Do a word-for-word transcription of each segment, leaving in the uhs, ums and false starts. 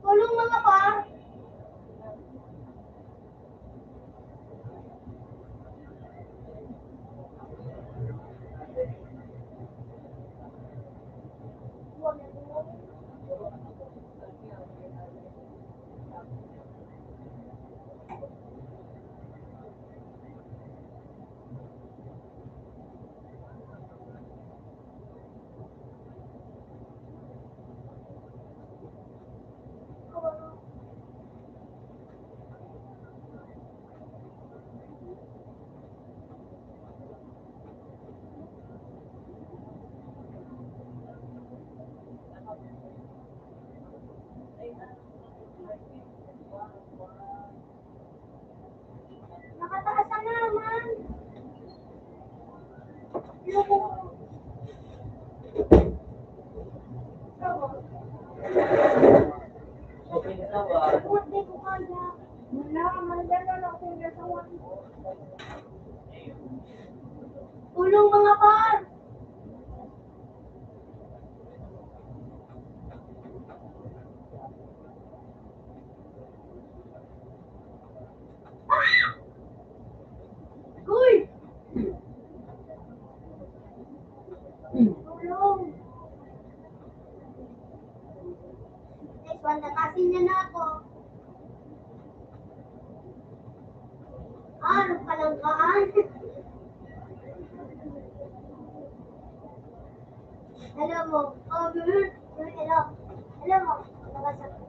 Tulong, mga par! Nakataas na naman. Tulong, mga par! Uy! Tulong! Guys, wala kasi niya na ako. Ah, nagpalangkaan. Alam mo, oh, hello. Alam mo, nabasa ko.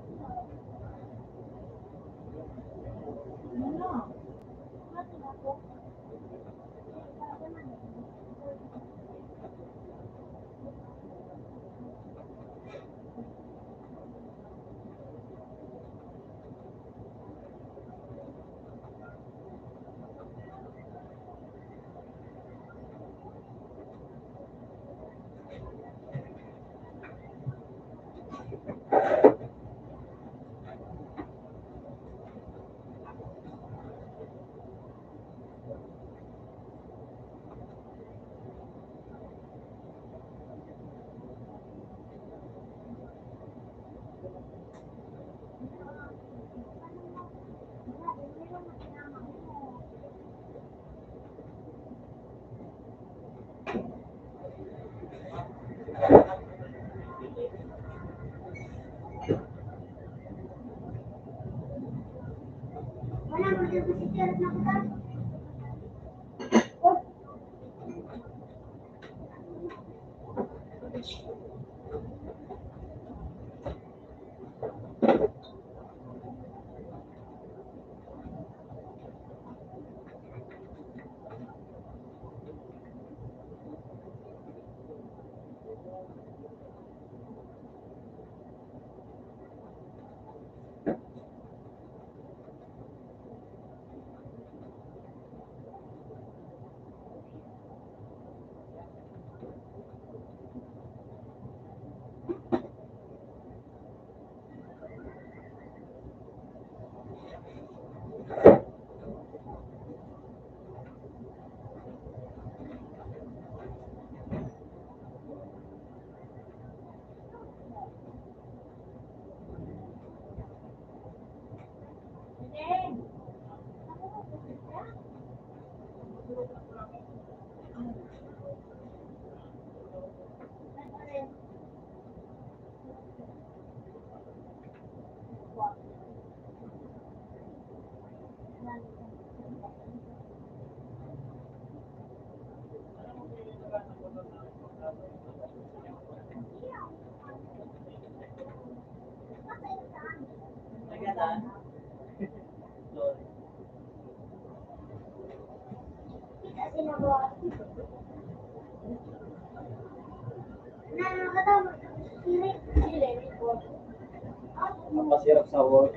Mapasirap sa work,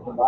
diba?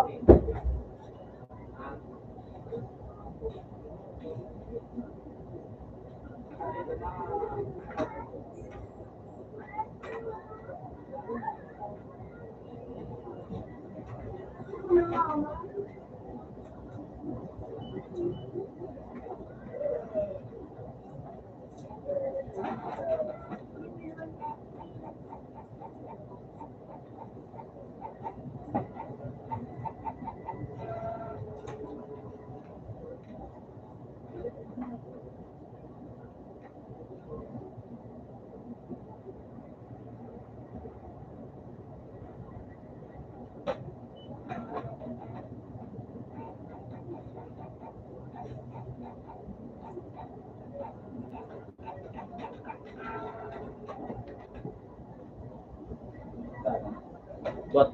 What?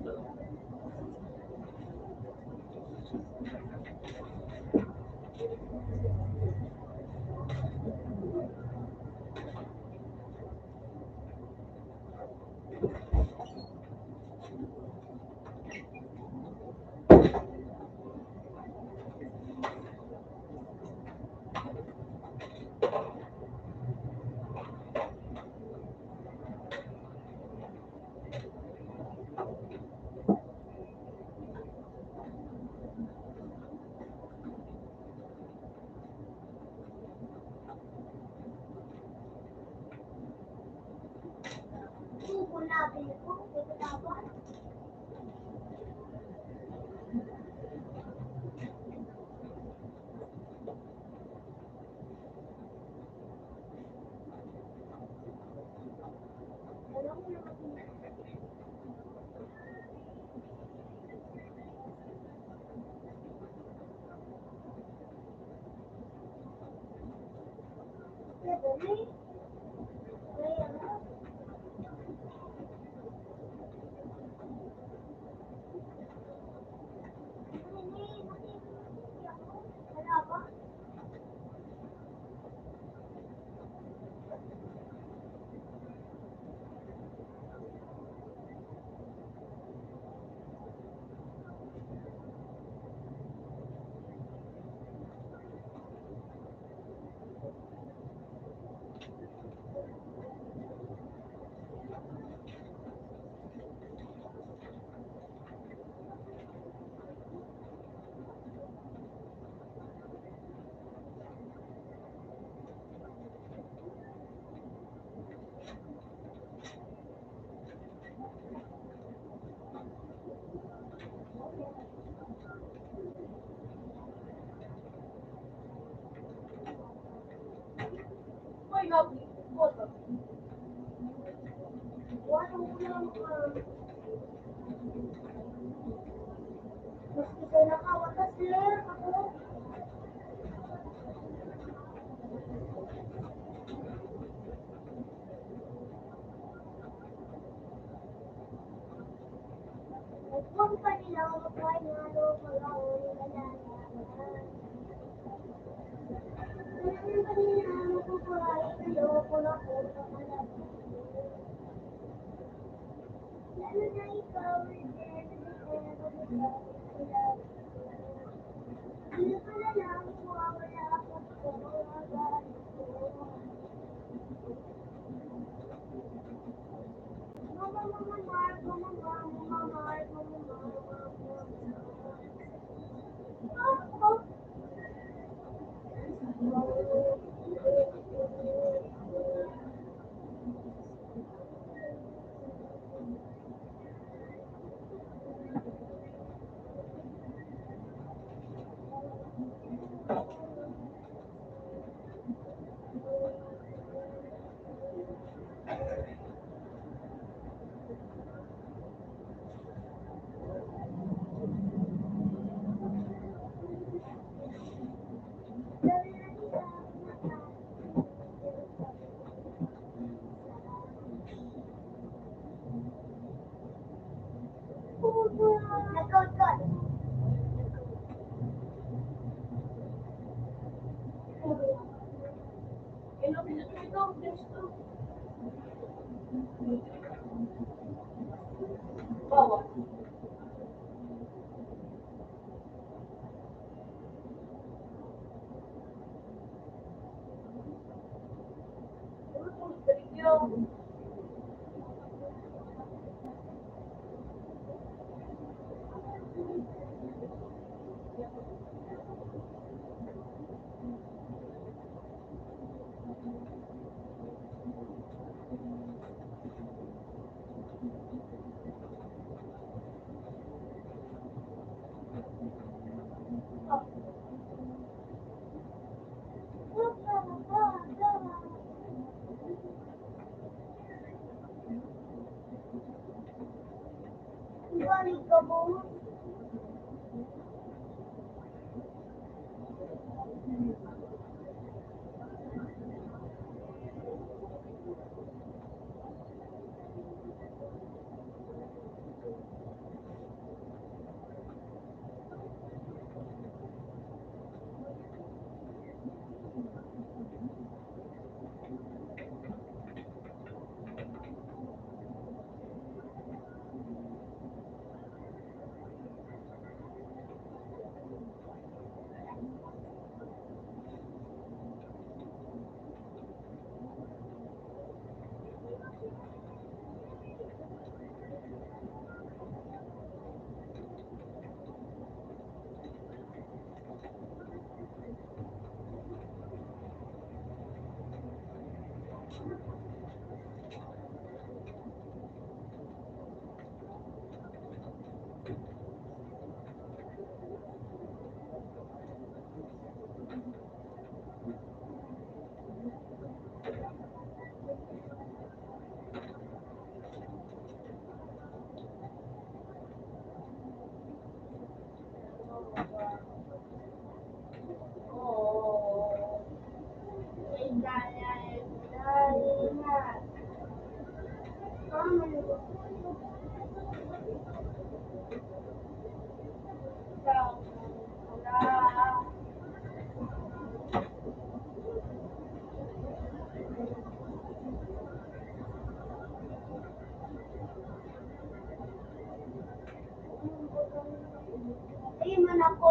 Ay, man ako.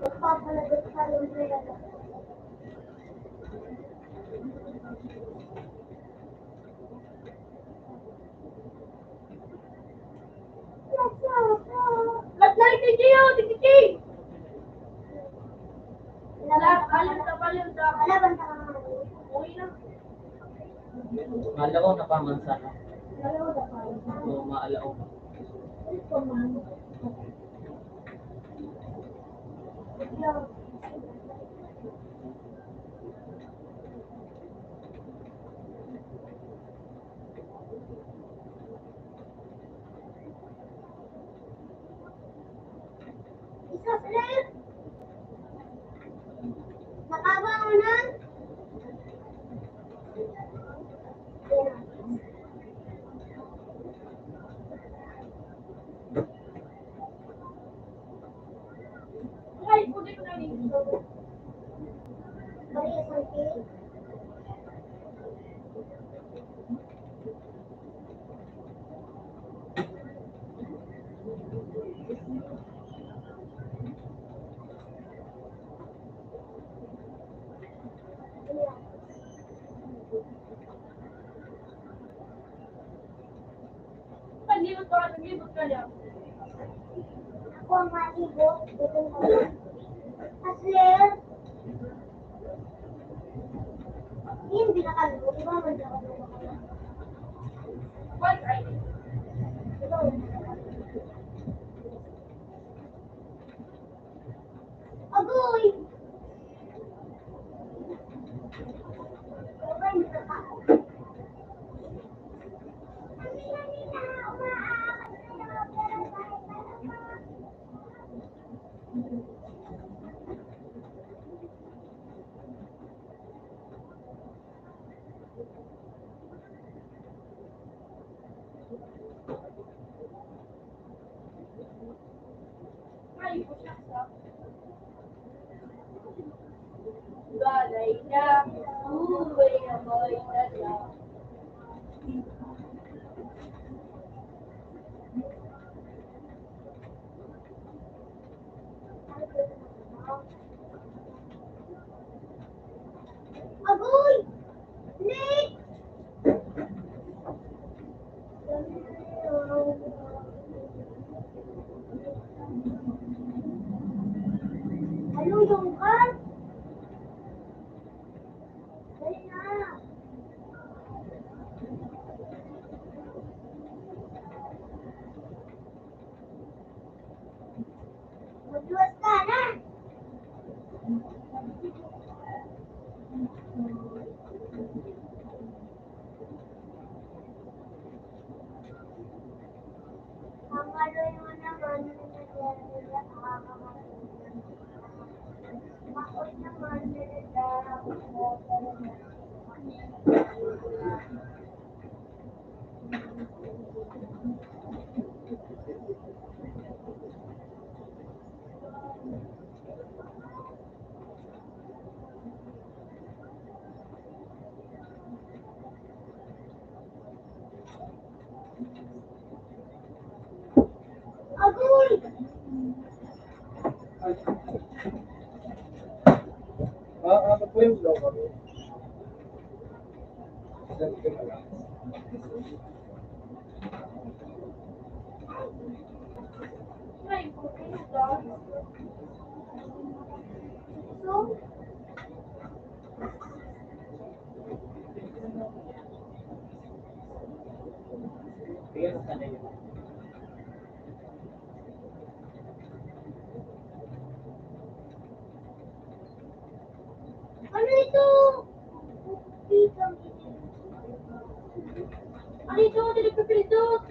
Magpapalagot ka lang talaga. Lat na rin kay Gio, tikiki! Wala, alam ka, alam ka. Uy na. Malaw na pa man sana. Oo, maalaw. Isa, sir. Nakabangonan? Ay, kunin ko na rin. Bali, isang Ako ang malibot. Gutom ka na. Asler. Hindi na kalbo. Di ba, wala ka. What are you? Agoy! Agoy! Late! Ano yung card? Dali na! Magluwas ka na! Ang ano yung naman, ako naman, Agoy! Ah, ah, magkuwento daw kami. Ano ito? Ano ito? Dili ko pindot.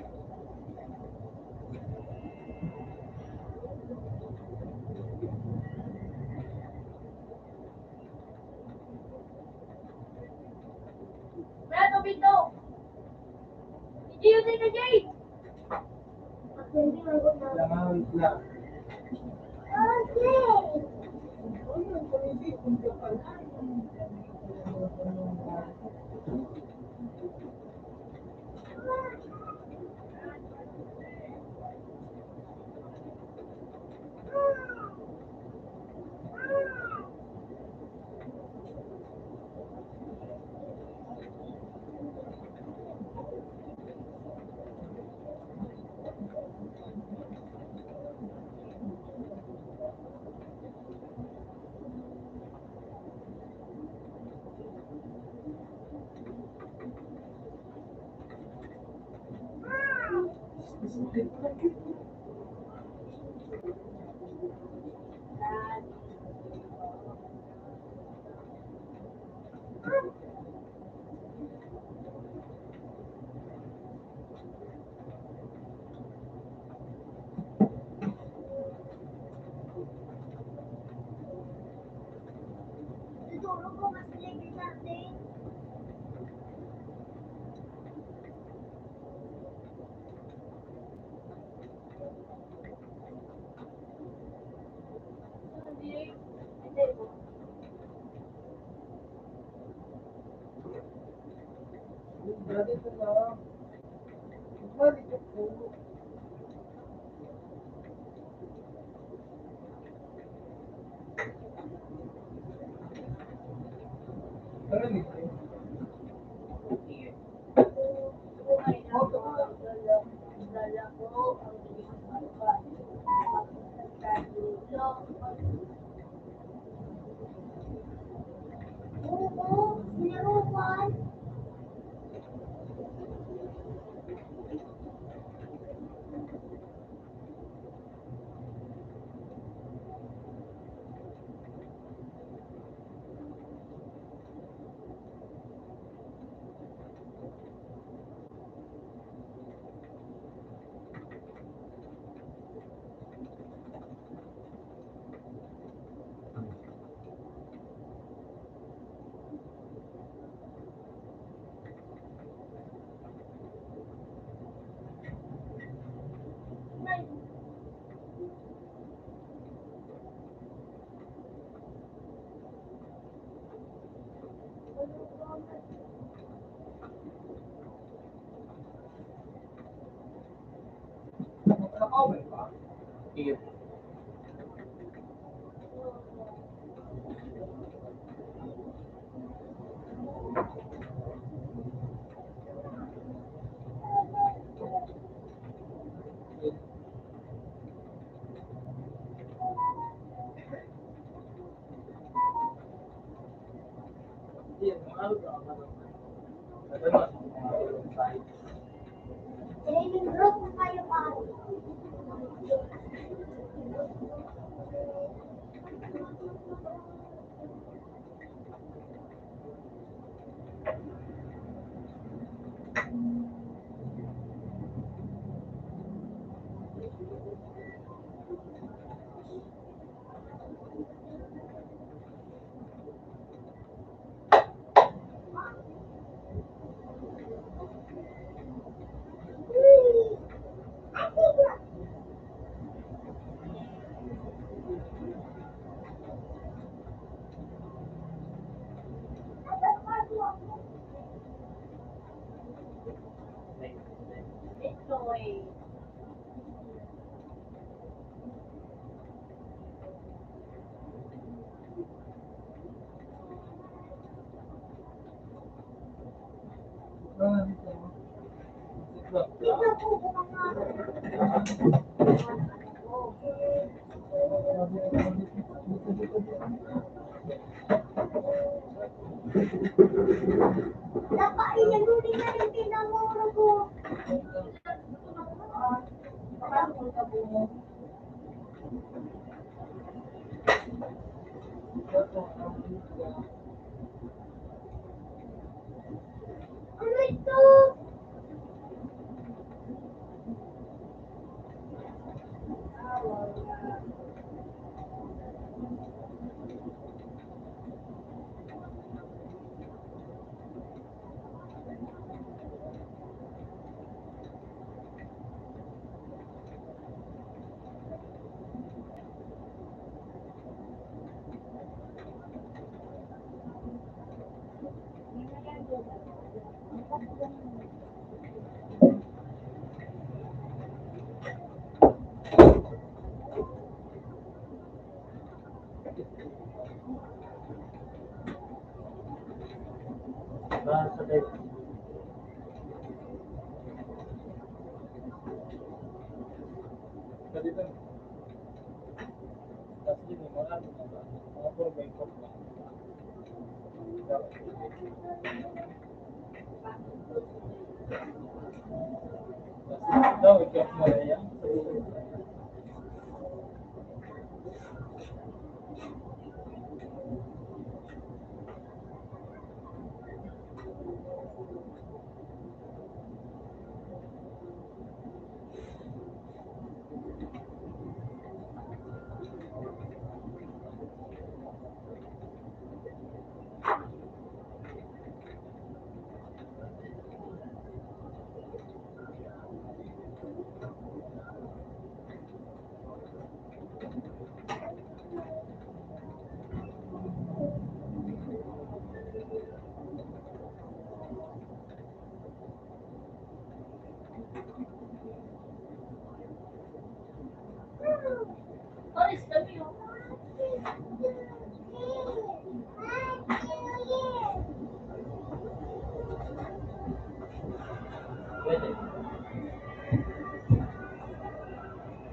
Brad, obito! Hindi yun, hindi yun! Langaw isla.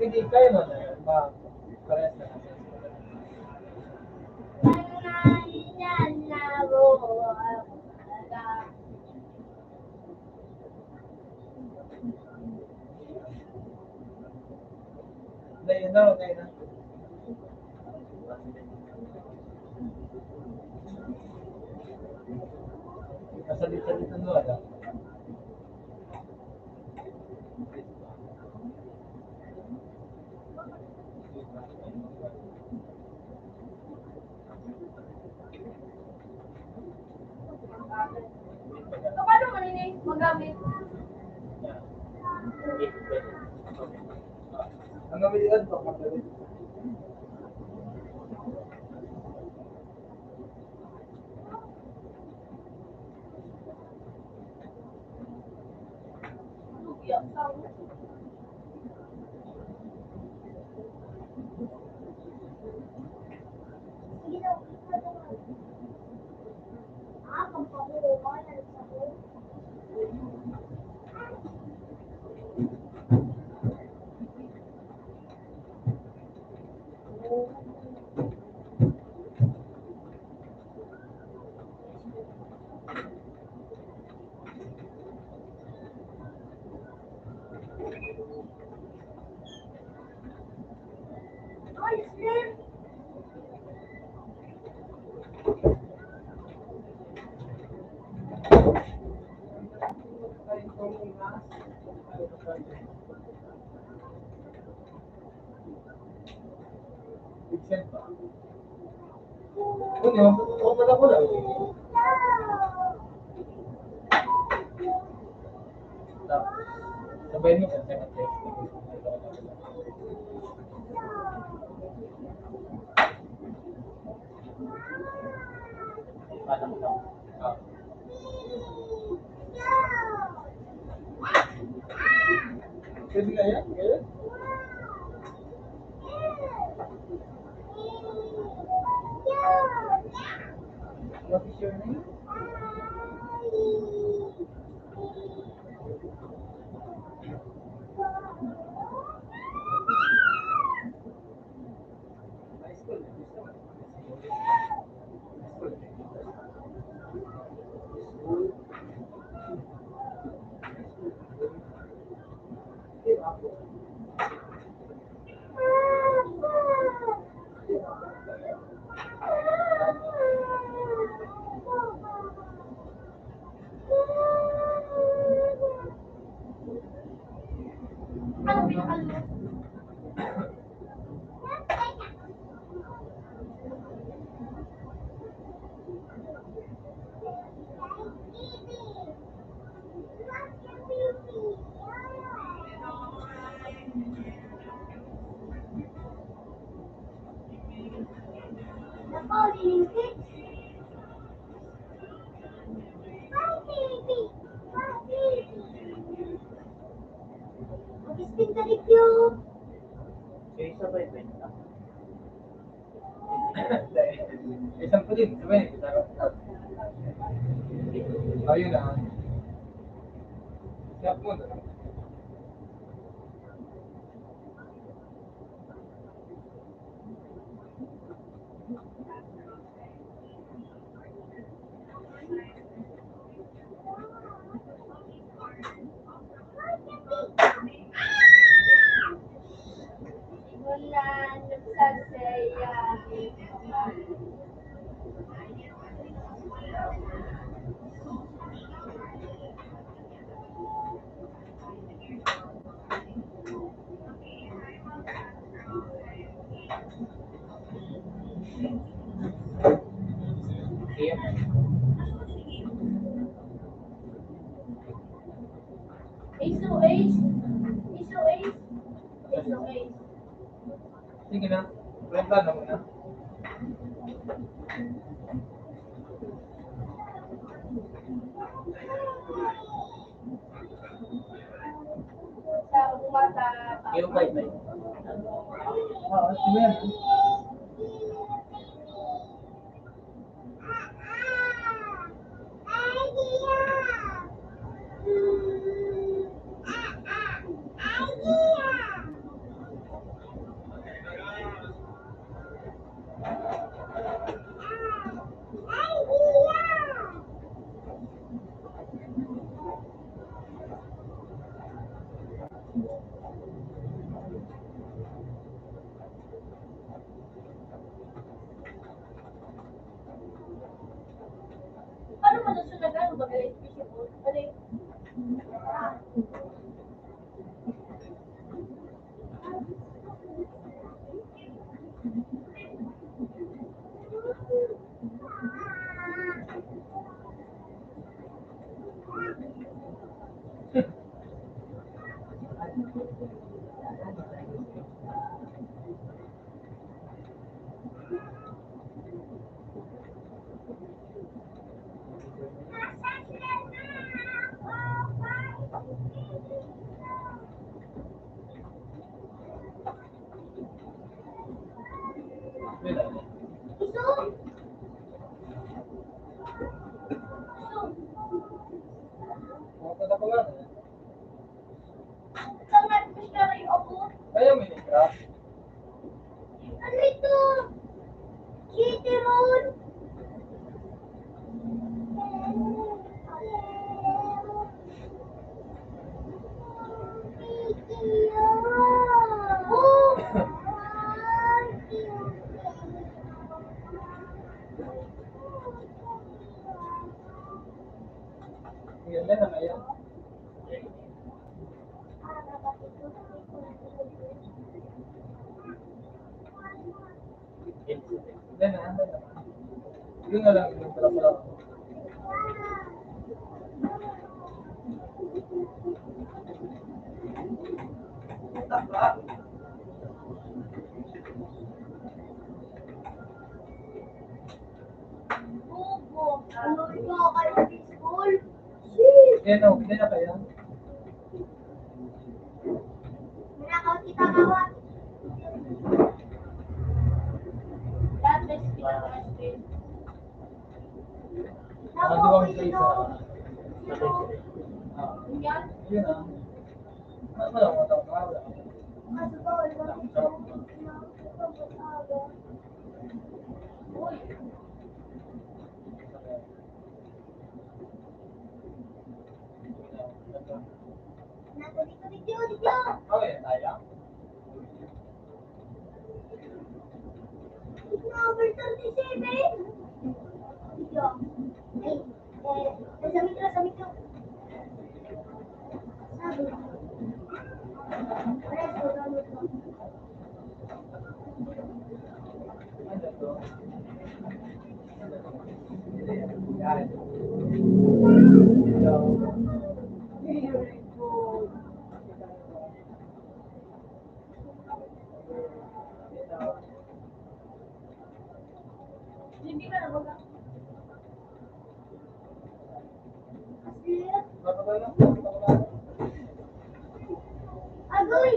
Pwede, kaya mo na yun. Ma-, parehas na natin. Dai na, dai na. Kasalit-salit na, no, ada. Paano man ini magamit? Ang nabilihan pa, magaling. Sabay mo, sabay mo. Pwede na yan? Ngayon? What is your name? Mag-spin ka, Rikyo. Isang pa din, sabay. Ayun na. Siya po na. Ace to ace. Ace to ace. Ace to ace. Sige na. Planta na muna. Sa umaga, Yung bye-bye. Oo, sige. Paano mo nasusunagan? Baga, ano eh? Yan na, yan na. Yun na lang, yung pala-pala. Ano ito? Kayo sa school? Yan o, yan na kaya? Nanakaw kita, kawat. Dati, Ano ba ang isa-isa? Yan. Yun ah. Ano ba lang, wala pa, wala. Uy. Nasa dito, dito, dito. Oh, yan tayo. Number thirty-seven. Dito. Ay, eh, sa mikro, sa mikro. Sabi. Wala, sa mikro. Agoy!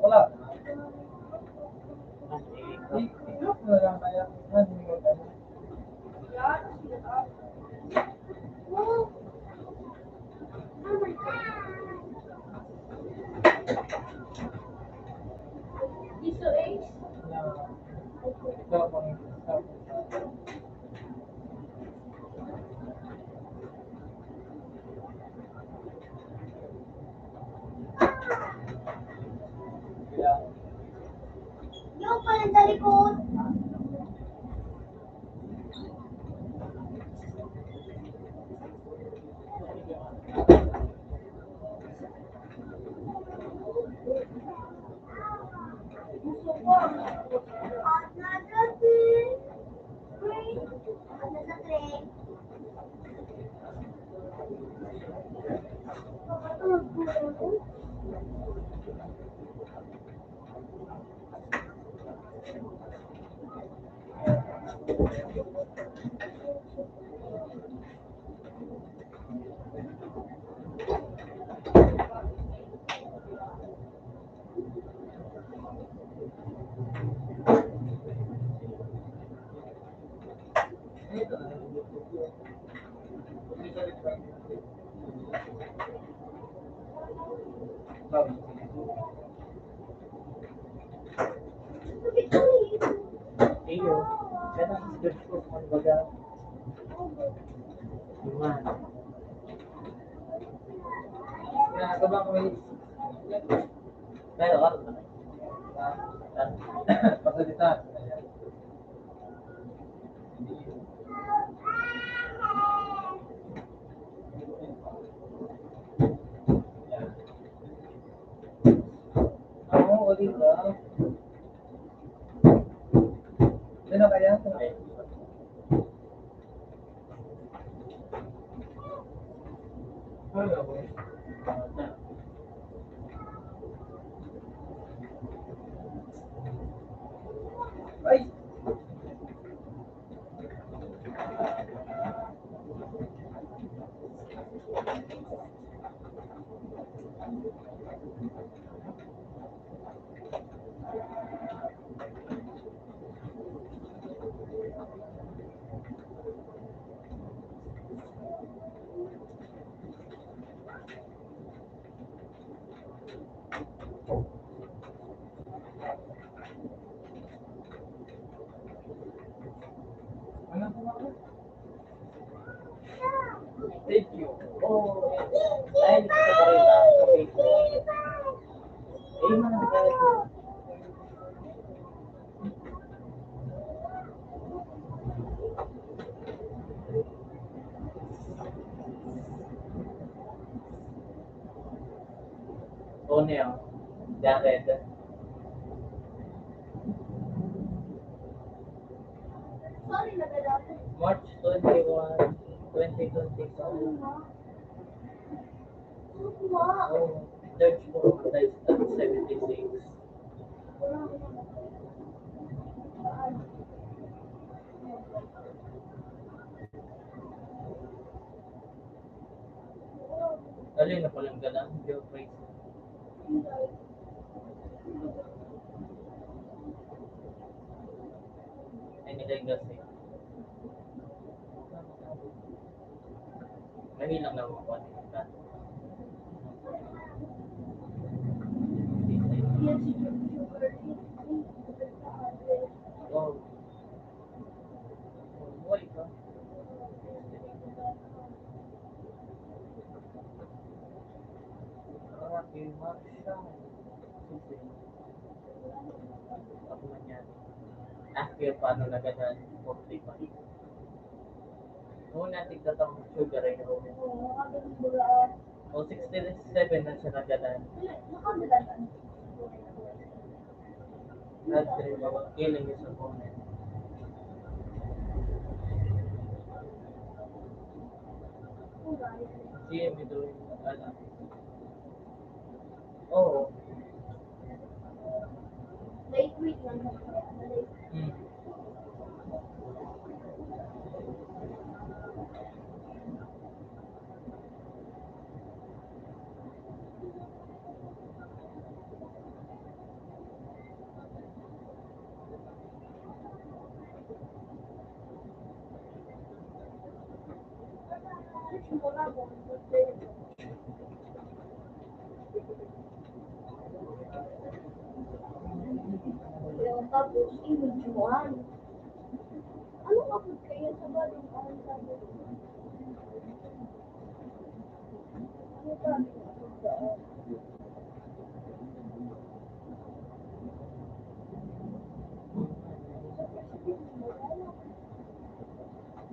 Wala. I-, i-lock mo na lang kaya. Yung pala sa likod. Iyo, kaya ang search ko kung ano baga. Iwan. Kaya ito ba kung may... Pero, ah, ah, pasalita. Ako, ulit ba? Ano kaya? Ay! Thank you. Oh, ay, sa karita. Okay. Eh, mga Ano yan? Jared. March twenty-one, twenty twenty-five. Oh, third floor, that's seventy-six. Dali na palang galang, your praise. Ay, nagay gas eh. Mahilang na ako. Oh. Buhay ka. Grabe, Marcia. Ako man yan. Ah, kaya paano nagadan? Forty-five. Una, tigtatang sugar ay ako. O, sixty-seven na siya nagadan. Not three, killing is opponent. G M ito yung, ano. Oo. Lightweight lang siya. Hmm. Tapos, image mo, ano? Ano ka po kaya sa bagay ang sabi? Ano sabi?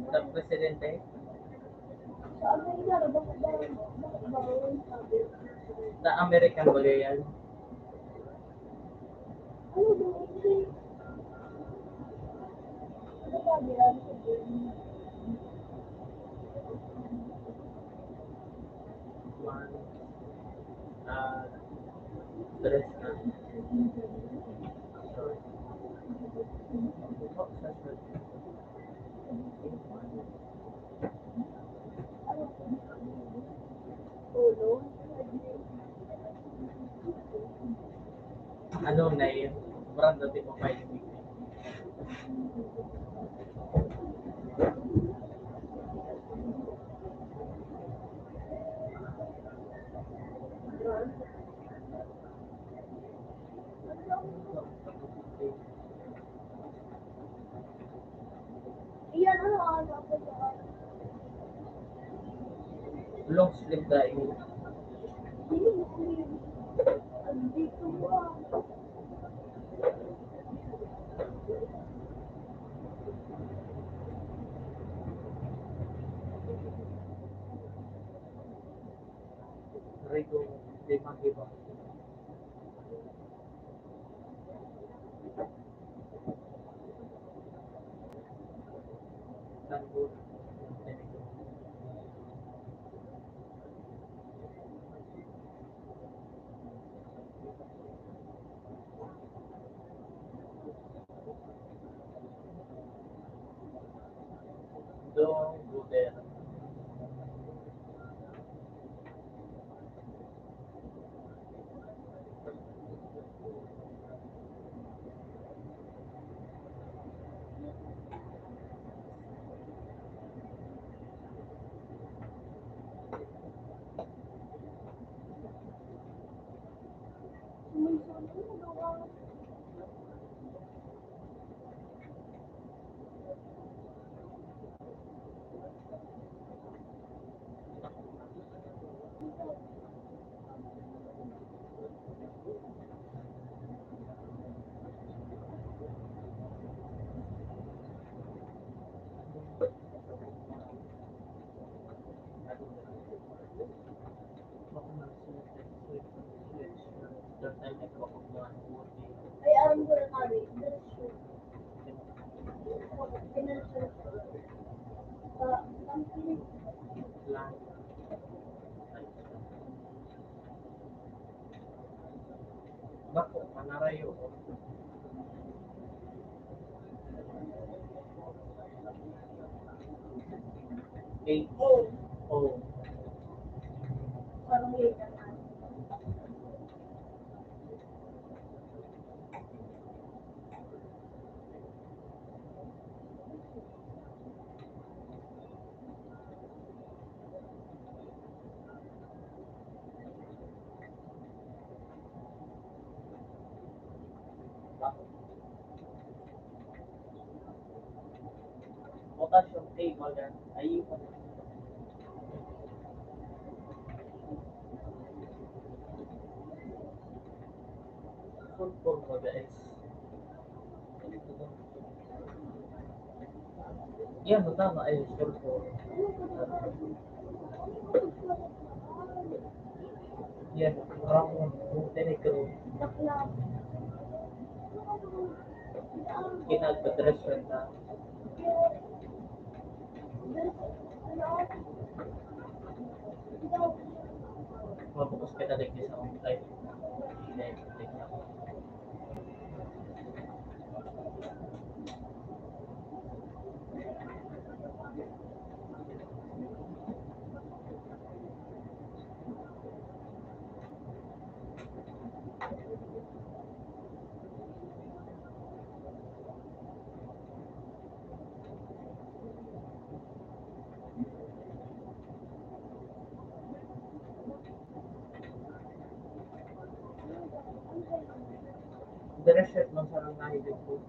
Sa presidente? Sa American ba yan? One, ah, tres na. Sorry. Ano na yun? Brand na tipo five. Iyan, ano, ano, ano, ano. Long sleeve dahil. Andito mo, ah. Rico de Magiba. Don't go there. Ay, aram ko na kami. Bako, manarayo. Eight. Oh. Potassium A, maga, ay, sulfur, maga, S. Yan, tama, ay, sulfur. Yan, brown, tinigro. Kinagpadrasyon na. Mabukos ka talaga sa akong life. Life, life. Dere siya man sa nang nahigit ko.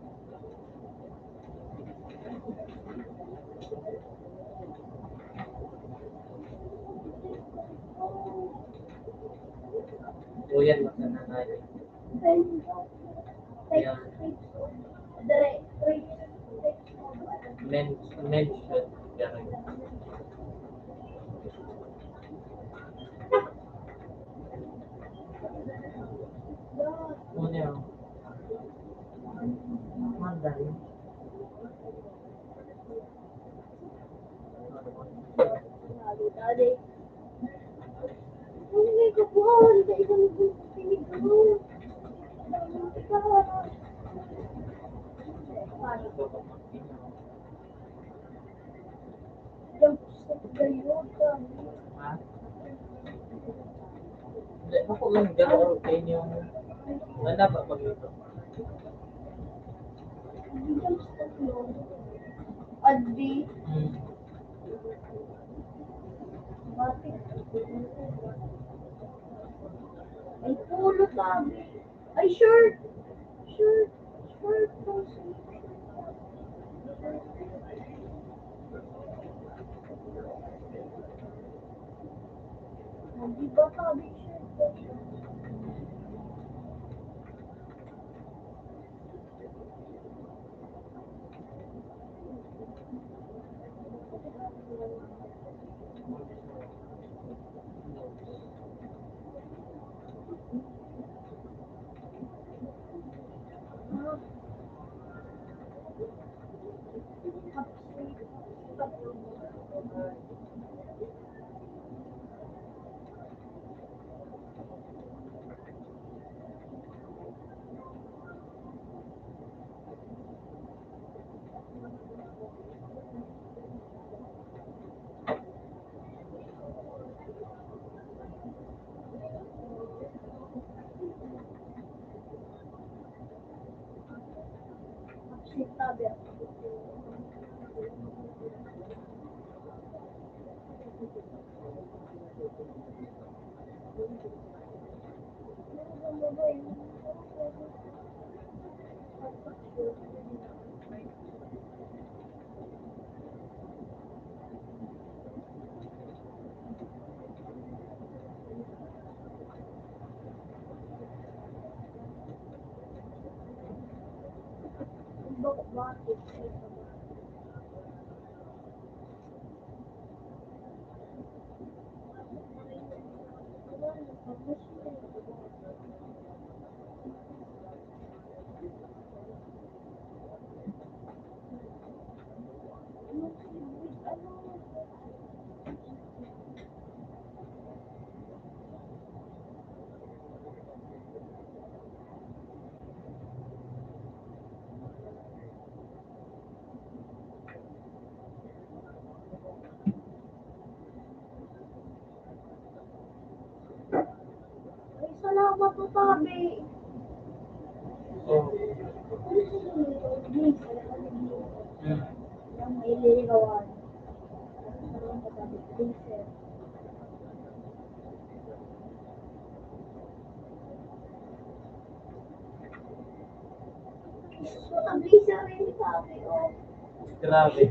O yan, magsananay. Yan. Men-, mention. Yan. Ano yan? Mandarin. Ha? Hindi, ako lang, gano'n, okay yung, wala pa pag ito. Advi. Hmm. Matik. Ay, pulot lang. Ay, shirt. Shirt. Shirt. Di ba sabi shirt? Matutabi. Oh. Hmm. Grabe.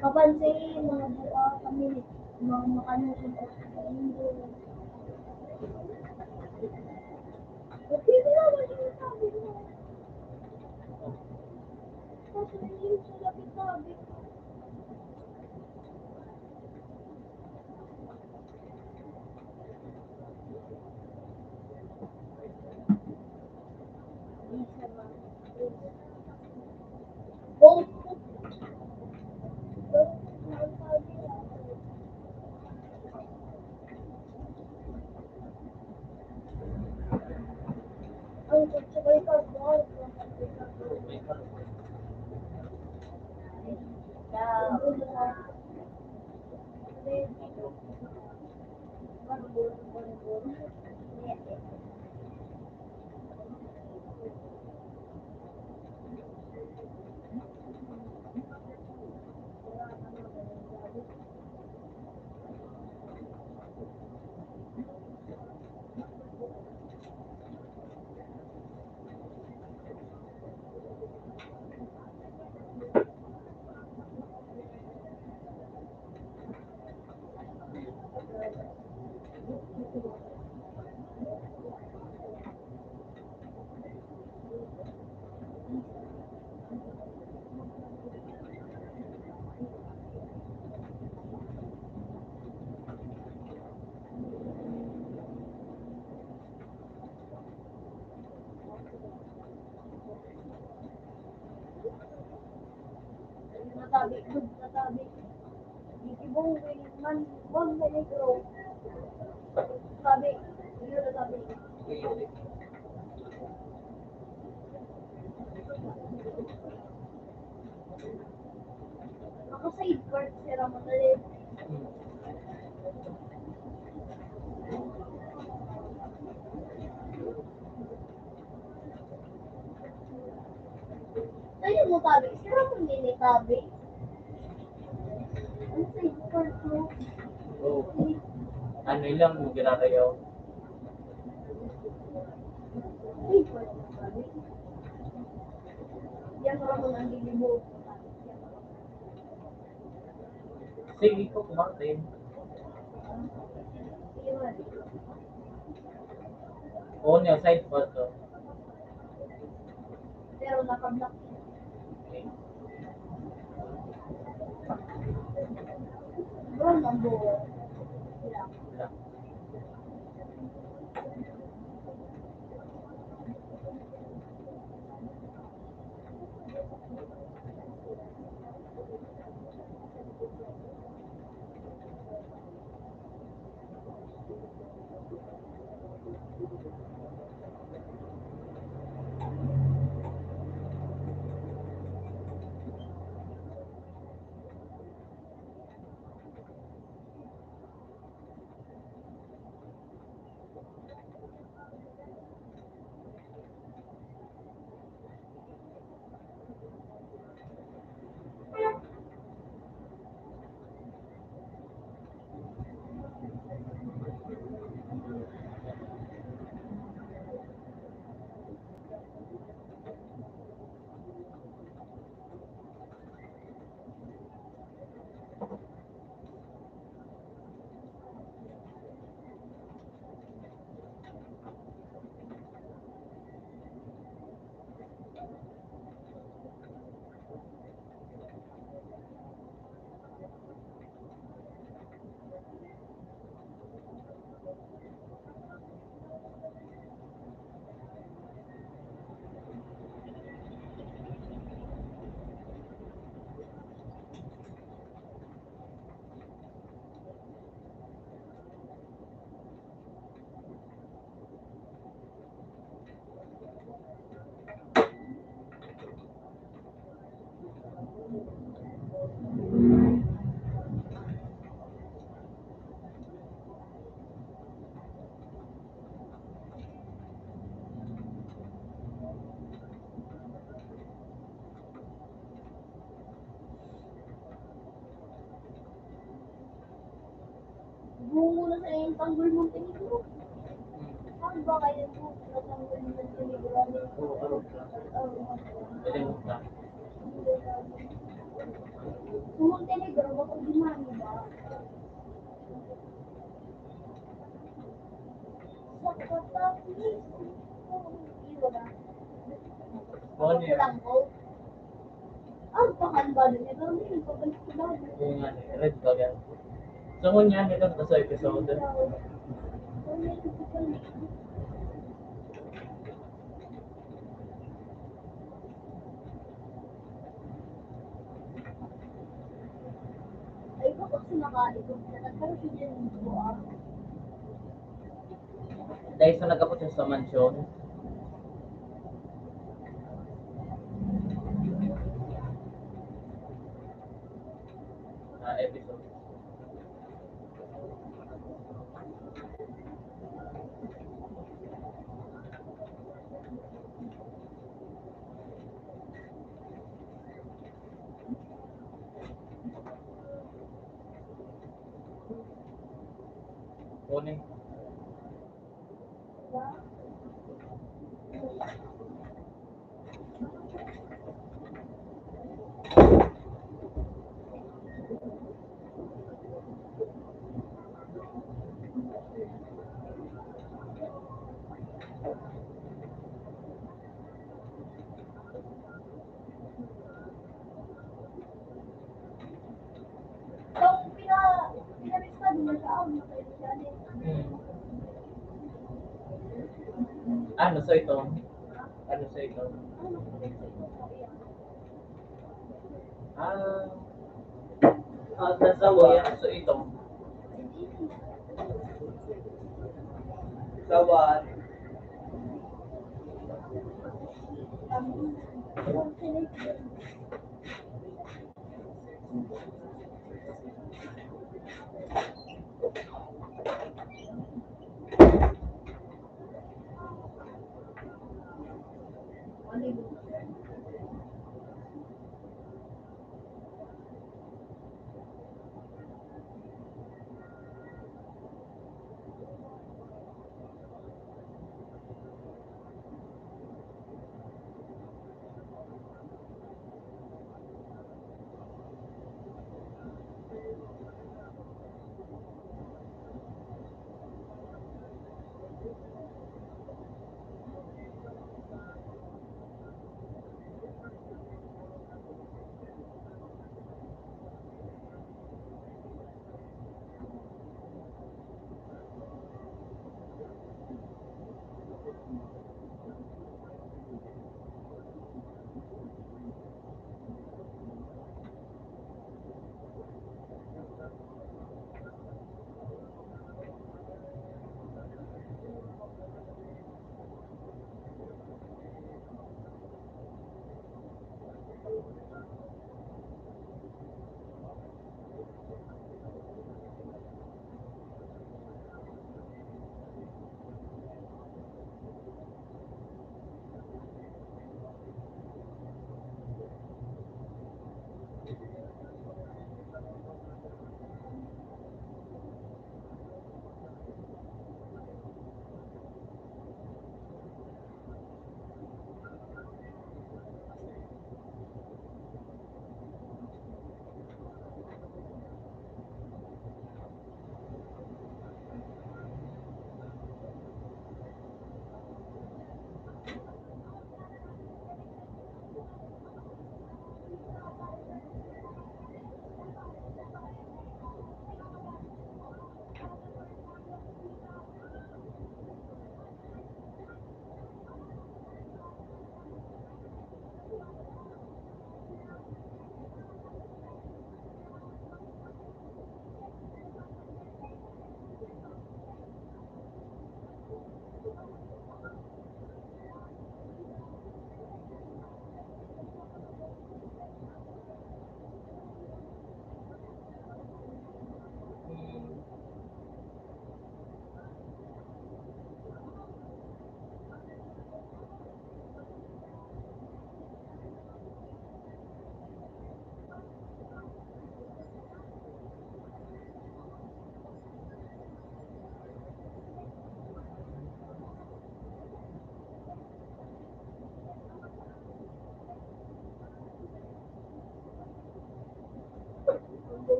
Kapansin, mga buka kami, mga makanusin ko. Natabi, natabi. Gigibong man, man na negro. Sabi, yun na sabi. Ako sa Edward, si Ramon ulit. Tayo mo tabi. Sira mo nini tabi. Ang safe for two. Oh. Ano lang, ginarayaw. Safe for two tabi. Yan mo ako nang ginibo. Sige ko, kumain. Oo niya, side pa to. Pero naka-block. Okay. Brown ang buo. Wala. Kung muna sa iyong tanggol Montenegro. Hmm. Ang ba kayo po natanggol Montenegro? Oo, karong ka. Oo. Pwede mo ka. Sa Montenegro, baka dumami ba? Sa Qatar, iwan na. Ano yan? Lang ko. Ang pangalba na niya, pero hindi ko pa nagkilala. Oo nga, eh, red flag yan. So, ngunyan, ito na sa episode. Ay, ko kasi nakalikod na, pero siya dyan, ah. Dahil sa nagkapot siya sa mansyon. Ah, episode. Kunin. Kung pina-, pinarestado mo siya, ah, makaibig siya, ano eh. Hmm. Ano, so ito? Ano, so ito? Ah, ah, nasawa. So ito. Sawa.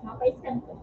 Mapa-scan ko.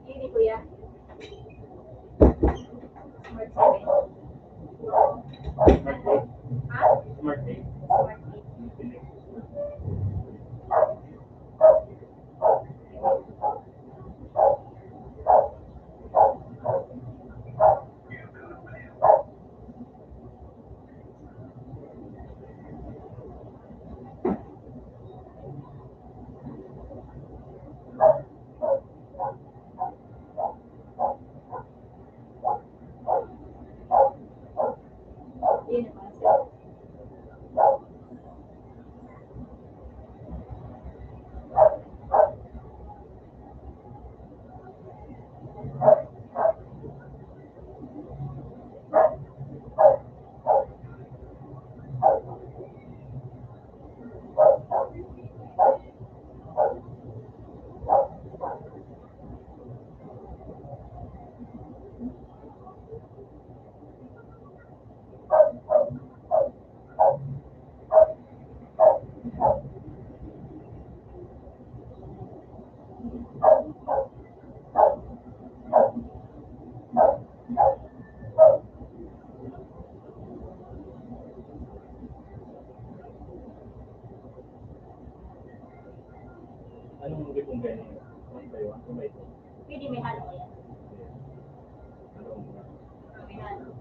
Hindi, kuya. Smart seven. Ha? Smart eight. Smart eight. Anong movie kung ganyan? One by one, two by two? Pwede may halo yan. Ano ang mga Ah, may halo.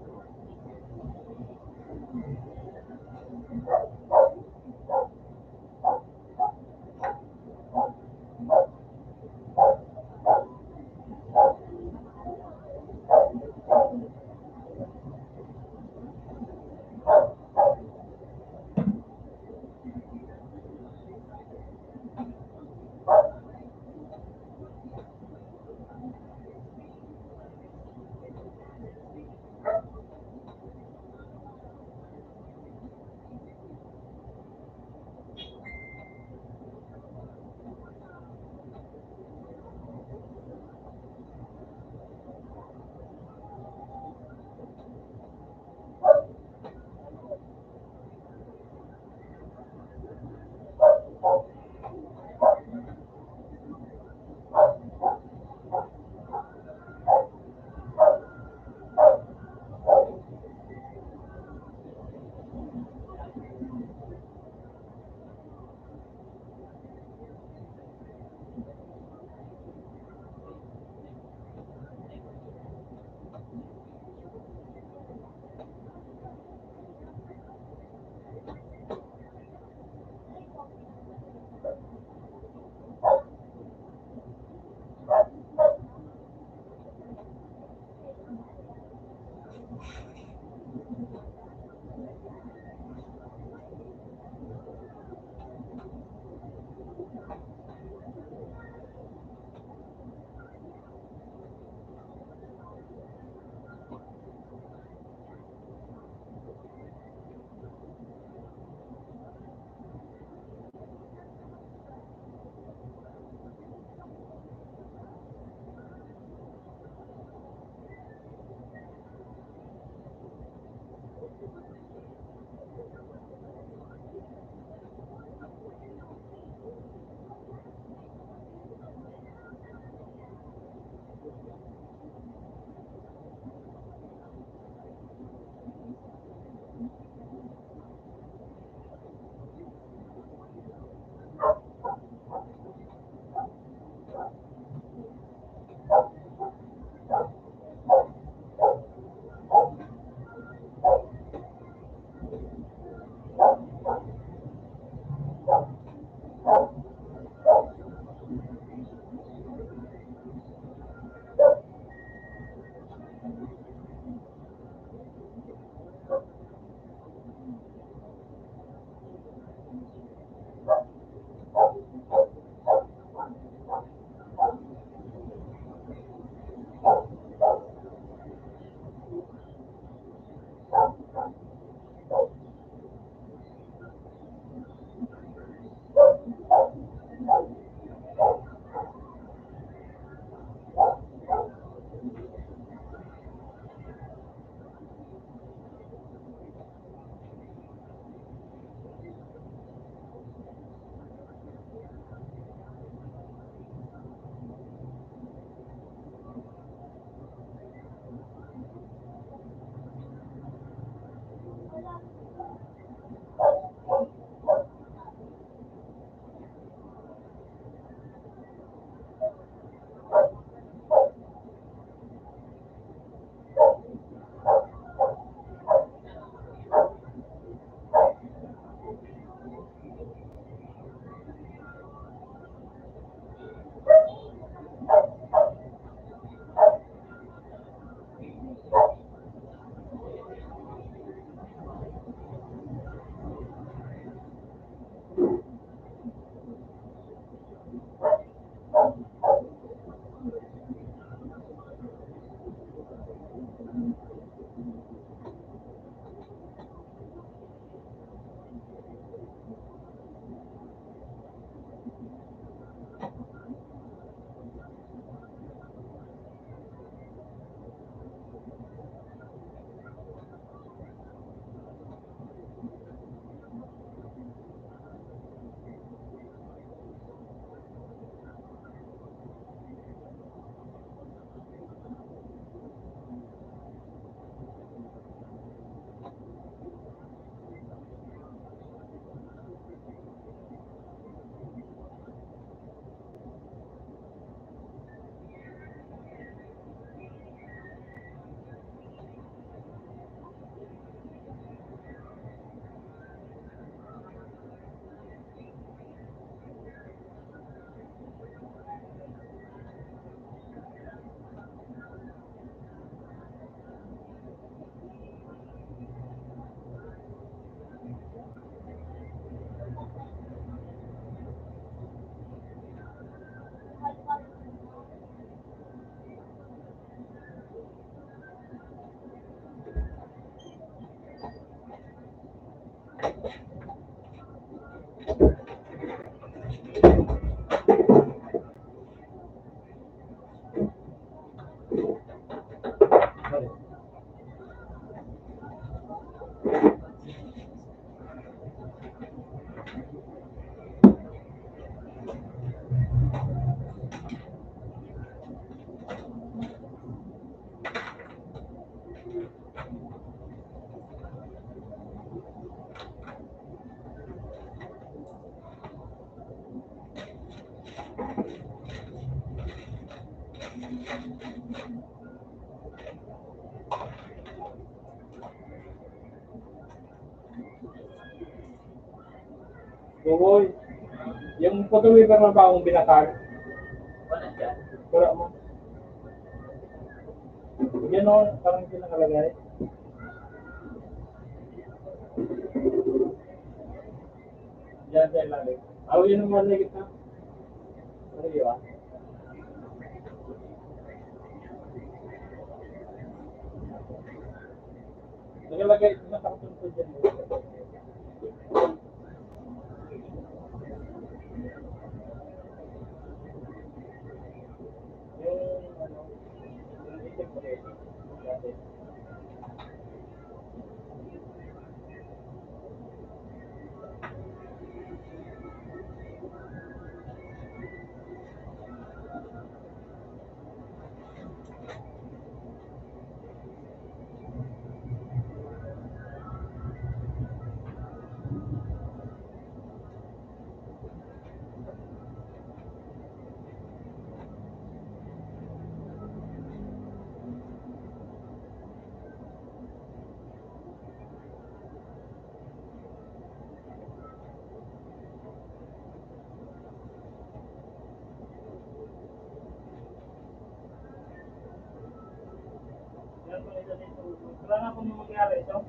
Buboy, yung photo paper na bagong binakal. Wala dyan. Wala mo. Yan o, parang hindi nakalagay. Diyan sa ilalim. Aw, yun ang mga negative na. Ano yun, ah? Nakalagay, nakapatong po dyan. Yung, ano, yung item ko rin, dati. Kailangan ko nung mangyari ito.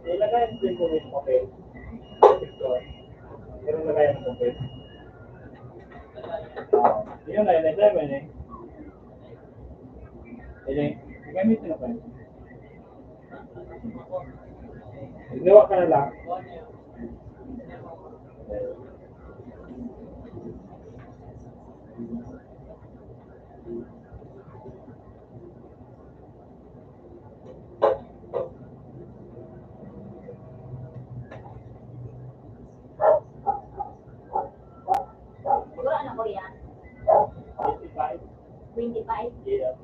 Ilagay ang tempo ng papel. Pero lagay ang papel. Yun na, ilagay mo yun eh. Ini, gamitin na pa yun. Ginawa ka na lang. Siguro ano ko yan? Twenty-five. Twenty-five? Yeah.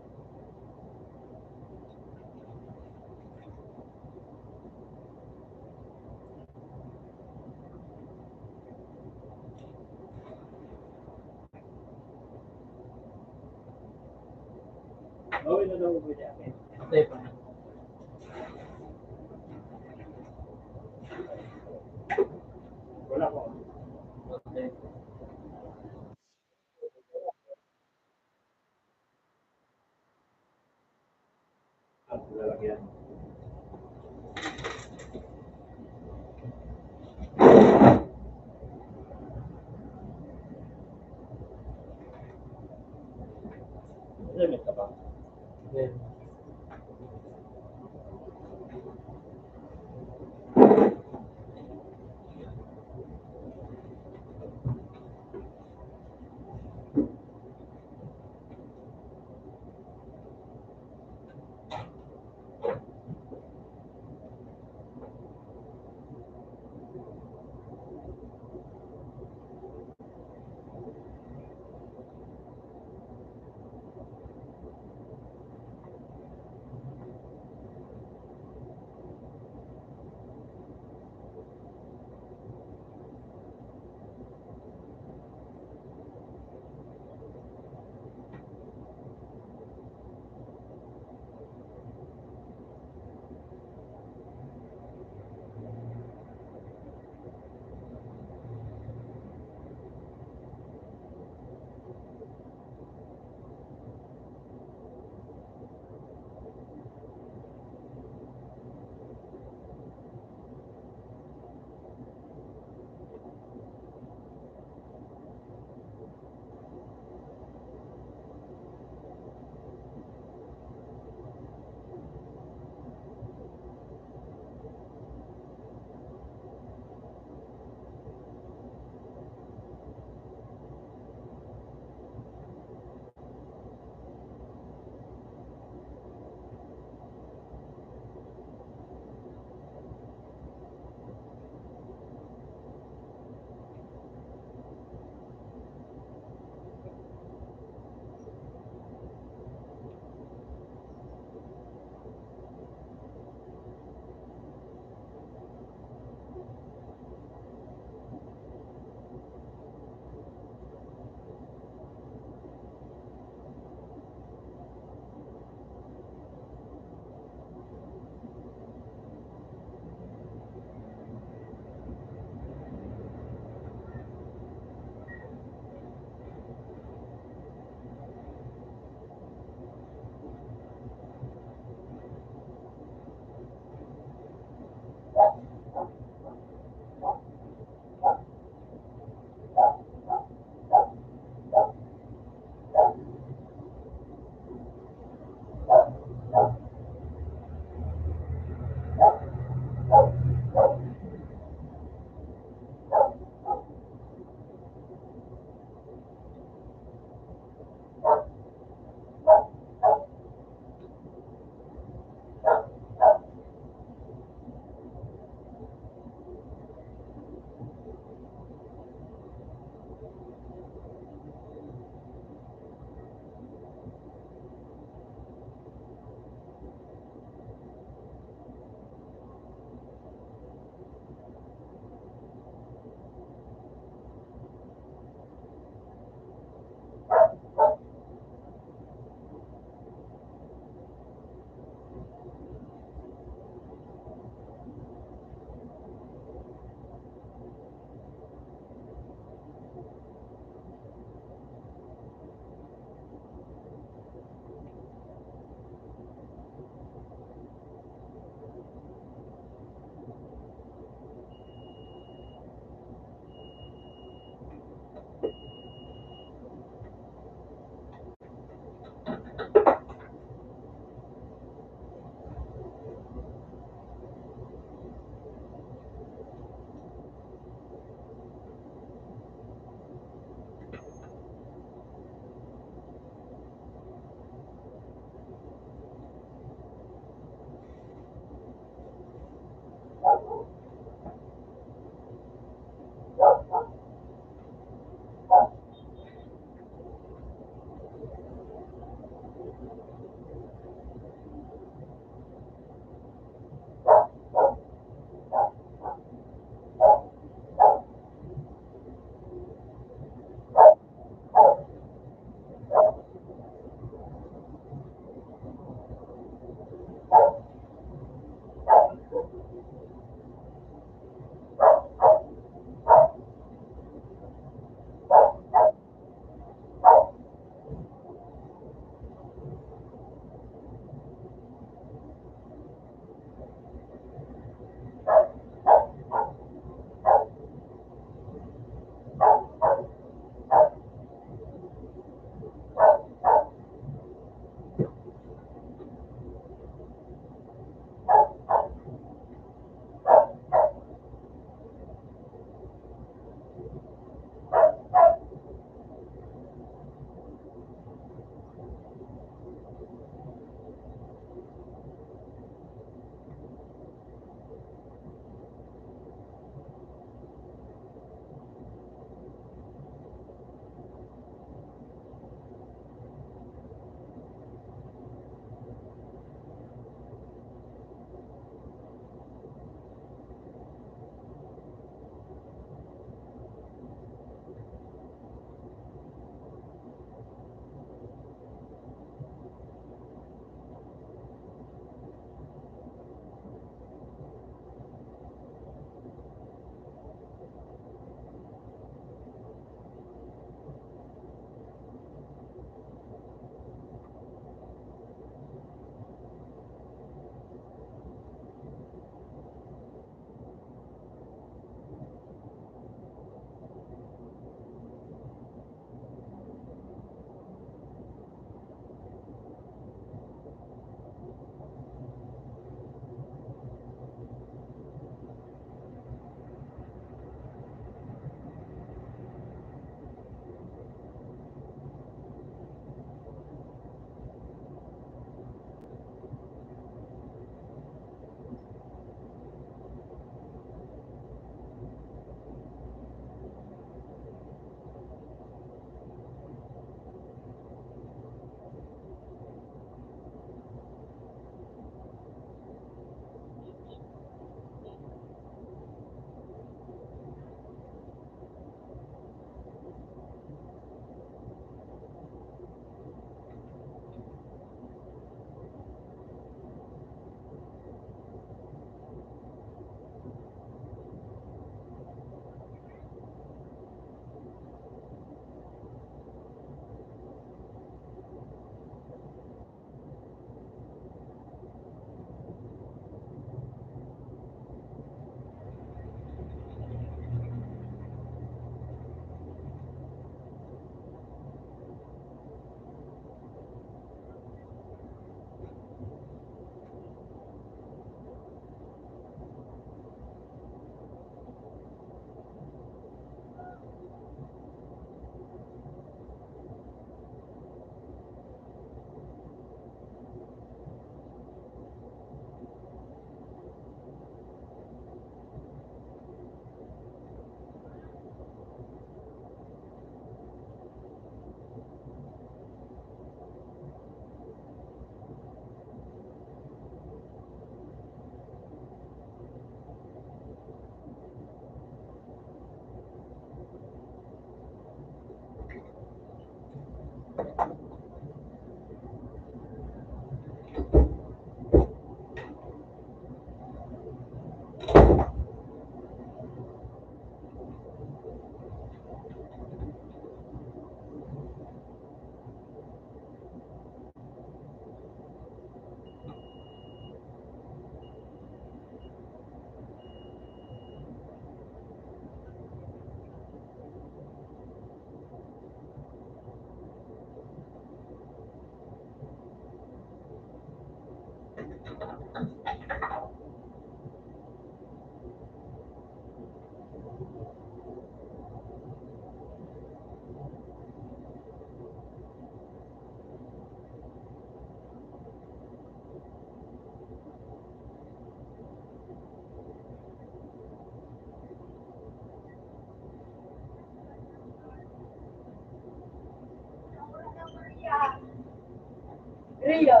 Priya.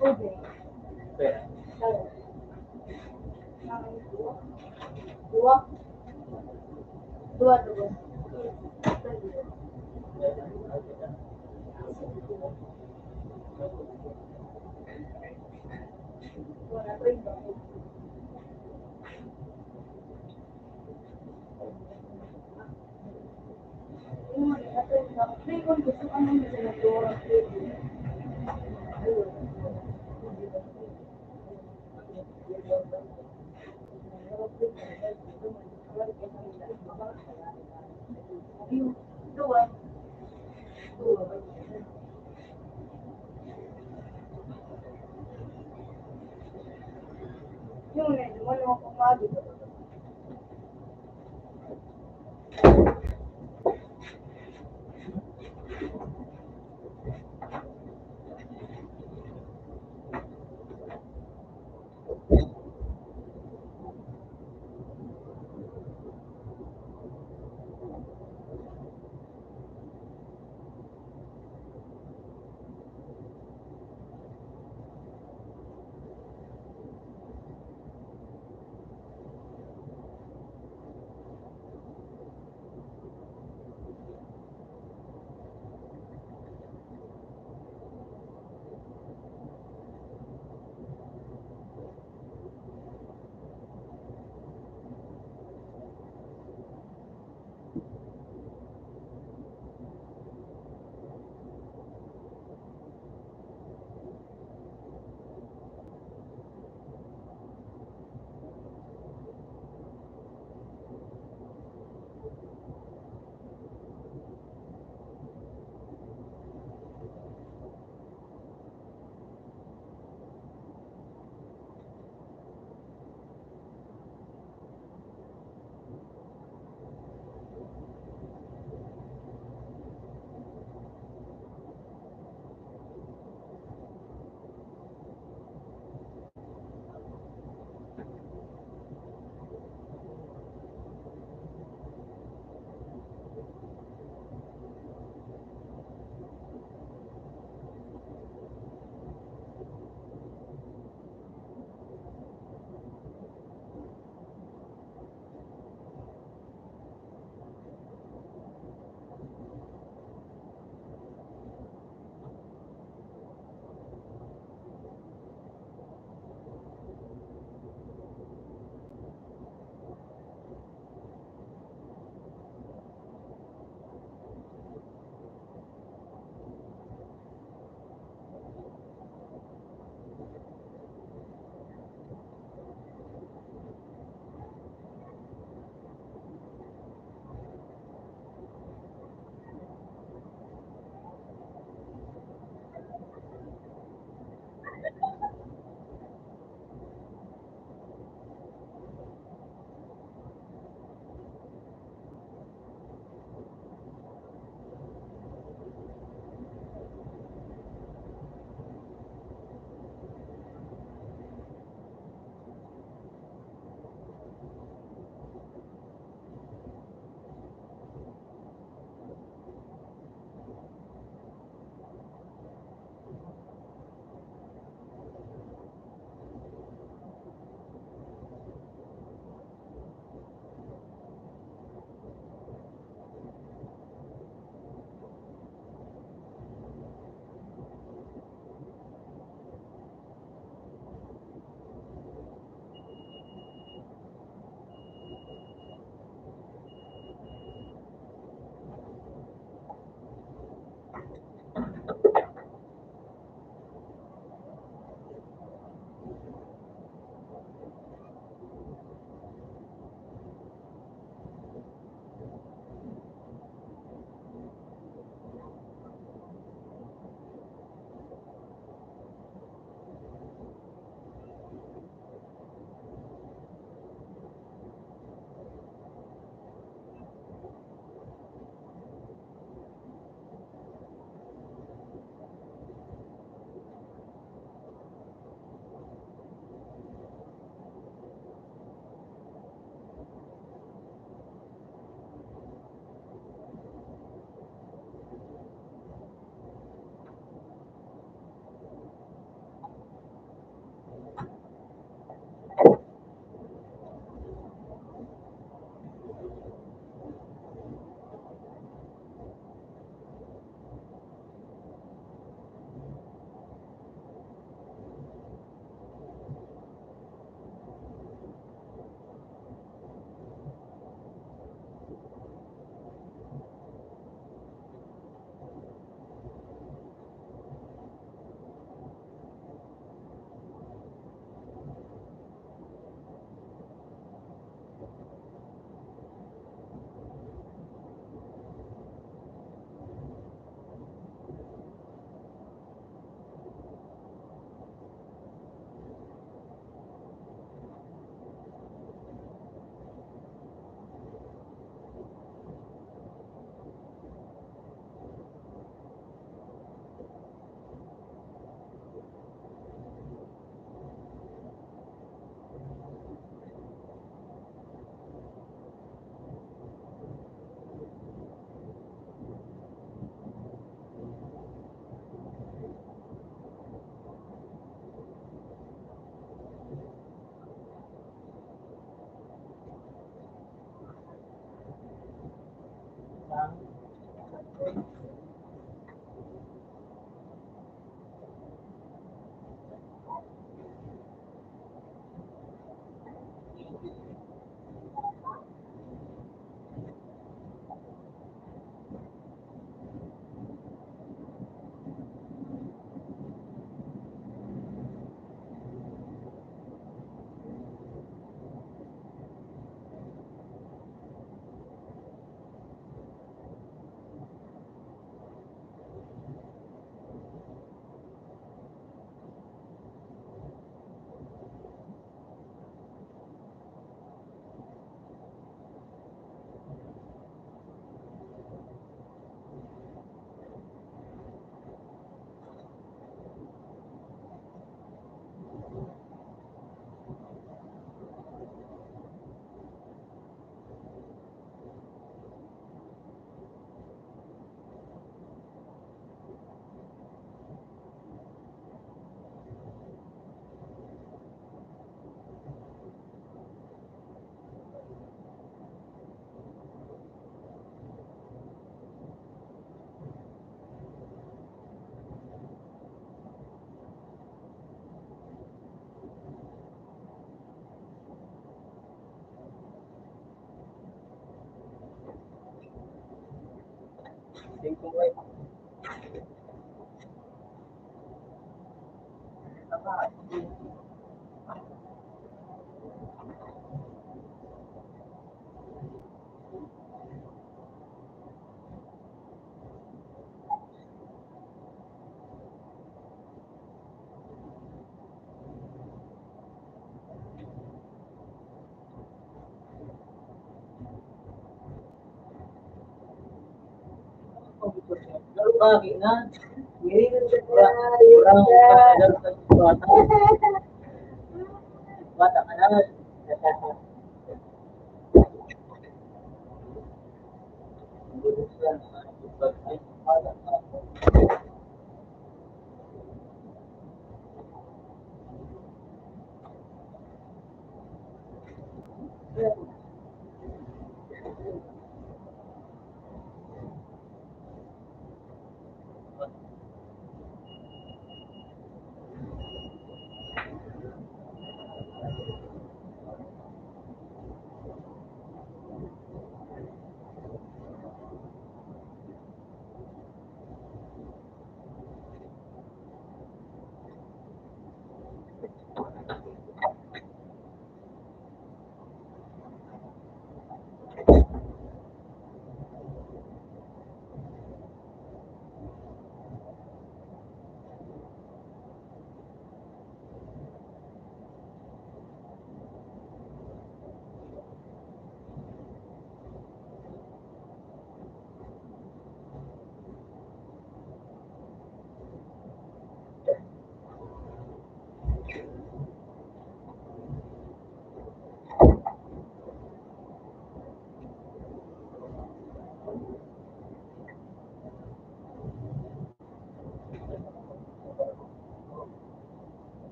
Okay. Dua. Dua, dua. Pero bakit na? Wala, wala akong pakialam sa bata. Bata ka na.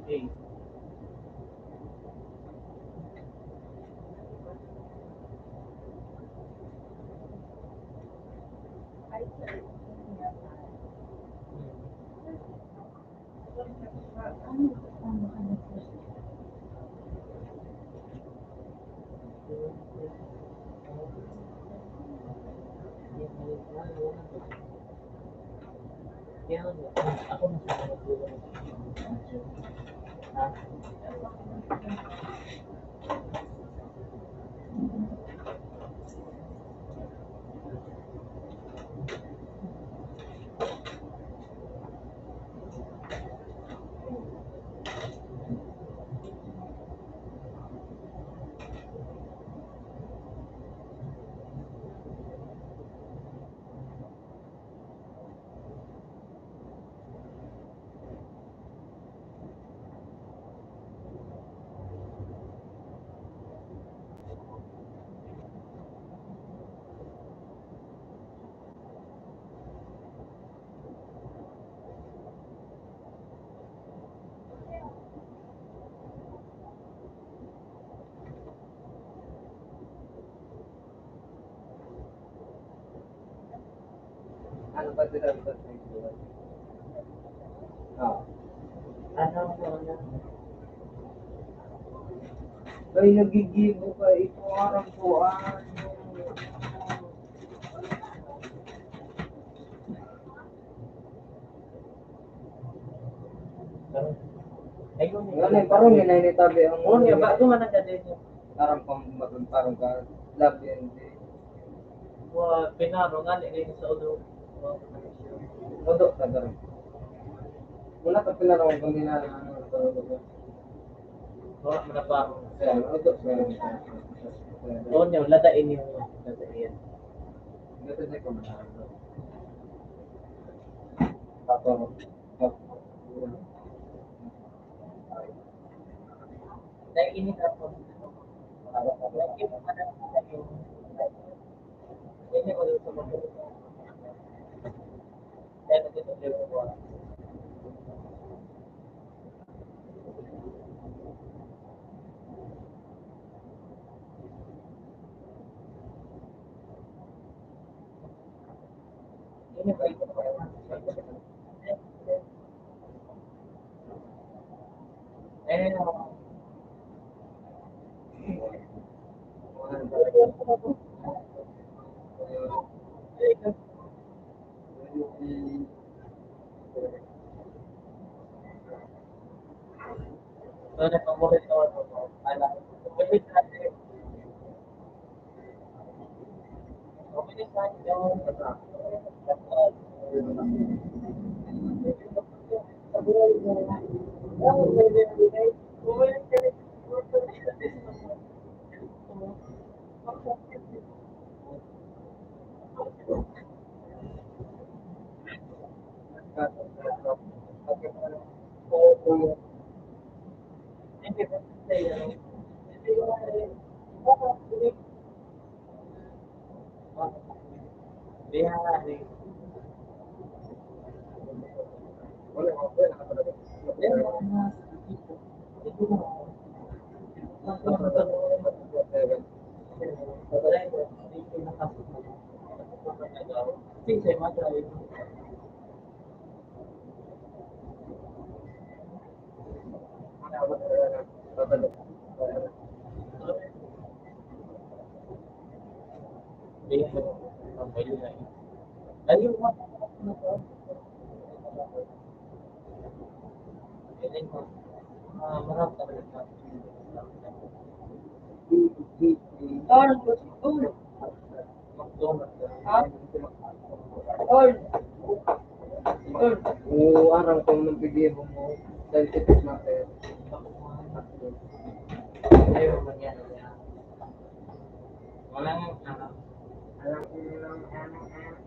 Hey. Ano ba sila sa Facebook? Ah. Ano po na? Ay, nagigibo ka. Ito, arang ko, ah. Ay, yun. Ano, parang yun ay nitabi ang Yun, yun, ba, duman ang ganda yun. Parang pang, parang ka, love yan. Wa, pinaro nga, ni, ni sa ulo. Ulo, sabi rin. Wala ka pinaro, kung di na, ano, sa ulo ko. Wala mo na pa. Kaya, ulo, kaya, kaya, kaya. Oo, niya, ladain niyo. Ladain. Ladain ko na. Tapos, tapos, Dahil ini na po. Ini ko sa mga. Dahil dito, dito po. Ini po ito. Eh, Tol. Ha? Tol. Tol. Oo, arang kung nang pigyan mo, scientific matter. Ayaw, mangyari yan. Walang, ano, alam ko lang, ano, ano,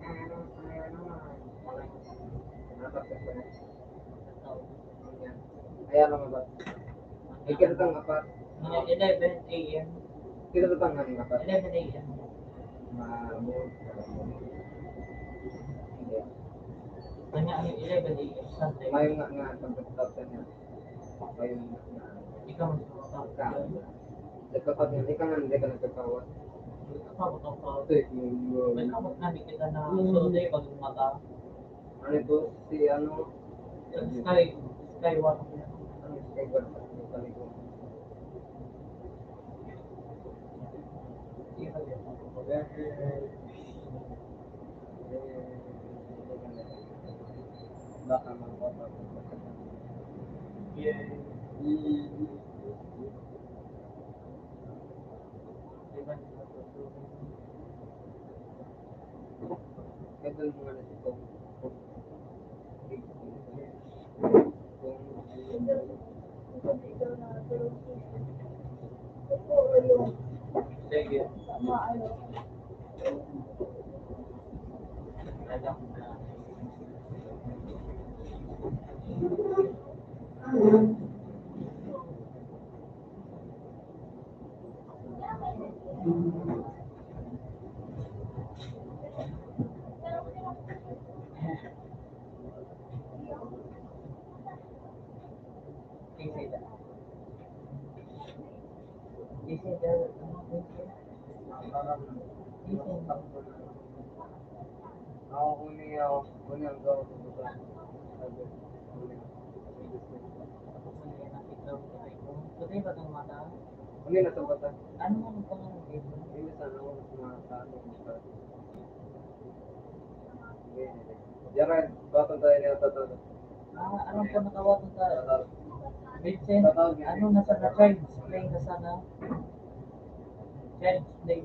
ano, ano, ano, walang, ano, Ayan naman ba? Ay, kita tang apat. Mga eleven A M. Kita tang ano apat. Eleven A M. Ma-, mo-, Kanya ang eleven A M. Sunday. May nga, nga, pagkatapos niya. Ikaw ang sumasakit. Nagkakapag-, ikaw nga, hindi ka nagkakawat. Ikaw ang sumasakit. Ito, yung, yung, may kamot na, hindi kita na, so, day, pag mata. Ano ito? Si ano? Sky, Skyward. Ano yung Skyward? Yung sabi ko. Baka mga Ganda ng mga nagtutong. Sige. Ako, kunin niya ako. Kunin ang gawin ko. Kunin na sa bata. Ano nga ang pangalan dito? Hindi, sana ako mas makakaano. Jared, batang tayo niya, tatalo. Ah, anong po nakawato sa Vincent? Ano na sana, child? Play na sana. Child play.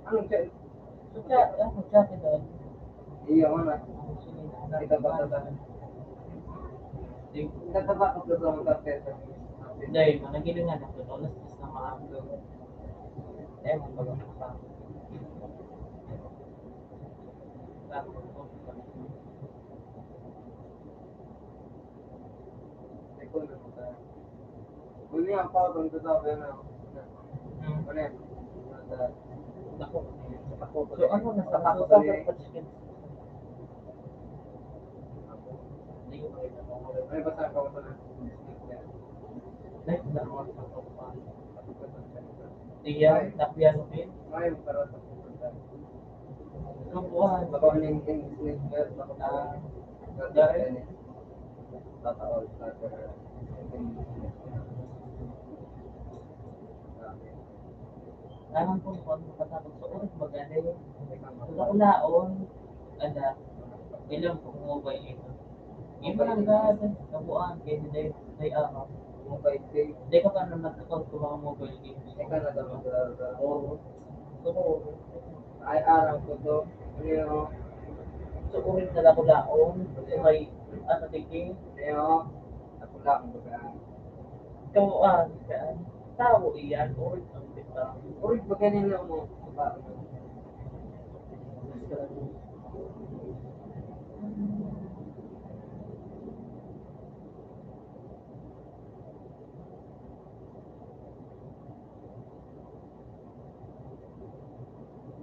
Anong child? So, chat, ano, chat ito? Iyo, ano? Sige, ito ba, ito ba? Sige. Ito ba, ito ba, ito ba? Dahil, managiling nga na ito, alas tres na maaga. Eh, magbaga pa. Kunya ang pautang sa sabi na. Hmm. Ano yan? Nasa Dako. Sa dako. So, ano, nasa Dako dako, sa dako. Ay, basta ako sa na. Next na. Iya, tapyan mo, eh. Ay, para sa Kabuuan. Baka ning English, baka Ah. Dahil? Tataon, tataon. Kailangan kong kuwan, makatakot sa oras, maganda yun. Sa kulaon, ada, ilang kung mobile ito. Yung mga gad, kabuuan, kaya hindi, hindi ako. Mobile game. Hindi ka pa naman nagkakaroon ng mga mobile games. Hindi ka na daw mag-, Oo. Gusto ko, Ay, aram ko to. Ano yun? So, uring na lakulaon. So, may, ano, tiki? Ano yun? Lakulaon ba ka? Ikaw, ah, ka. Tao iyan. Uring ang tita. Uring ba ganyan lang mo? Ba?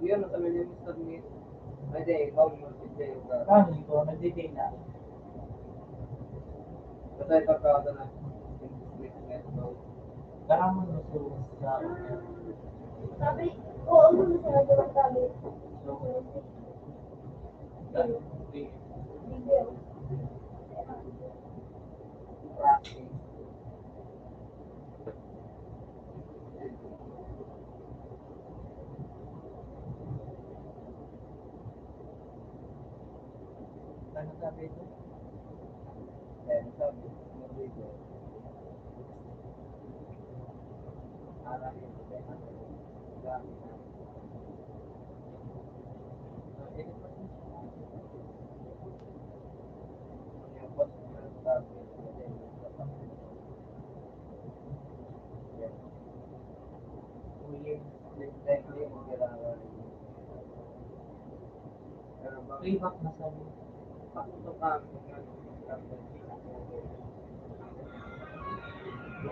Yun, nasa menu, Mister Meat. Ay, di, ikaw, mag-video ka. Kami ko, nagtitinda. Patay pa ka, ito na. Karamo na sa, sa Sabi, oo, ano na sila doon, sabi. So, Ano sabi ito? Eh, sabi, sabi ko, parang yung problema ko, dami na. Payback na sabi. Baka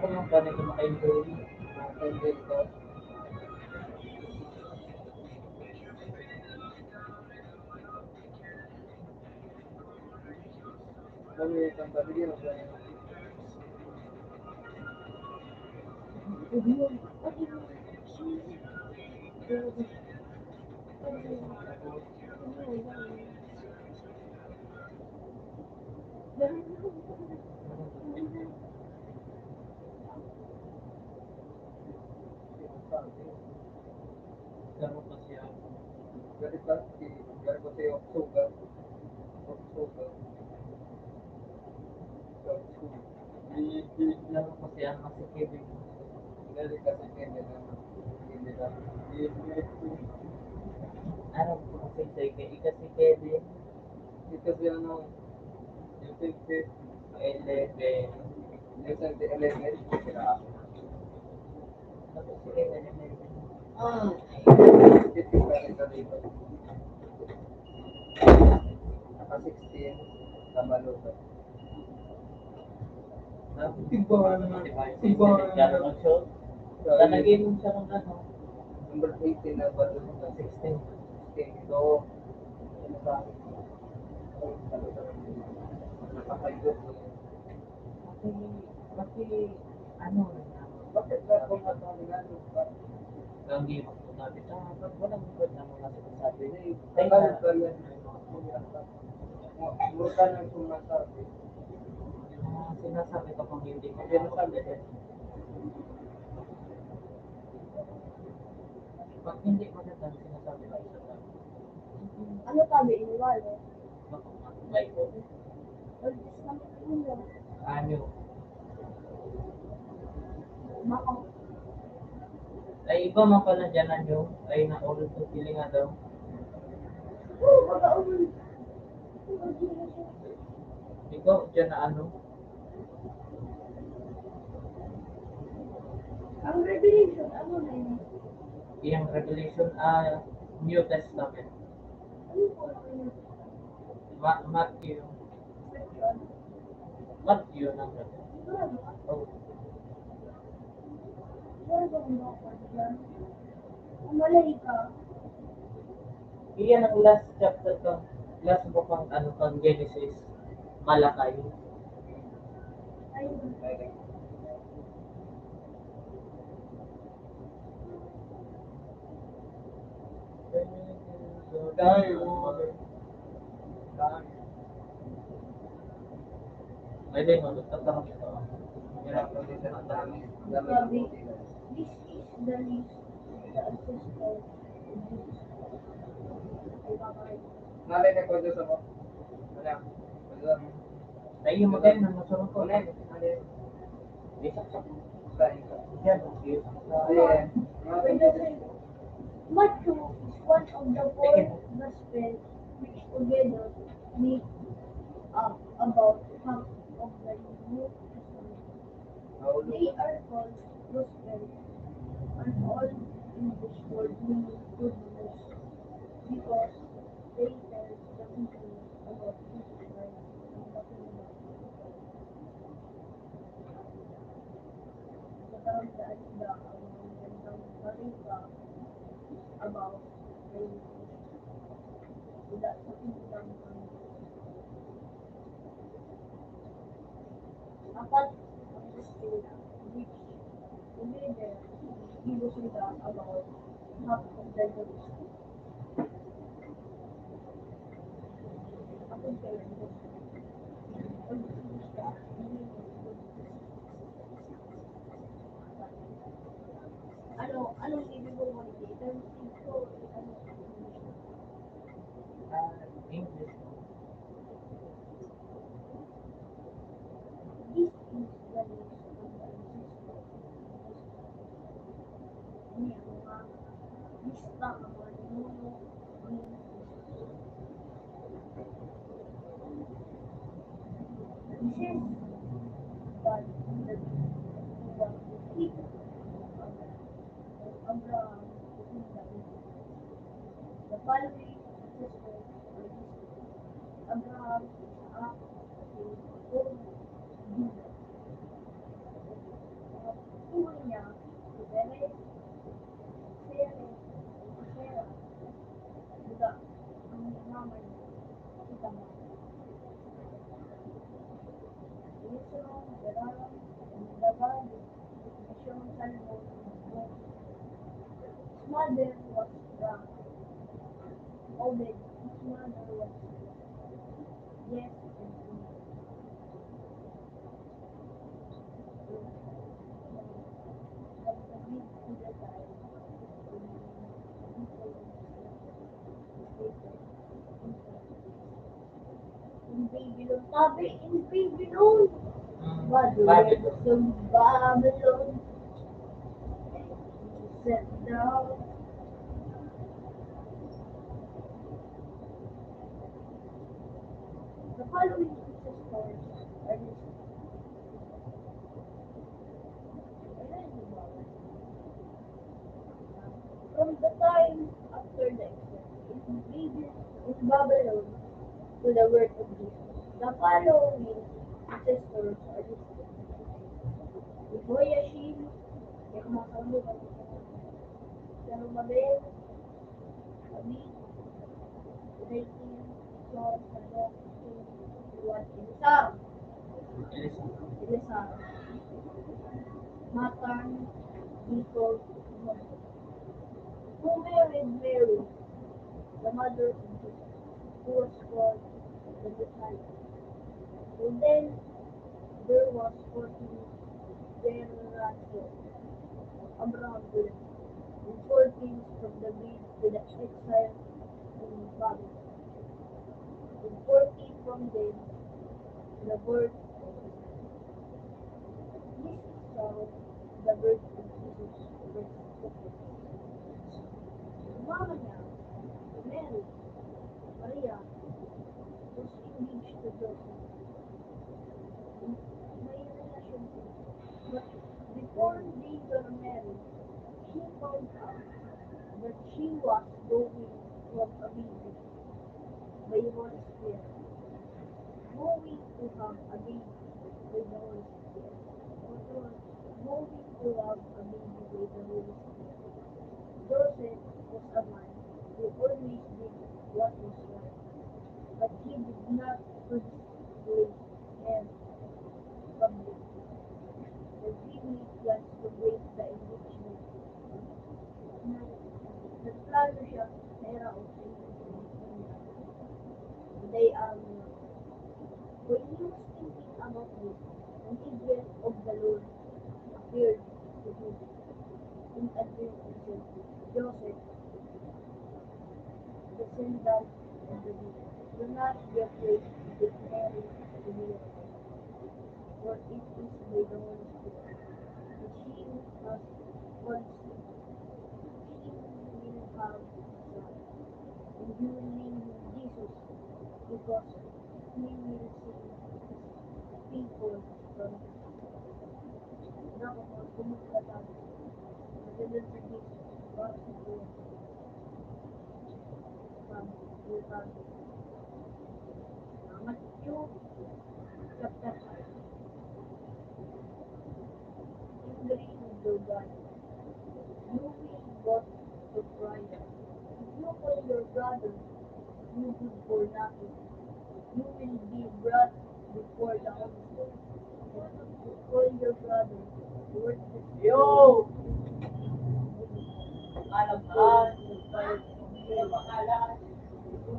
naman paano ito maka-enjoy? Kami, ang pamilya, Garo pa siya. Garo pa si, garo pa si October. October. Garo pa siya, mas si Kevin. Garo pa si Kevin, ano? Ano po kasi sa ika, ika si Kevin? Ika si ano? Yung fifty. Eleven. Yung eleven. Ah, naka sixteen, nabalo pa. Iba naman. Iba naman. Sa nag-inom siya ng ano? Number eighteen, nabalo pa. Sixteen. Sixteen. So, ano ba? Nakapagod. Kasi, kasi, ano, bakit ba kung ano, ano, ba? Ang di magsasabi, ah, ba't walang iba na mga sinasabi? Hindi, kaya, kaya, mura ka nang sumasabi. Ah, sinasabi ka pang hindi mo. Hindi mo sabi. Pag hindi maganda, sinasabi ka isa lang. Ano sabi ni Walo? Bible. Old Testament ninyo. Ano? Bako. Ay, iba man pala dyan, ano? Ay, na old to feeling nga daw. Oo, baga old. Ikaw, dyan na ano? Ang Revelation, ano na yun? Yung Revelation, ah, New Testament. Ano po ang New Testament? Ma-, Matthew. Matthew. Matthew na. Sigurado ka? Oo. Sigurado ka ba, Kuya? Kung malay ka. Iyan ang last chapter kang, last book kang, ano, kang Genesis, Malachi. Ayun. Ay, di, magtatapos ito. Sabi, this is the list of the ancestors of Jesus. Ay, bakit? Nalay na ko, Diyos ako. Wala. Wala. Tayo mo kayo, nang masunod ko. Wala. Wala. Isa, isa. Isa, isa. Yan, isa. Ayan. Matthew is one of the four gospels which together make up about half of the New Testament. They are called gospels, an old English word meaning good news, because they tell the people about Jesus Christ and the kingdom. Nagkakamdaan daw ang magandang balita about kay Jesus. Wala sa kingdom ang apat ang eskwela, which together, gibo sila about half of the Jews. Ako kaya, ano, anong ibig mong sabihin? Ano, ano, ah, English. This is the list of the ancestors. Ini ang mga lista ng mga ninuno ni Jesus. This is God, the King of Kings, Abraham, the following ancestors are listed. Abraham, Isaac, Jacob, Judah. Mga turing niya, si Perez, si Zerah, si Zerah, Judah, ang mama niya, si Tamar. Hezron, Beera, Nadab, Siya magsalmo, his mother was drunk. Obed, his mother was drunk. Yes, and Enoch. In Babylon. Sabi, in Babylon. Mm, Babylon. Babylon. In Babylon. Sit down. The following ancestors are listed. From the time after the exile in Babylon to the birth of Jesus, the following ancestors are listed: Jehoiachin, yung mga kalugan, Zerubbabel, Abi, Eliakim, Azor, Zadok, Eliud, Eleazar. Eleazar. Matthan, Jacob, Joseph. Who married Mary, the mother of Jesus, who was called the Messiah. So then there was fourteen generations of Abraham to them, and fourteen from the grave to the exile in Babylon, and fourteen from them to the birth of Isaac. This is how the birth of Jesus was spoken. Ang mama niya, si Mary, Maria, was engaged to Joseph. May relasyon sila. But before they were married, she found out that she was going to have a baby by the Holy Spirit. Going to have a baby by the Holy Spirit. Going to have a baby by the Holy Spirit. Joseph was a man who always did what was right, but he did not display her publicly. The Jews plans to break the engagement. Nagplano siya na iraot sa They are miracles. When he was thinking about this, an angel of the Lord appeared to him in a dream and said, "Joseph, descendant of David, do not be afraid to take Mary to be your wife, for it is by the Holy Spirit that she has conceived. She will have a son, and you will name him Jesus, because he will save his people from their sins." Dapat magkumot ka tayo. Magandang sa Jesus. Bakit sa Diyos? From the Father. Matthew chapter five. In the reign of your God, you will go to trial. If you call your brother, you good for nothing. You will be brought before the council. If you call your brother, worthless. Yo! Alam ka,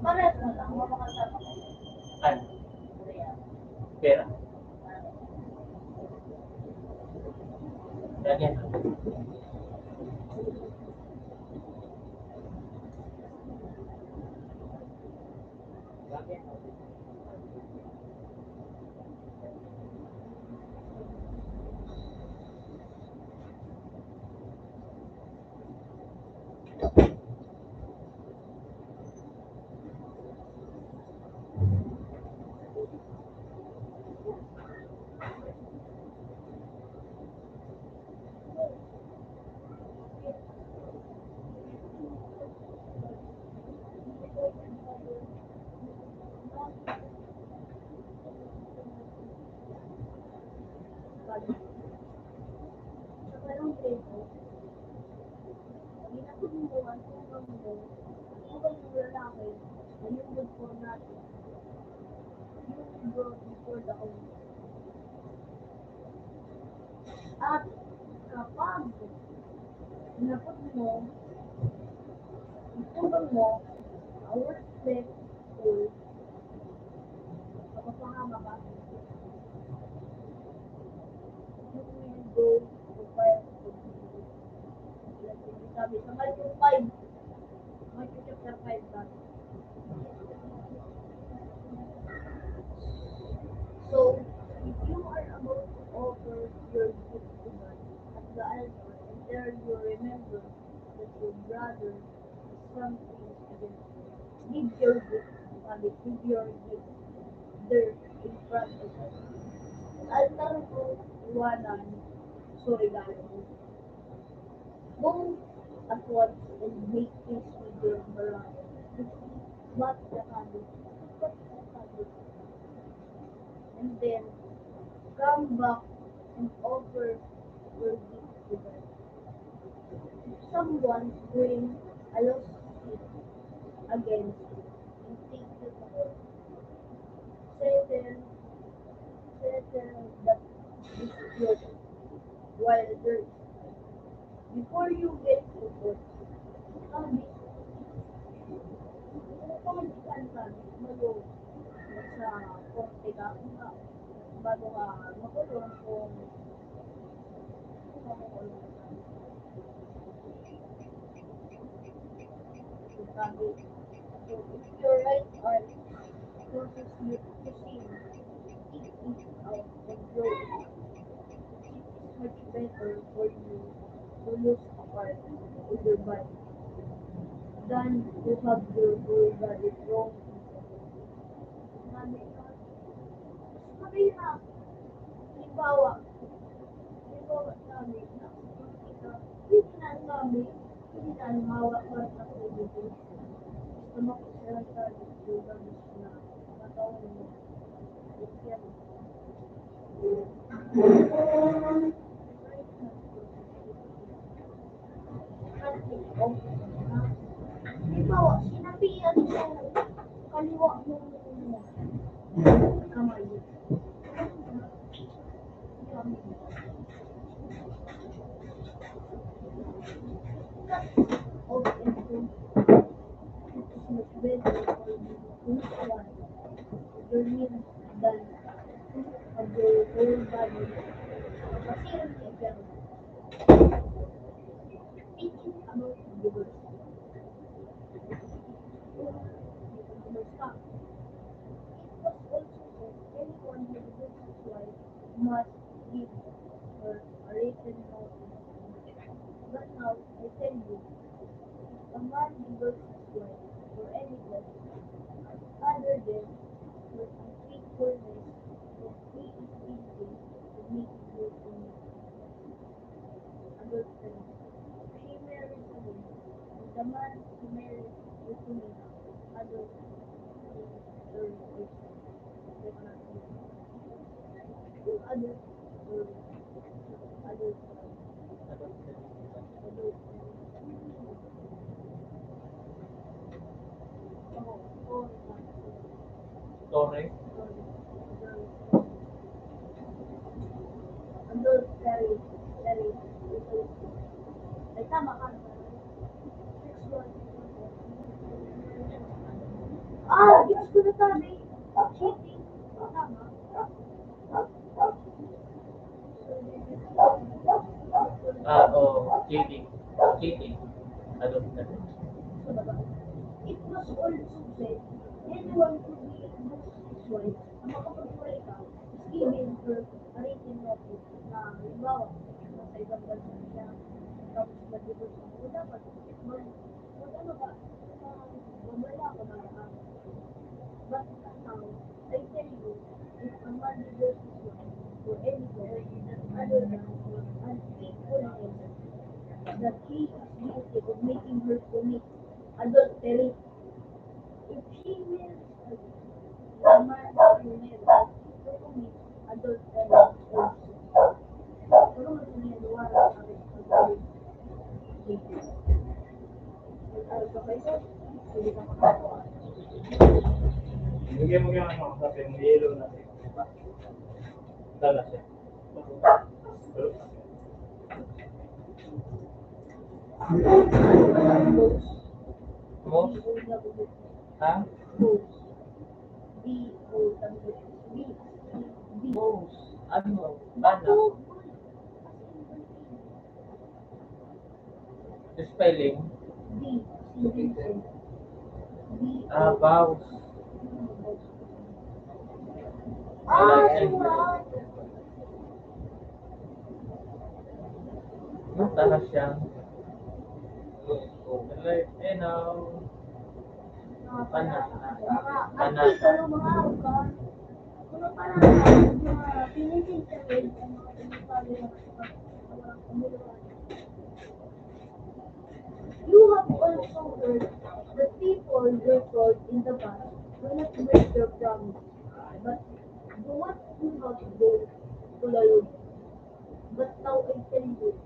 parehas mo lang, mamakasama ka. Ano? Pera. Ganyan. At Kapag inabot mo, itulong mo, a worthless fool, mapapahama ka. You will go to fire. Sabi sa Matthew five, Matthew chapter five, verse. So, if you are about to offer your gift to God at the altar, and there you remember that your brother has something against you, leave your gift, sabi, leave your gift there in front of God. Altar mo, iwanan, so regalo mo. Go at once and make peace with your brother. But the habit, but the habit. And then, come back and offer your gift to God. If someone bring a lawsuit against you and take you to court, settle, settle that dispute while there is time. Before you get to court, sabi, kung pangalitan ka, bago sa korte ka, bago ka makulong, kung kung makulong ka. Sabi, so, if your right arm causes you to sin, take it out and throw it. It is much better for you to lose a part of your body than to have your whole body thrown into hell. Sabi niya, sabi niya, halimbawa, halimbawa, sabi, nakikita, hindi na sabi, hindi na halimbawa, para sa pagkakas. Gusto mo kung saan ka, gusto mo na, Halimbawa, sinabihan mo kaliwa mo kamay. Cut off and put it is much better for you to use one of your nails than of your whole body. Kasi yun, ikaw. Thinking about divorce. Divorce ka. It was also said, anyone who divorces his wife must give her a written notice. But now, I tell you, if a man divorces his wife for any cause other than her unfaithfulness, then he is guilty of making her commit adultery. If she marries again, and the man she married will commit adultery. Torre? Ah, Diyos ko, nasabi. Cheating. Tama. Ah, oh, cheating. Cheating. Adultery. It was also said, anyone who divorces his wife, ang makapaghiwalay ka, is given her a written notice na, halimbawa, nasa ibang bansa siya, tapos nag-divorce ako, dapat mag-, mag-ano ka, magbabala ako ng lahat. But now, I tell you, if a man divorces his wife for any cause other than unfaithfulness, that he is guilty of making her commit adultery. If she marries again, the man who married to commit adultery also. Bigyan mo yung ano, sabi mo, yellow na. Dala siya. Pero, Boss? Ha? Boss. Ano? Bana? Spelling? Ah, boss. Ah, sure. Mata na siya. Alert, eh, no. Pana. Pana. You have also heard that people were told in the past, "Do not break your promise, but do what you have vowed to the Lord." But now I tell you,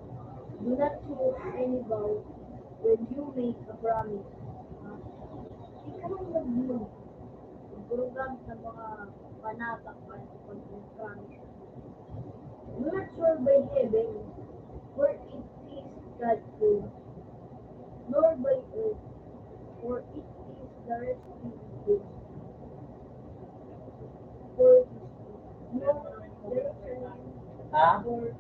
do not make any vow when you make a promise. Ikaw ang nagmula. Pagkurugan sa mga panata para sa pag-promise. Do not swear by heaven, for it is God's throne, nor by earth, for it is the resting place. For no direction, Ha? For the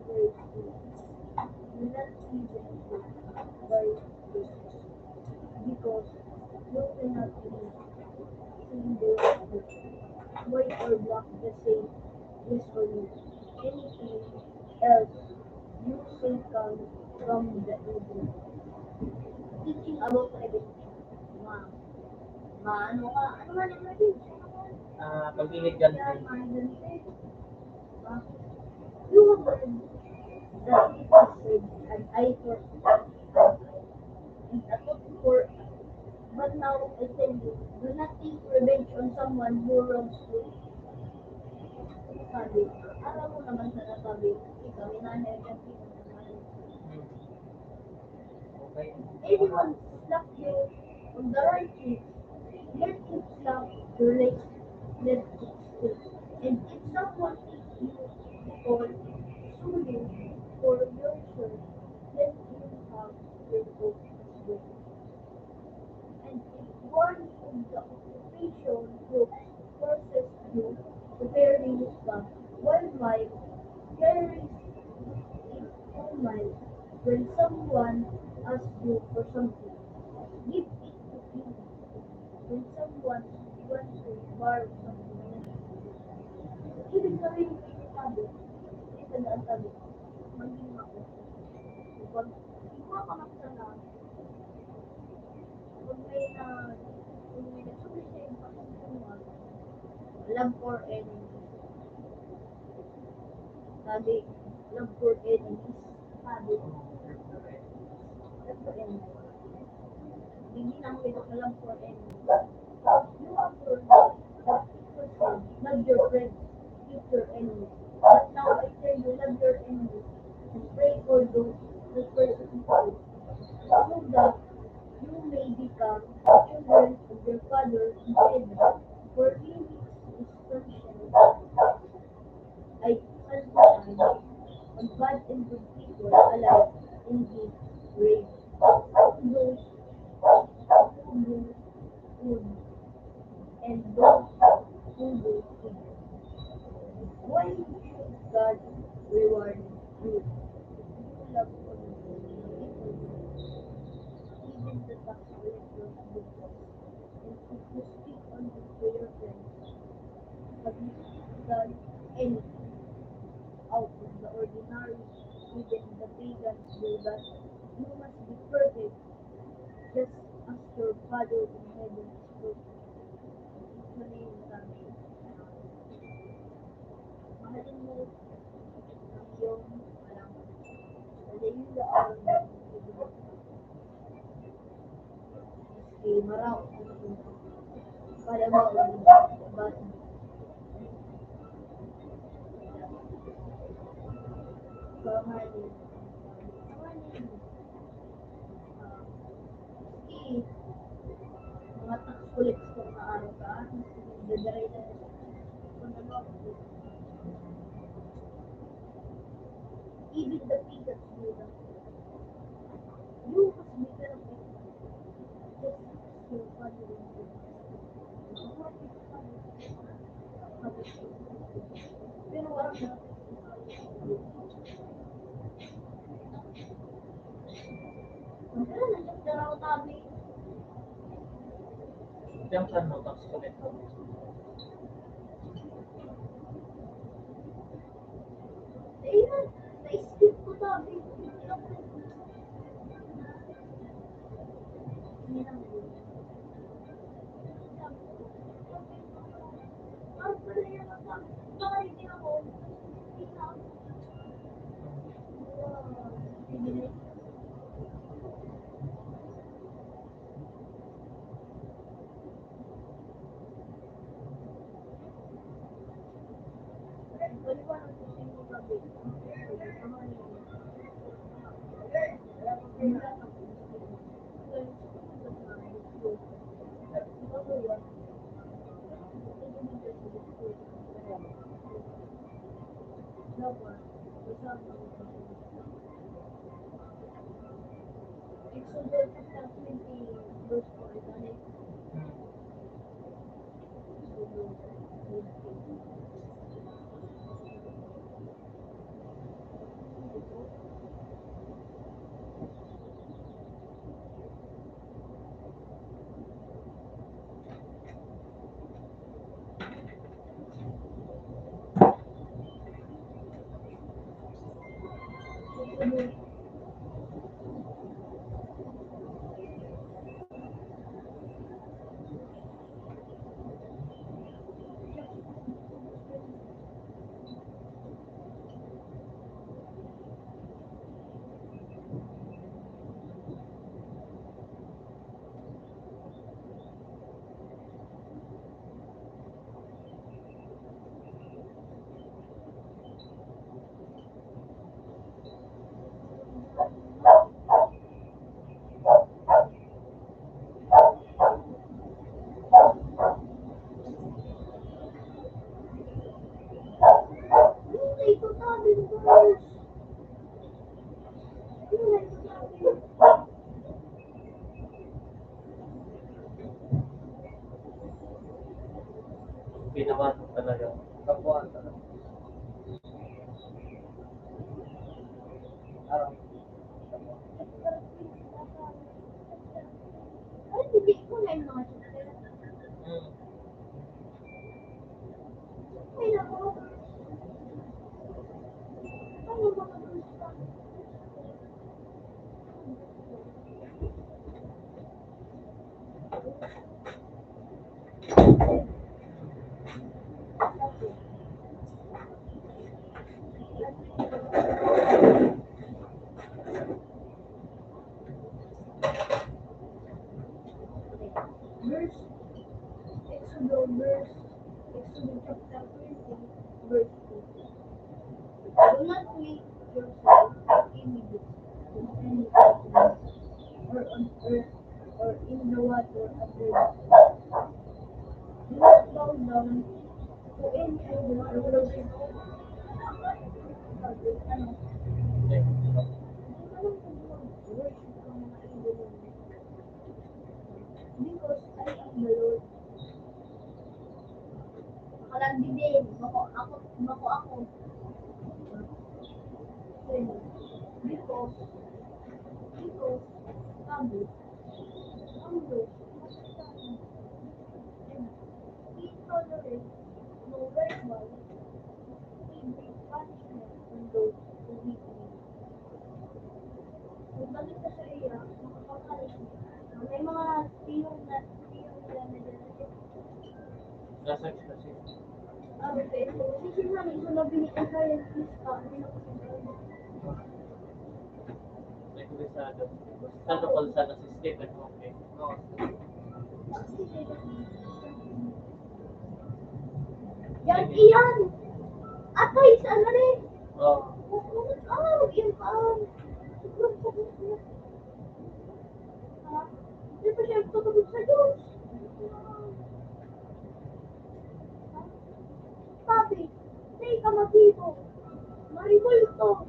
great place. Do not even by because you cannot read, see the white or black the same, yes or no. Anything else you say comes from the evil. Teaching about revelation. Ma, ma, ano ka? Ano nga yung revelation? Ah, pag-inigante. You have heard that it is said, "An eye for an eye, and a tooth for a tooth." But now I tell you, do not take revenge on someone who wrongs you. Sabi, aram mo naman sa nasabi, ikaw, inaanay ang Anyone slap you on the right cheek, let him slap your left, left cheek too. And if someone takes you to court, sue him for your shirt, let him have your coat as well. And if one of the occupation groups forces you to carry the wildlife, carry it all night. When someone asks you for something, give it to him. When someone wants to borrow something, ibig sabihin, sabi, ito na ang sabi, maging makuha. Pag ikaw pa magtanong, Kung may na, kung may nagsabi sa'yo, "Pakinggan mo ako." Love for enemies. Sabi, love for enemies. Sabi, love for enemies. Hindi na ang pinaka love for enemies. You have to love your friends, hate your enemies. But now I tell you, love your enemies, and pray for those who persecute you, so that you may become children of your Father in heaven, for he makes his sunshine, ay, sunshine on bad and good people alike, and give grace to those who do good and those who do evil. Why should God reward you if you love only the evil? Even the tax collectors do that. And if you speak only to your friends, have you done anything out of the ordinary? Even the pagans do that. You must be perfect, just as your Father in heaven is perfect. Ito na yung sabi. Mahalin mo ang iyong alam. Malayo na ang Maski maraot na ito. Para mauli, bati. Mahalin. Mahalin. Ah, maski mga tax collector na araw ka, dadaray na sa kung ano, Even the pigs are small. You must be careful. Just so funny. Pero walang dapat. Ang ganda ng tabi. Diyan ka, no? Tapos connect mo. Ayun, na-skip ko tabi. Pinaman talaga. Kapuan talaga. Araw. Hmm. Verse, Exodo, verse, Exodo chapter twenty, verse two. Do not make yourself images of any idols, or on earth, or in the water under the sea. Do not bow down to any idol or worship. Ano? Worship ng mga idol. Because I am the Lord. Kalandi din. Bako ako. Bako ako. Because, because kami, ang Diyos, he tolerates no verbal, he brings punishment on those who hate him. Magbalik ka sa iya, makakakalis mo. May mga tiyong na, tiyong na, na, na, Nasa expression. Ah, okay. So, sisipin namin kung nabili ang current list pa, hindi na kasi current. May kumisado. Saan ka pala sana si Stephen? Okay. Oo. Yan, iyan! Atay, saan na rin? Oo. Oo, oo, yan pa. Di ba siya tutubod sa Diyos? Sabi, "Di ka mag-ibo. Maribulto."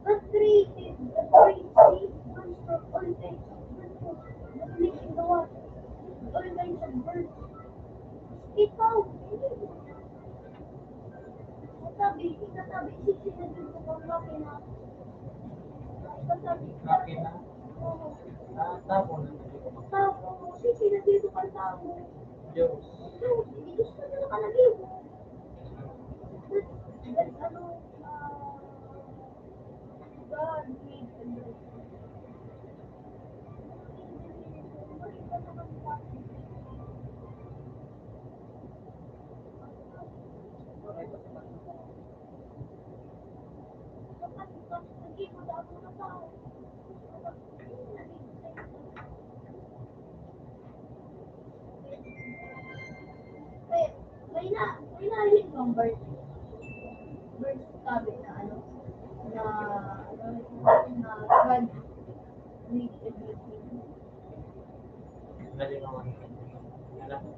God created the three seasons for all kinds of good food, the fish in the water, and all kinds of birds. Ikaw, sabi, ikaw sabi, sisinabi ko kang makina. Ikaw sabi, makina? Oo. Ah, tao na. Tao, sisinabi ko kang tao. Diyos. Diyos, Diyos na talaga lagi. Ano, ah, God made the earth. May, may na, may narinig kang verse, verse sabi na ano, na, ano, na God made everything. Nalimutan ko. Alam ko,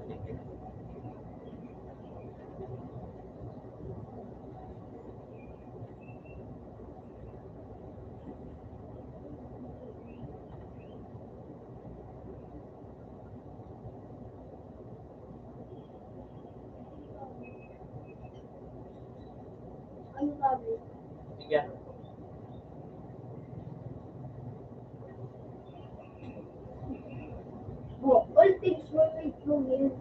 ano sabi? Sige. Oh, all things were made through him,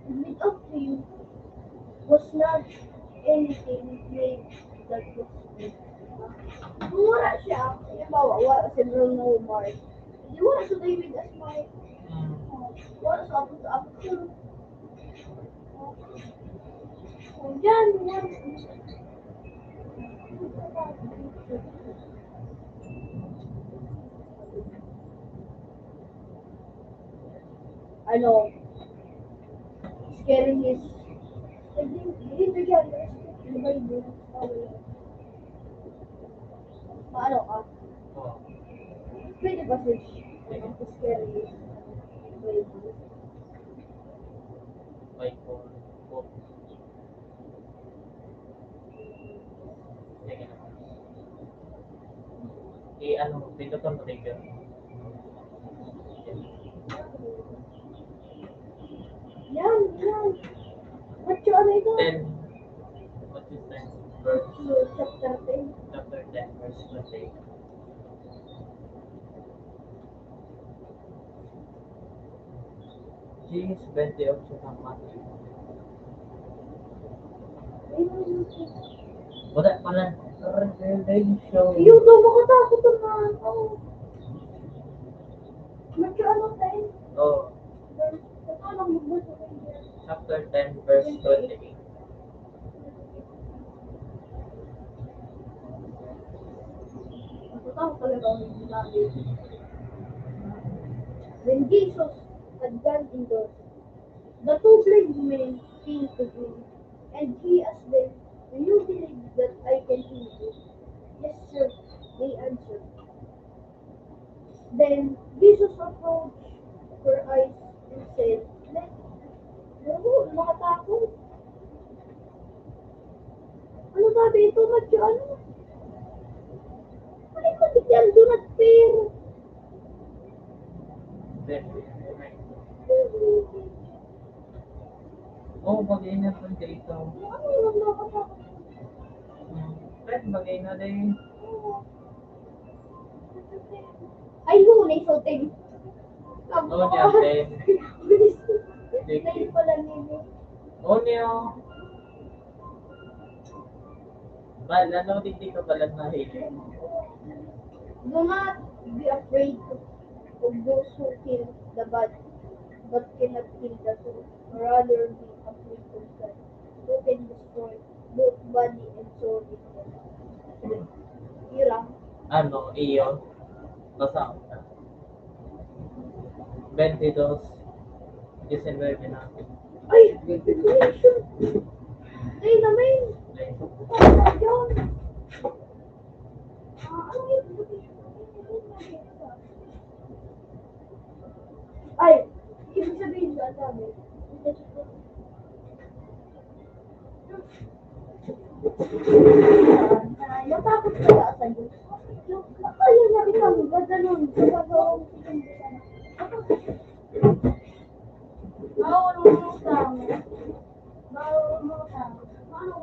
and without him was not anything made that was made. Kung wala siya, halimbawa, wala si Bruno Mars, di wala si David Asmay. Mm. Wala sa apot-apot yun. Yan, yan. Ano? Scary is, hindi, hindi bigyan ng respect ng Bible. Maano ka? Pwede ba, Sir? Ano, scary is, Bible. Bible. Sige na. I-ano, pindutan mo dito. Yan, yan. Matthew, ano ito? Ten. Matthew ten, verse, chapter ten. Chapter ten, verse twenty-eight. James twenty-eight sa Matthew. Wala pa lang. Revelation. Yung daw makatakot ang mga tao. Matthew ano tayo? Oh. Ito lang magbasa ko. Chapter ten, verse twenty-eight. Ang totoo talaga ang sinabi. When Jesus had gone indoors, the two blind men came to him, and he asked them, "Do you believe that I can heal you?" "Yes, sir," they answered. Then Jesus approached her eyes and said, "Let, ano, makatakot." Ano sabi ito, Matthew? Ano? Ano yung sabi diyan? Do not fear. Oh, bagay na pang dito. Ano yung nakakatakot? Hmm. Fred, bagay na din. Ay, huli, shooting. Oh, niya, Ben. Ngayon pala nini. Oh, niya. Ba, ano, hindi ka pala nahiling. Do not be afraid of those who kill the body, but cannot kill the soul. Rather be a free person who can destroy both body and soul in hell. Ira. Ano, iyo? Basa ako na. Twenty-two, diecinuebe na. Ay! Ay, naman! Ay. Ay, yun. Ah, ano yun? Ay, ibig sabihin ba, sabi? Ay, natakot ka sa asayo. Yung, ay, yung nakita mo, gaganon. Gaganon. Bawal mo yung tao. Bawal mo yung tao. Ano,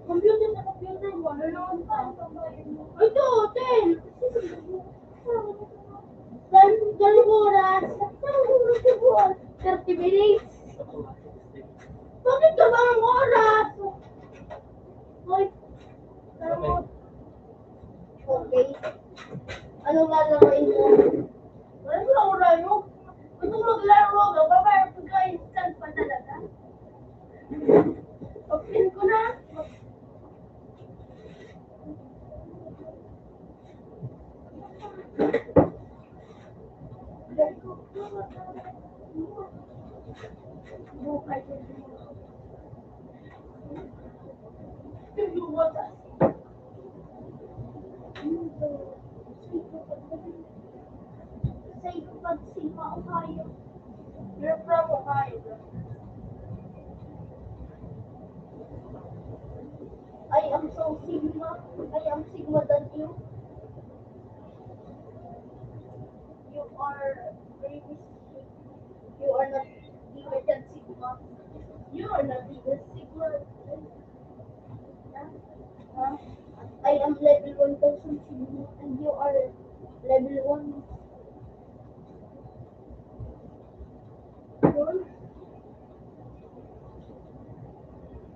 computer sa computer mo, ano naman pa? Ito, ten. Dalawang oras. Thirty minutes. Bakit ka ba ang oras? Hoy. Okay. Anong lalaro mo? Wala ko na oras, no? Gusto ko maglaro, no? Baba, pagka-instant pa talaga. Open ko na. Sa iyong pagsigma, Ohio. You're from Ohio, bro. I am so sigma. I am sigma than you. You are very, you are not even sigma. You are not even sigma. Huh? I am level one thousand sigma and you are level one.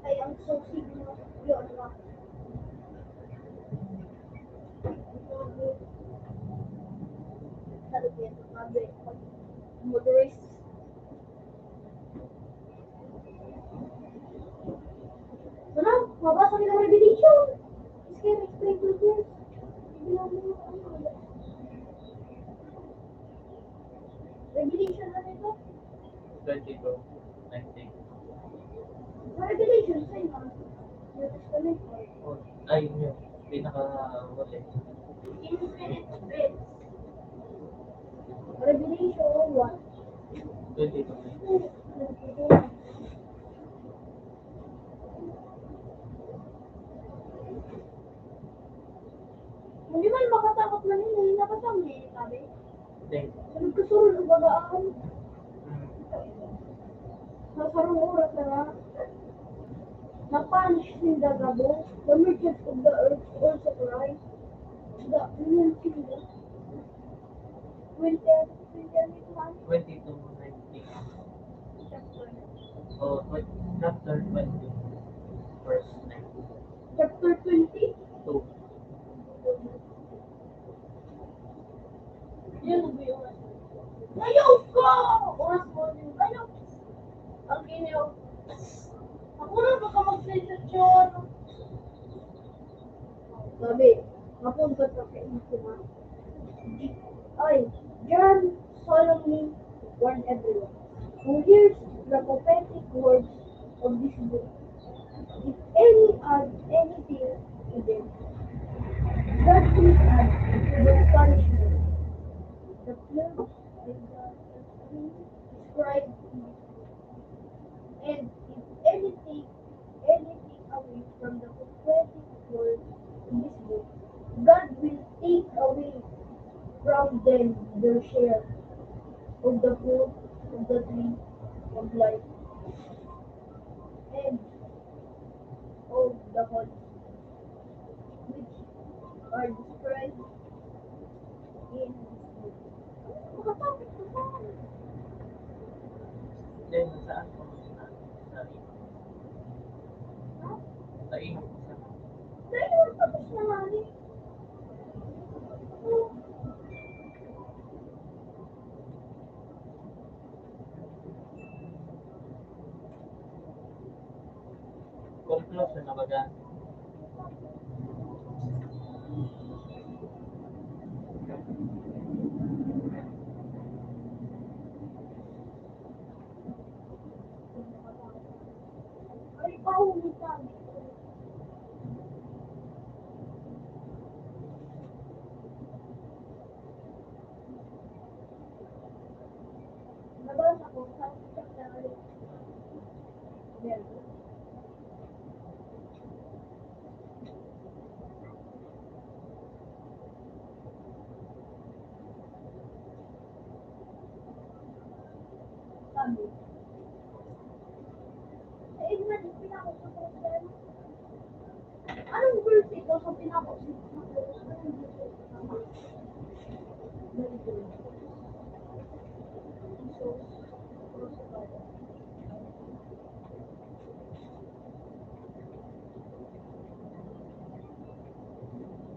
I am so sigma. You are not. Sabi ko yan, sabi, pag motorist. Ano? Mabasa nila Revelation. Scary, scary, scary. Revelation, ano ito? Twenty-two, nineteen. Revelation, sa'yo, ah. New Testament, or Oh, ay, yun. Pinaka-huli. Infinite Bits. Revelation one. Twenty-two. Hindi man makatakot man yun, eh. Nakasama niya yung sabi. Thank you. Sunod ka, sunod ang bagaan. Mm. Sa sarong oras na, na-punish sinda gabos, the merchants of the earth also cry. The, yun sinda. Twenty, twenty, ano ito, man? Twenty-two nineteen. Chapter. Oh, twen-, chapter twenty, verse nineteen. Chapter twenty? Two. Yan ang oras mo. Ayaw ka! Oras mo din. Ayaw. Ang inyo. Ako na baka mag-sensation. Sabi, hapon ka sa kaintindihan. Ay, John solemnly warn everyone who hears the prophetic words of this book. If any add anything to them, God will add to their punishment. The plague and the described in this book. And if anything, anything away from the prophetic word in this book, God will take away from them their share of the fruit of the tree of life and of the Holy Spirit, which are described in this book. Then, saan po sa, sa imo? Ha? Sa imo po sa. Sa imo, tapos na nga, eh. Conclusion na baga. Nabasa ko sa isang tao. Sabi, sa inyo na din, pinakot sa problema. Anong verse ito sa pinakot?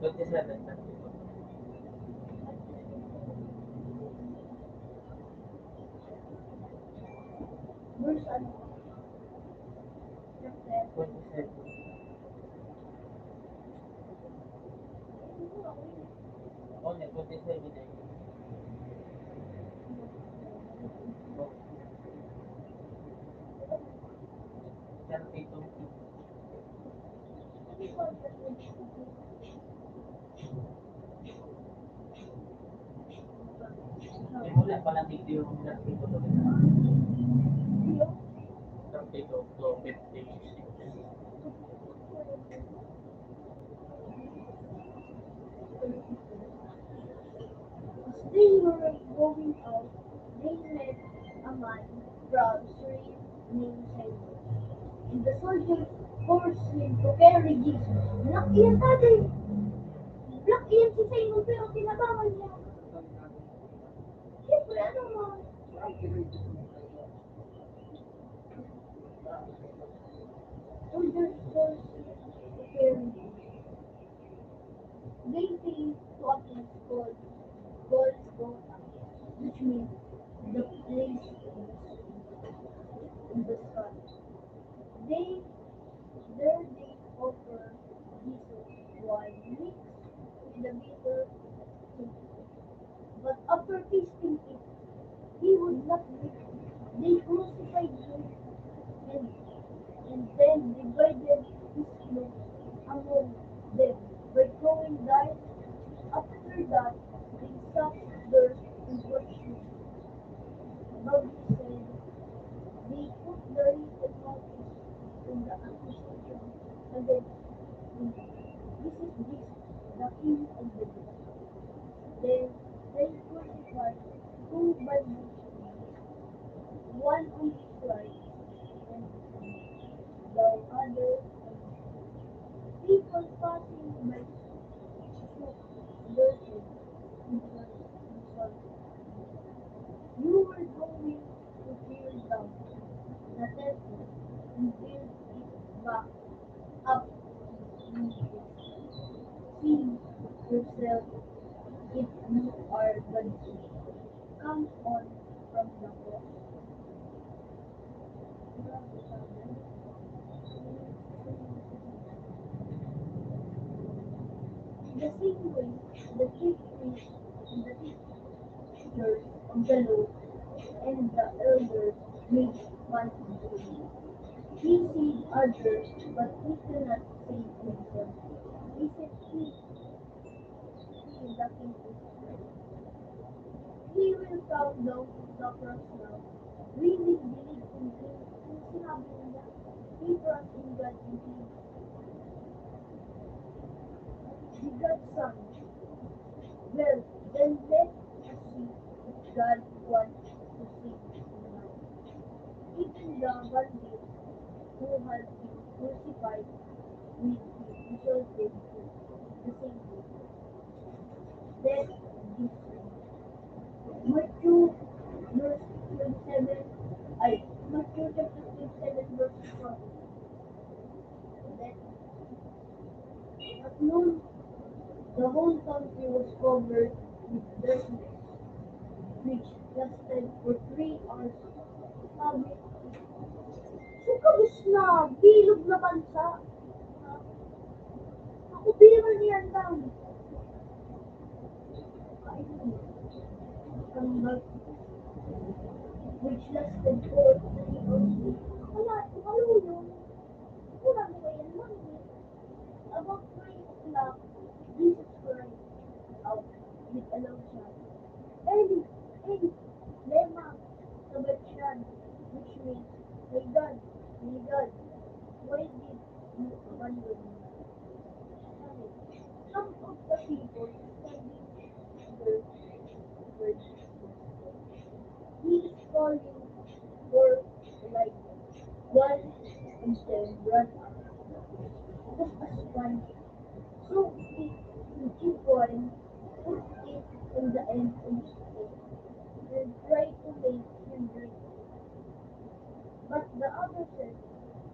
Twenty-seven. Verse ano? Twenty-seven. Ako, may twenty-seven eh. Thirty-two. Ay, wala pala dito yung thirty-two. Thirty-two to fifty-six. As they were going out, they met a man from Cyrene named Simon. And the soldiers forced him to carry Jesus. Black iyan, tatay! Black iyan si Simon, pero tinabangan niya. Siyempre, ano mo? Soldiers forced him to carry Jesus. They came to a place called Golgotha, which means the place in the sky. They, there they offered Jesus wine mixed with a bitter sweet. But after tasting it, he would not drink it. They crucified him and, and then divided his clothes among them by throwing dice. After that, they sat there and watched him. Bible said, they put the written notice in the accusation against him. This is Jesus, the King of the Jews. Then they crucified two by one on his right and the other on his left. People passing by shook their heads and insulted. You were going to tear down the temple and build it back up in three days. See yourself if you are God. Come on from the cross. In the same way, the chief priests and the teachers of the law and the elders made fun of him. He said others, but he cannot save himself. Isn't he, he is the King of Israel? He will come down from the cross now. We will believe in him kung sinabi niya, he trust in God and he is the God's Son. Well, then let us see if God wants to save the man. Even the bandit who had been crucified with him insulted him the same way. Death gives life. Matthew verse twenty-seven, ay, Matthew chapter twenty-seven, verse forty. Then, at noon, the whole country was covered with darkness, which lasted for three hours. Sabi, so Kabos na bilog na bansa. Ako pira niyan lang. Which lasted for three hours. Wala, wala yun. Wala mo yan lang. About three o'clock, Jesus cried out with a loud shout, "Eli, Eli, lema sabachthani," which means, "My God, my God, why did you abandon me?" Some of the people standing there were He is calling for Elijah. One of them ran up, took a sponge, soaked it in cheap wine, put it on the end of his face, and tried to make him drink it. But the other said,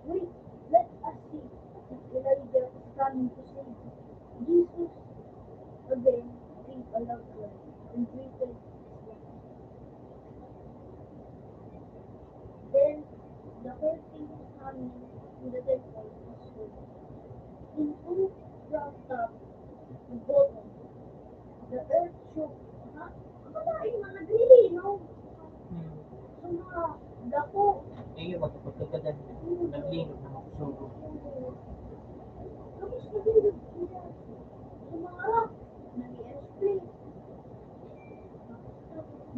"Wait, let us see if Elijah is coming to save him." Jesus again gave a loud cry and breathed his last. Then the curtain hanging in the temple was torn in two from top to bottom. The earth shook. Ha? Ang babae nga naglilinaw. Hmm. Sa mga dako. Eh, yun, magpapagkagad. Hmm. Naglilog na makusugo. Tapos naglilog sila. Sa mga rock, nag-i-earthquake.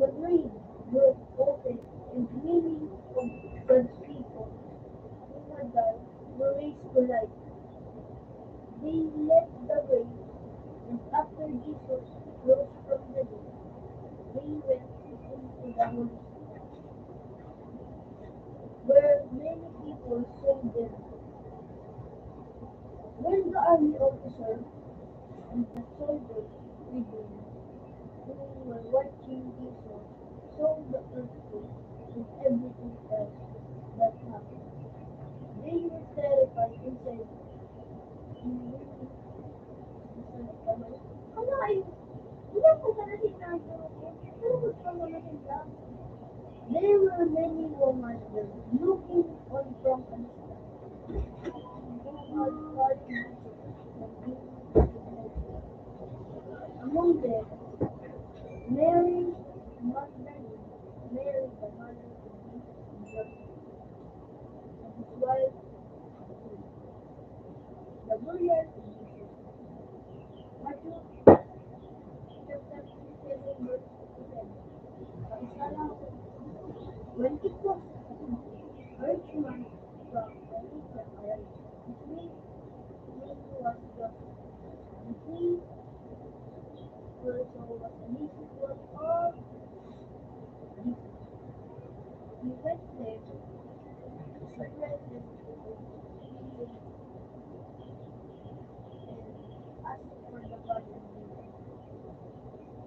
The grave broke open and many of God's people who had died were raised to life. They left the grave, and after Jesus rose from the dead, they went into the holy city, where many people saw them. When the army officer and the soldiers with him, who were watching Jesus, saw the earthquake and everything else that happened, they were terrified and said, "Hindi sana kamay." Kalain, hindi ako sana sinabi. Pero gusto ko na sila. There were many women there looking on from a distance. Among them, Mary Magdalene, Mary the mother of Jesus, and Joseph, and his wife, the burial of Jesus. Matthew chapter twenty-seven, verse fifty-seven. When it was evening, a rich man from Arimathea arrived, whose name was Joseph. And he also was a native of He went there to the presence of the king and asked for the body of Jesus.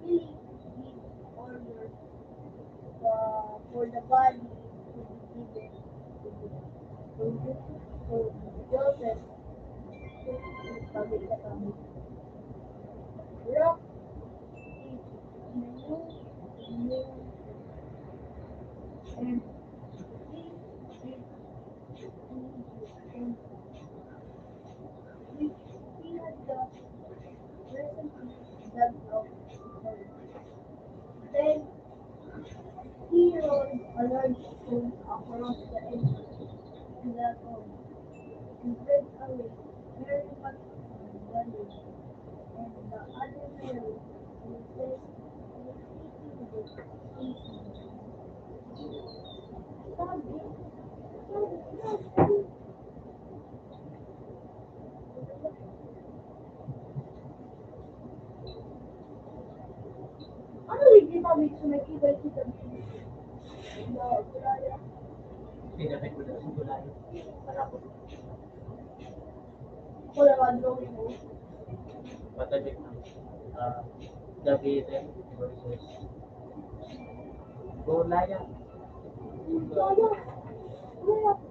He gave order, uh, for the body to be given to him. So, Joseph took it, pagkatapos, wrapped it in a new linen cloth, and he went to the temple, which he had just recently dug out. Then he rolled a large stone across the entrance to the tomb, and fled away. Mary Magdalene and the other Mary were there, were taking the things. Sabi, sabi, sabi, ano, hindi pa may sumay-ibay kita. Pinatay ko na sa gulay. Para po. Wala ka drawing mo. Patajik na. Ah, David versus Goliath. Goliath. Goliath.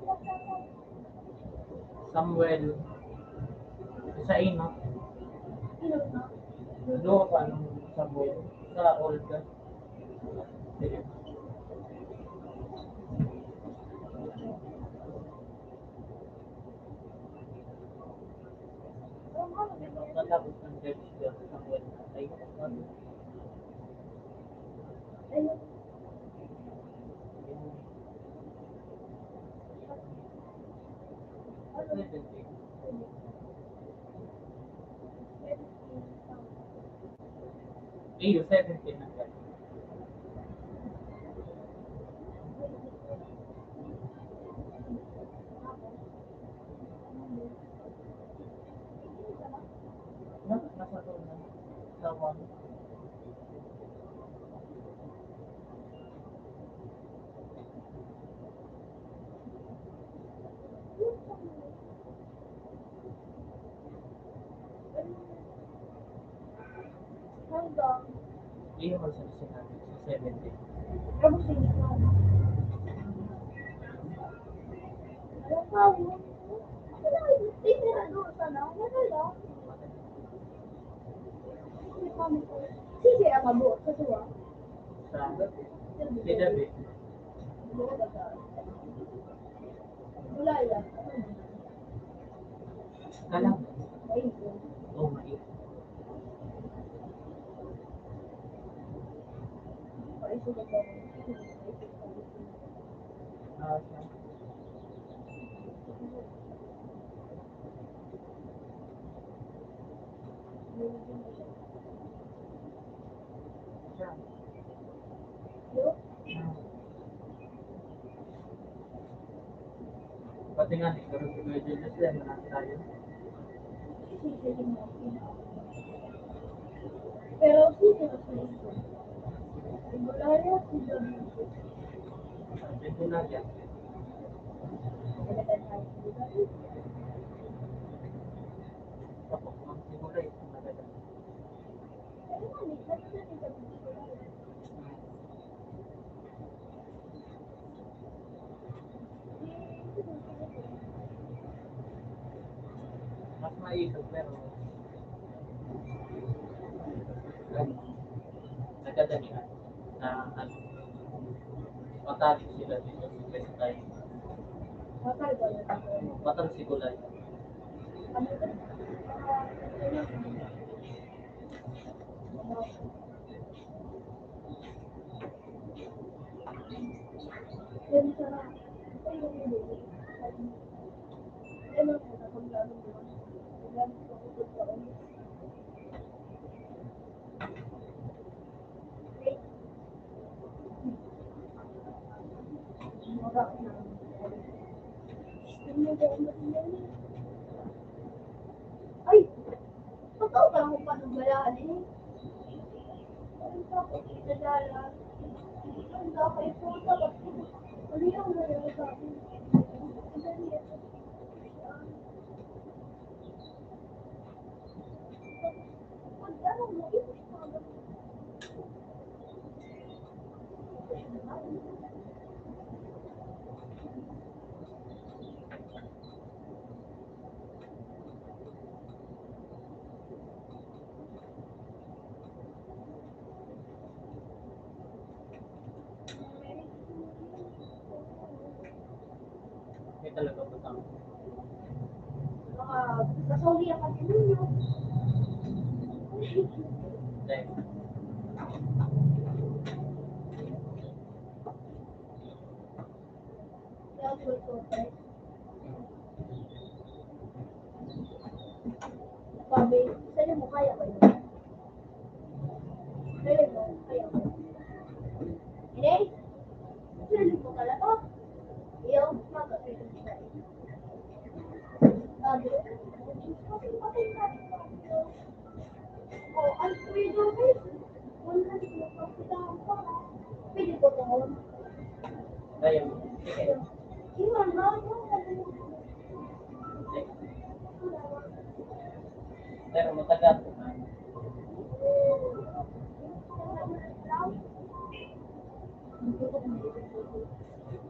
Samuel. Sa Enoch. Enoch na. Duha pa nung Samuel. Sa Old. Sige. Matapos ng service ko sa Samuel, ay, Iyo, seventeen na siya. Na, nasa to na. Sa one. Iyo man sa sinabi, sa seventy. Sige, ang mabuot sa tuwa. Sa, si David. Wala yan. Kalang. Oh, mali. Ah, siya. Siya. Pati nga, nagkaroon si Kuya Julius yan, wala tayo. Pero si Jesu Cristo, si Goliath, si David. Si Goliath. Tapos, ang si Goliath, maganda. Mas maisog, pero, ano, nagkadalian na, ano, matarik sila dito sa Palestine. Matarik si Goliath. Ay! Totoo ba akong panuglalaan eh? Ang tapos sa dalan, ang dakay po, tapos ano yung nangyari sa akin? Ang dali ako. Pag ano mo, ipos mo. May talaga ba tao? Baka nasauli ang kanya ninyo. Dahil. Kaya ang gusto ko, sabi, "Sa'yo mo kaya ba yun? Sa'yo mo kaya ba yun?" Hindi? Sa'yo mo talaga? Ayaw, magkakita siya. Sabi, "Kasi patay ka." Oh, ang freedom, eh. One hundred na pagkita ko pa. Pwede ko to. Kaya mo. Sige. Iman, mahal mo. Pero matagal.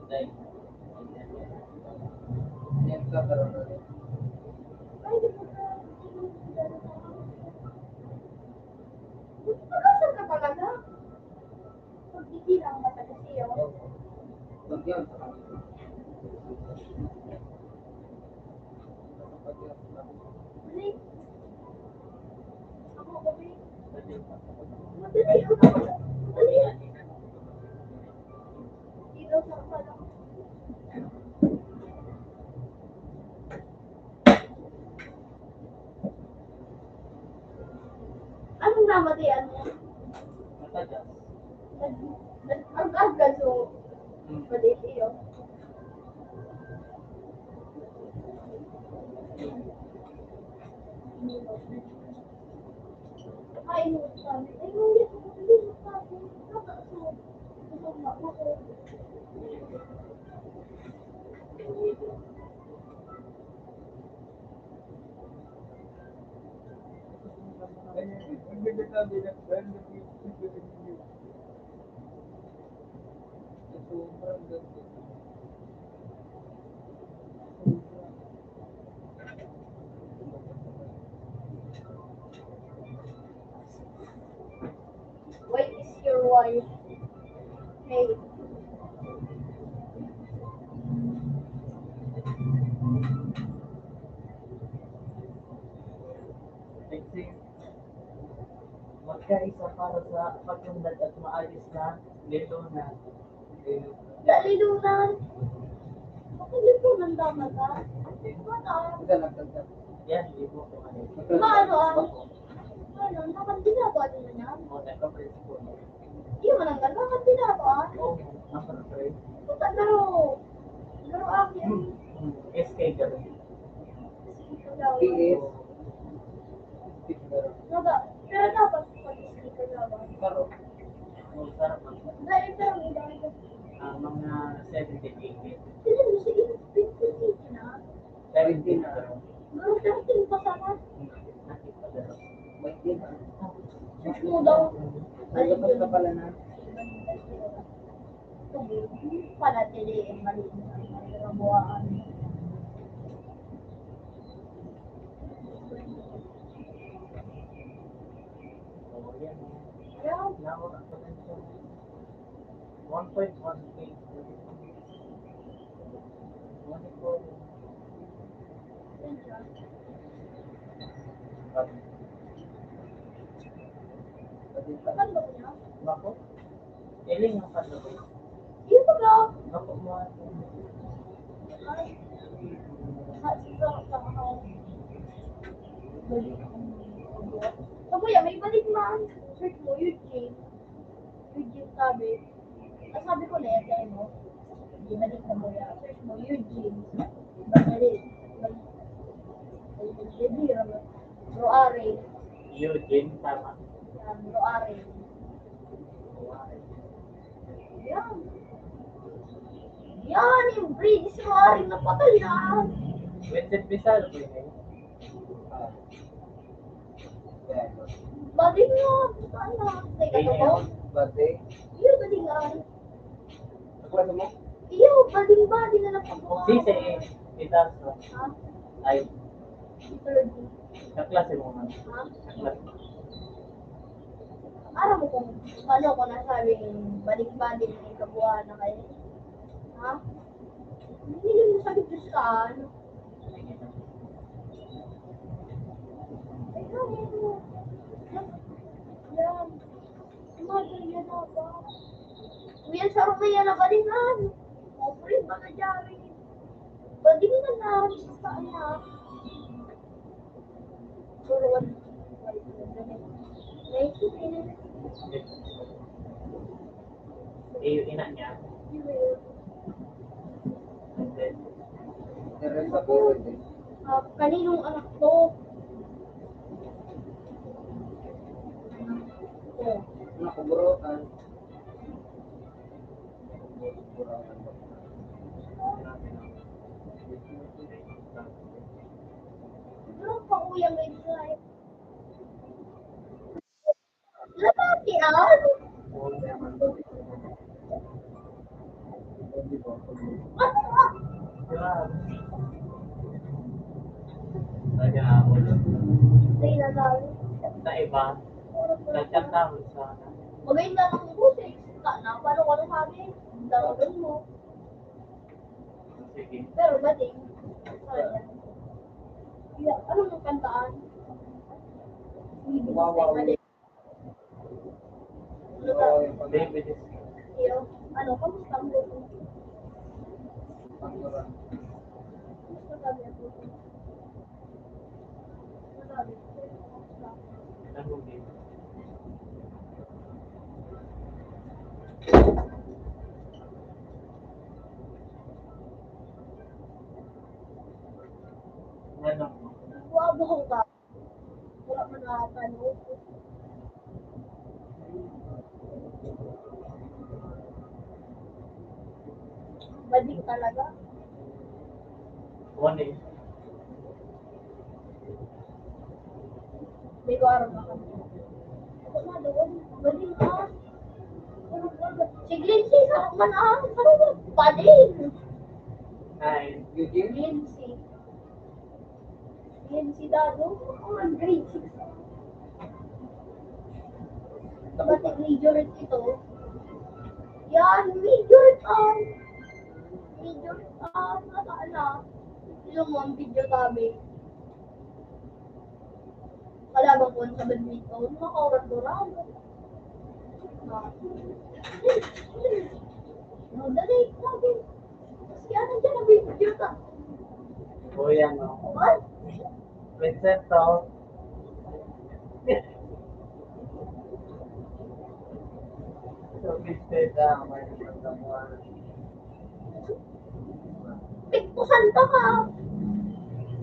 Dahil. Yan ka, pero Pag-asa ka talaga? Pagbibilang mata kasi yun. Pag yan, sa kanila. Pag yan, sa kanila. Mali. Anong namatian mo? Nag-, nag-, ang agad, so, maliit iyo. Why is your wife paid? Magkaisa para sa pagtundad at maayos na lelo na. Dali, Lunan. Bakit di po nang dapat, ha? Mata. Yan, di po. Maano, ah? Ano, naman ginagawa nila niya? Oo, nagka-press po. Di man ang ganda, ba't ginagawa? Oo, nagka-press. Puta, garo. Garo, akin. Hmm, hmm. S K garo. P S. Naga, pero dapat pag-speaker na ba? Pero, oh, sarap ang Dahil pero ang iba, ah, mga seventeen, eighteen. Sila yung sige, fifteen na. Seventeen na. Pero thirteen pa sana. Nakita ko. May din, ah. Mas mo daw. Ay, dapat ka pala na. Panatili ang mali. Ang kabuhaan. One point one eight. Nako. Iling ang katabi. Yung pag-, Nako mo. Ay. Sabi, may balik man. Search mo, Eugene. Eugene sabi. Ang sabi ko, "Lete mo." Di ba di ka mo yan? Search mo, Eugene. Bro Ari. Eugene, tama. Yan, Bro Ari. Yan. Yan, yung British Bro Ari na patay na. Vincent Pizarro, pwede. Bading nga, puta na. Teka, Bading totoo? Nga. Bading. Iyo, bading nga. Kaklase mo? Iyo, bading-bading na lang pag-, Si, si, si Tars, no? Ha? Ay. Si Third. Kaklase mo man. Ha? Kaklase. Aram mo kung paano ko nasabing bading-bading ang kabuuan na kayo? Ha? Hindi mo sabi ko sa ano. Yan. Uy, ang sarap na yan, nabalinan. O, pre, baka dyari. Pwede mo na lang sa kanya. Puro one. Nice. Eh, yung ina niya. And then, Teresa Verde. Ah, kaninong anak to? Oh. Nakuburotan. Pero pa uyang na yun, eh. Lalaki, ah. Ano, ah? Kaya ako lang. Sa ilalim. Sa iba, nagkataon sa Maganda ang boses. Ka na, paano ko nasabi? Ang dami mo. Sige. Pero bating. Sayang. Yeah, ano mong kantaan? Wow, wow. Bating. David is Iyo, ano, kamusta ang buhay mo? Kamusta kami ang buhay mo? Masabi ko, kamusta? Ano? Buha-buha ka. Wala man nakakano. Bading talaga. Morning. Hindi ko aram na kami. Ako na doon. Bading ah. Si Glency, sa man ah. Ano ba? Bading. Hi. Glency. Yan si Dado, ang grade six. Dapat major ito. Yan, major ka. Major ka, nataala. Yung mga video kami. Kalaban ko sa badminton, makaurag-urag. Madali, grabe. Si ano dyan, ang video ka? O, yan, o. What? Princess, o. So, Mister Dang, may nagtamuan. Pigpusan ka ka.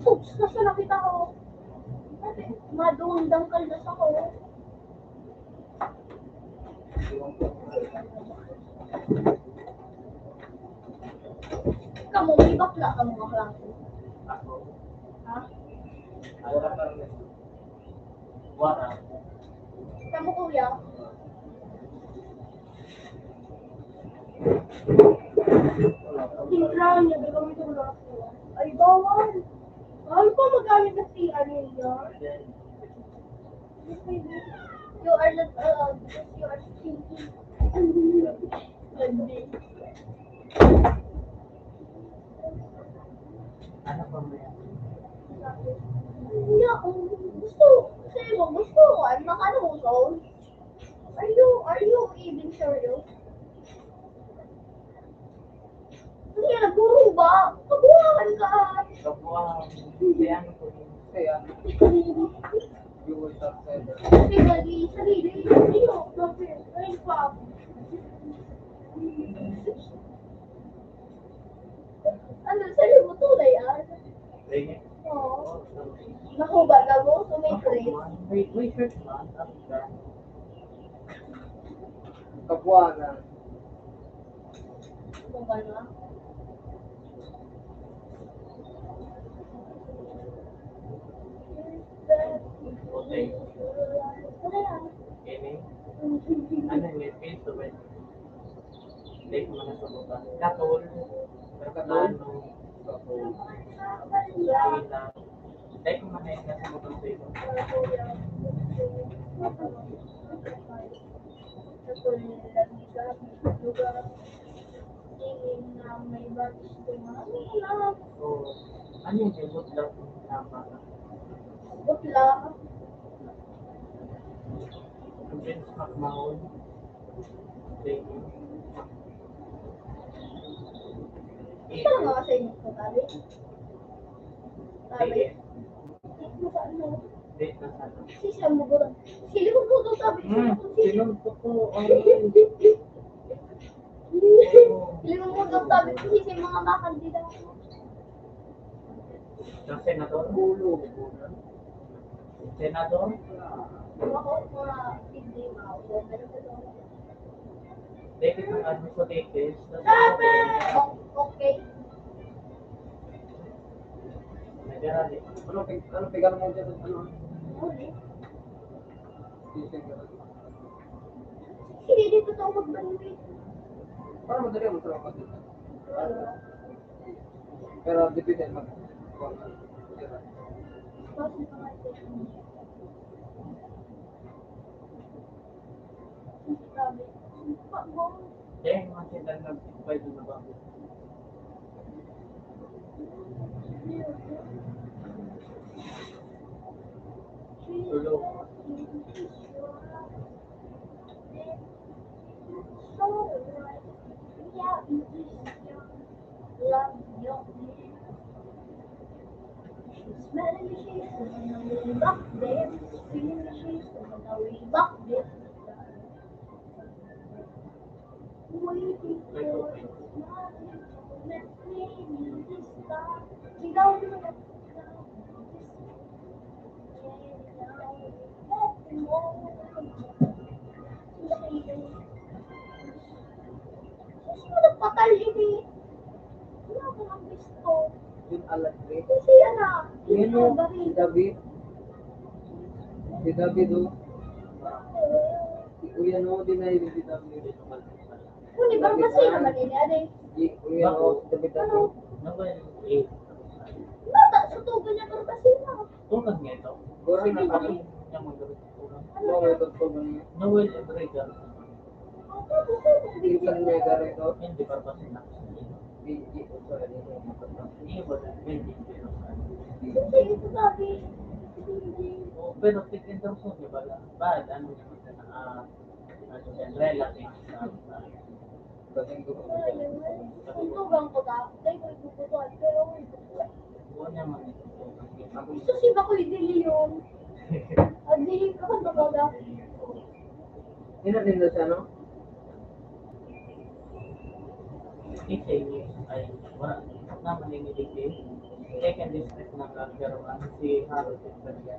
Oops, nasa nakita ko. Madungdang kaldas ako. Kamo, may bakla kamo, bakla. Ako? Ha? Wala pa rin. Wala. Kamo, kuya? Tingrahan niya, gagamitin ko lang ako. Ay, bawal. Bawal pa magamit ng C R ninyo. You are not allowed because you are stinky. Ano pa mo yan? Yeah, um, gusto, sa'yo mo, gusto ko, ano, ano mo, so? Are you, are you even sure you? Hindi, nagburuba. Kabuhangan ka. Kabuhangan. Kaya ano po yun? Kaya ano? You will not say that. Kasi lagi, sarili. Iyo, grabe. Ayun pa. Ano, sarili mo, tulay, ah. Sige. Oo. Nahuba na mo, so may three. Wait, wait, first man. Tapos ka. Kabuana. Kabuana. Okay. Ano yan? Ano yung may face to face? Hindi ko man nasabutan. Katol. Katol? Ano? Katol. Hindi ko man nasabutan sa iba. Katol, lagi sa lugar. Tingin na may batis ko na. Ano yung budlak ng tama? Budlak. Ang benchmark mahon. Ito na nga sa inyo po, tabi. Tabi. Ito sa ano? Hindi, nasa ano? Sisya mo, guro. Sili mo po ito, tabi. Hmm, sili mo po ito. Sili mo po ito, tabi. Kasi sa mga makandida. Sa senador? Ulo. Senador? Ako, mga hindi, mga ulo. Dapat ang ano sa Davis. Okay. Nagara di. Ano, pig-, ano, pigano mo dyan? Ano? Hindi, dito to magbalik. Para madali ang trabaho dito. Pero depende mag-, Kaya yung mga sila nag-invite na ba? Tulog. Patal ini. Wala ko nang gusto. Yun, alat, eh. Kasi yan na. Yun, oh, si David. Si David, oh. Si Kuya, no, di na yun si David. Kung di ba, kasi naman ini, ano eh. Si Kuya, no, si David, ano? Ano ba yun? Eh. Bata, sa tubo niya, pero kasi na. Tulad nga ito. Siguro na kami. Niya magdamit ko lang. Ano ba ito? Tulad niya. Noel Ebrega. Pinsan niya, garo ito? Hindi, para pa sila. Hindi, ito, ano, ito, ito. Hindi, wala. Hindi, pero sa Hindi, ito sabi. Hindi. Oh, pero tig-endorse mo, di ba? Bad, ano naman ka na, ah, ano yan, relative sa, sa Ang tugang ko ta, dai ko ibubutuan, pero ako ibubutuan. Buwan naman ito. Gusto si Bakoy De Leon. Ang dilim ko kung baga. Ina nila sa ano? Kasi, ay, wala. Naman yung ibigay. Second district ng Calderon, si Harold Estrella.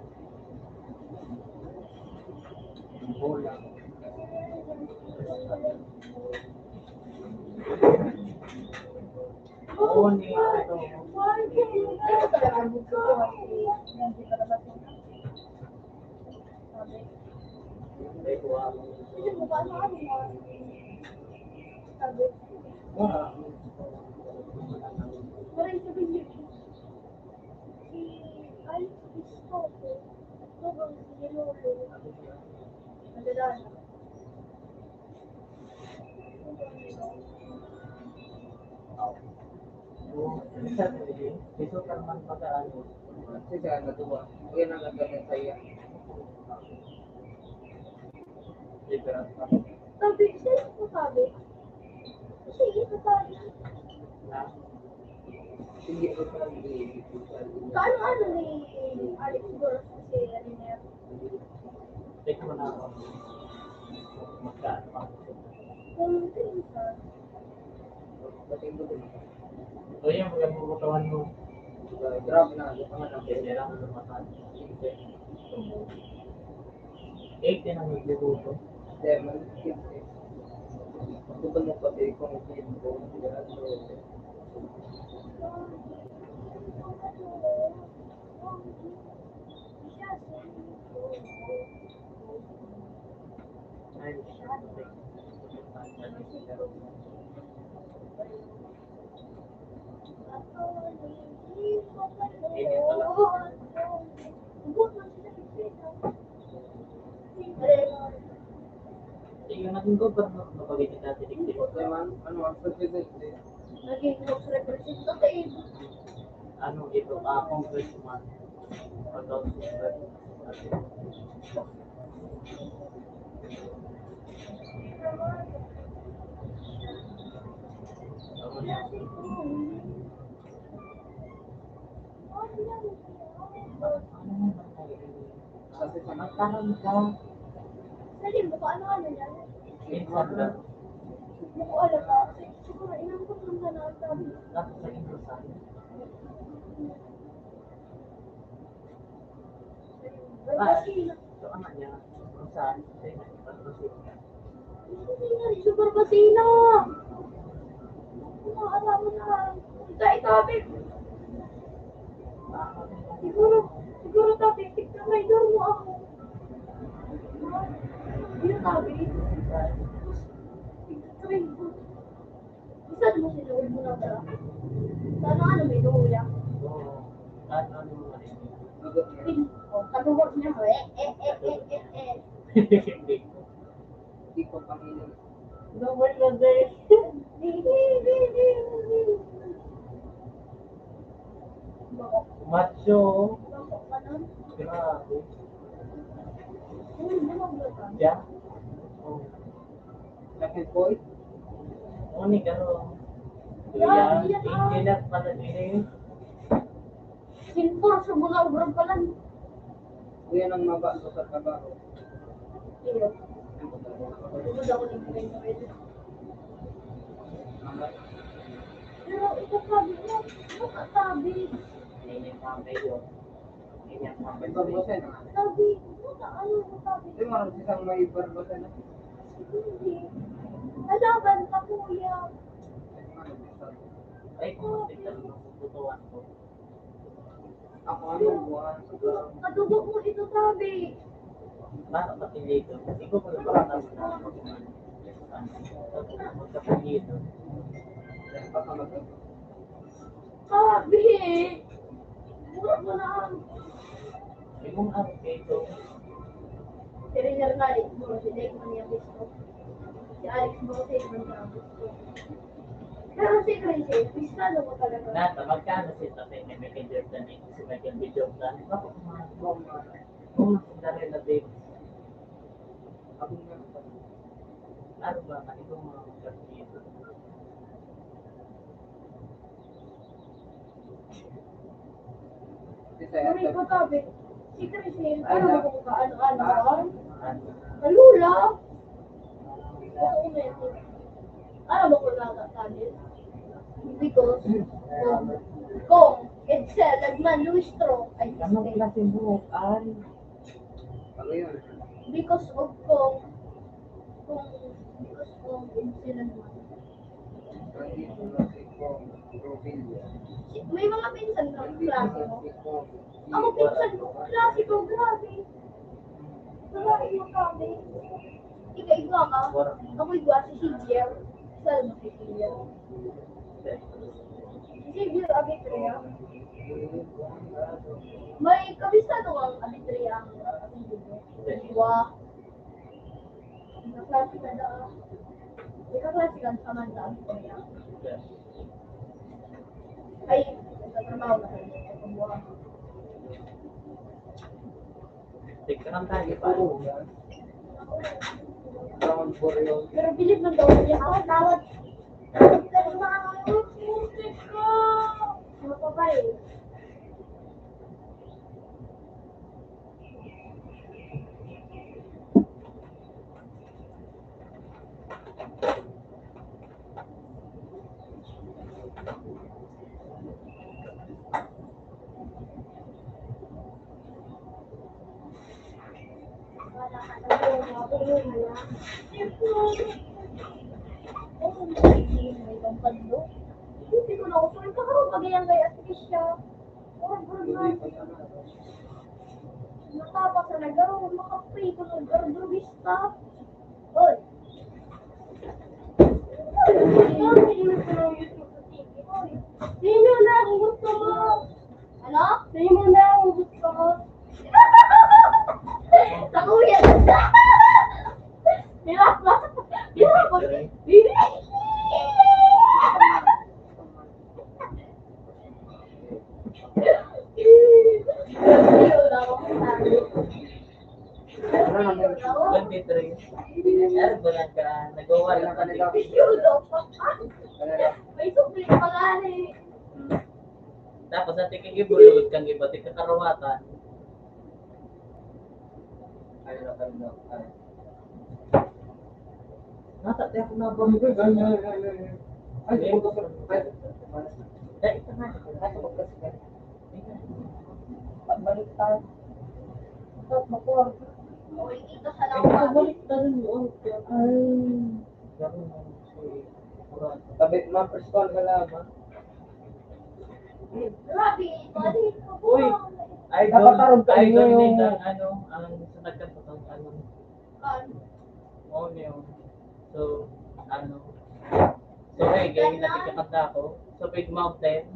Bola. Oo, ni, ito. Wala. Si Alex Biscoto, ito bang si Lolo? Nadala na. Ito ka naman pag-aaral. Kasi siya, natuwa. Yan ang ganda sa iya. Sabi, siya yung sabi. Kasi ito sabi. Sige, ito sabi. Kaano-ano ni Alex Flores kasi ano niya? Check mo na ako. Magkano pa? Kung pinsan. So, yan, magandang bukawan mo. Grabe na, yung mga nang pwede lang, lumakas. Eight yan ang nagluluto. Lemon, fifty. Gusto mo pati kung hindi mo, hindi na lang. Ay, Yung naging governor, mabagay ni Dati Dikdik. Ano, ano ang presidente? Naging representative. Ano ito? Ah, congressman. Pag-, Kasi panagkahan ka. Sabi mo, paano ano yan? Minsan lang. Hindi ko alam ba? Siguro, inangkot lang na lang sabi. Tapos naging Rosario. Ah, so, ano niya? Rosario. Hindi nga rin super basina. Ano, alam mo na. Ito, ito, Abel. Siguro, siguro, Tabi, tignan mo ako. Yun, Tabi. Tignan mo. Isa mo sila, huwag mo na pala. Sana ano, may duya. Oo. Kahit ano mo rin. O, kaluhod niya mo. Eh, eh, eh, eh, eh, eh. Hindi ko. Hindi ko pamilya. Double na din. Macho. Grabe. Yeah. Oh. Laki boy. Ano ni garo? Yan, yan, ah. Ikilat pala din eh. Sinpor sa mga obra pa lang. Yan ang mabasa sa trabaho. Iyo. Tugod ako ng mga ito. Pero ito sabi mo, ano ka sabi? Hindi niya pa kayo. Hindi niya pa kayo. Sabi, ano ka, ano ka sabi? Hindi mo alam isang may barbasa na. Hindi. Kalaban ka, kuya. Ay, kung makita mo, butuan ko. Ako ang buwan. Kadugo mo ito, sabi. Para makilito. Ikaw ko lang baka na magkakilito. Baka mag- Sabi. Mura mo na. Ikaw ang update ko. Si Riner na rin. Mura si Dave man yung gusto. Si Alex mo, si Edmond na ang gusto. Pero si Crazy, pistado mo talaga. Nata, magkano si Tatay ni Michael Jordan? Si Michael B. Jordan? Ako, mga bomba. Oo, si Darrell Davis. Ako nga. Ano ba? Ano ba mga magkakita? Ano yung pagkabi? Si Crisel, ano ba kung kaano-ano? Kalula? Ano ba kung nagkakalit? Because, kung, kung, Edsel, Nagman, Luistro, ay, Ano mistake. Klaseng buhok? Ay. Ano yun? Because of kung, kung, because of Edsel, Nagman. May mga pinsan ka, klase mo? Ako, pinsan ko, klase ko, grabe. Grabe yung kami. Ika-igwa ka? Ako igwa, si Xavier. Salmo si Xavier. Si Xavier Abitria. May kabisado kang Abitria ang apelyido. Igwa. Ikaklase ka na. Ikaklase ka sa Manila. Ay, sa trabaho na kayo. Tignan tayo pa. Pero bilib man daw niya. Ako, tawad. Tawad ka ng mga putik ko. Mga babae. Hindi ko na uso. Nagkakaroon pa ganyan kay Ate Keisha. Urag-urag na. Matapos na nagkaroon, makaprito ng gardurista. Hoy! Sino na ang gusto mo? Ano? Sino na ang gusto mo? Sa kuya. Hirap ba? Hirap ba? Twenty-three. Pero ba nagka-, nagawa lang kami? May sukli pa nga eh. Tapos, sa tingin ko, bulod kang iba, tingkakarawatan. Ay, ay. Nata, te, ako na ba? Ay, ay, ay, ay, ay. Ay, ito nga. Ay, ito nga. Pagbaliktad. Ito, motor. Uy, ito sa Ay, lawan. Pagbaliktad mo. Ay. Tabi, ma-press call ka lang, ha? Grabe, balik ko. Uy, idol, dapat parang idol kayo. Ni Dan, ano, ang sa nagkataon, ano, Kan? Monyo. So, ano? So, hey, ganyan na nagkakanta ako. So, Big Mountain.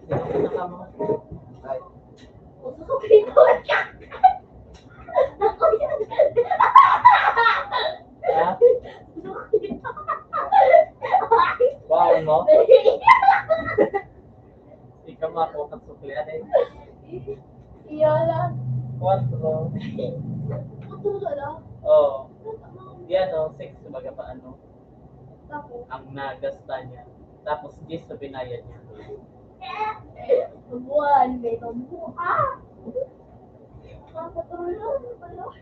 Sino ka mo? Ay. Ako yan. Ha? Baon mo? Ikaw, mga kokang sukli, ano yun? Iyola. Kwatro. Kwatro na lang? Oo. Yan, oh, six, kumbaga pa, ano, Tapos? Ang nagasta niya. Tapos, diyes sa binayad niya. Buwan, may mabuha. Makatulog, tulog.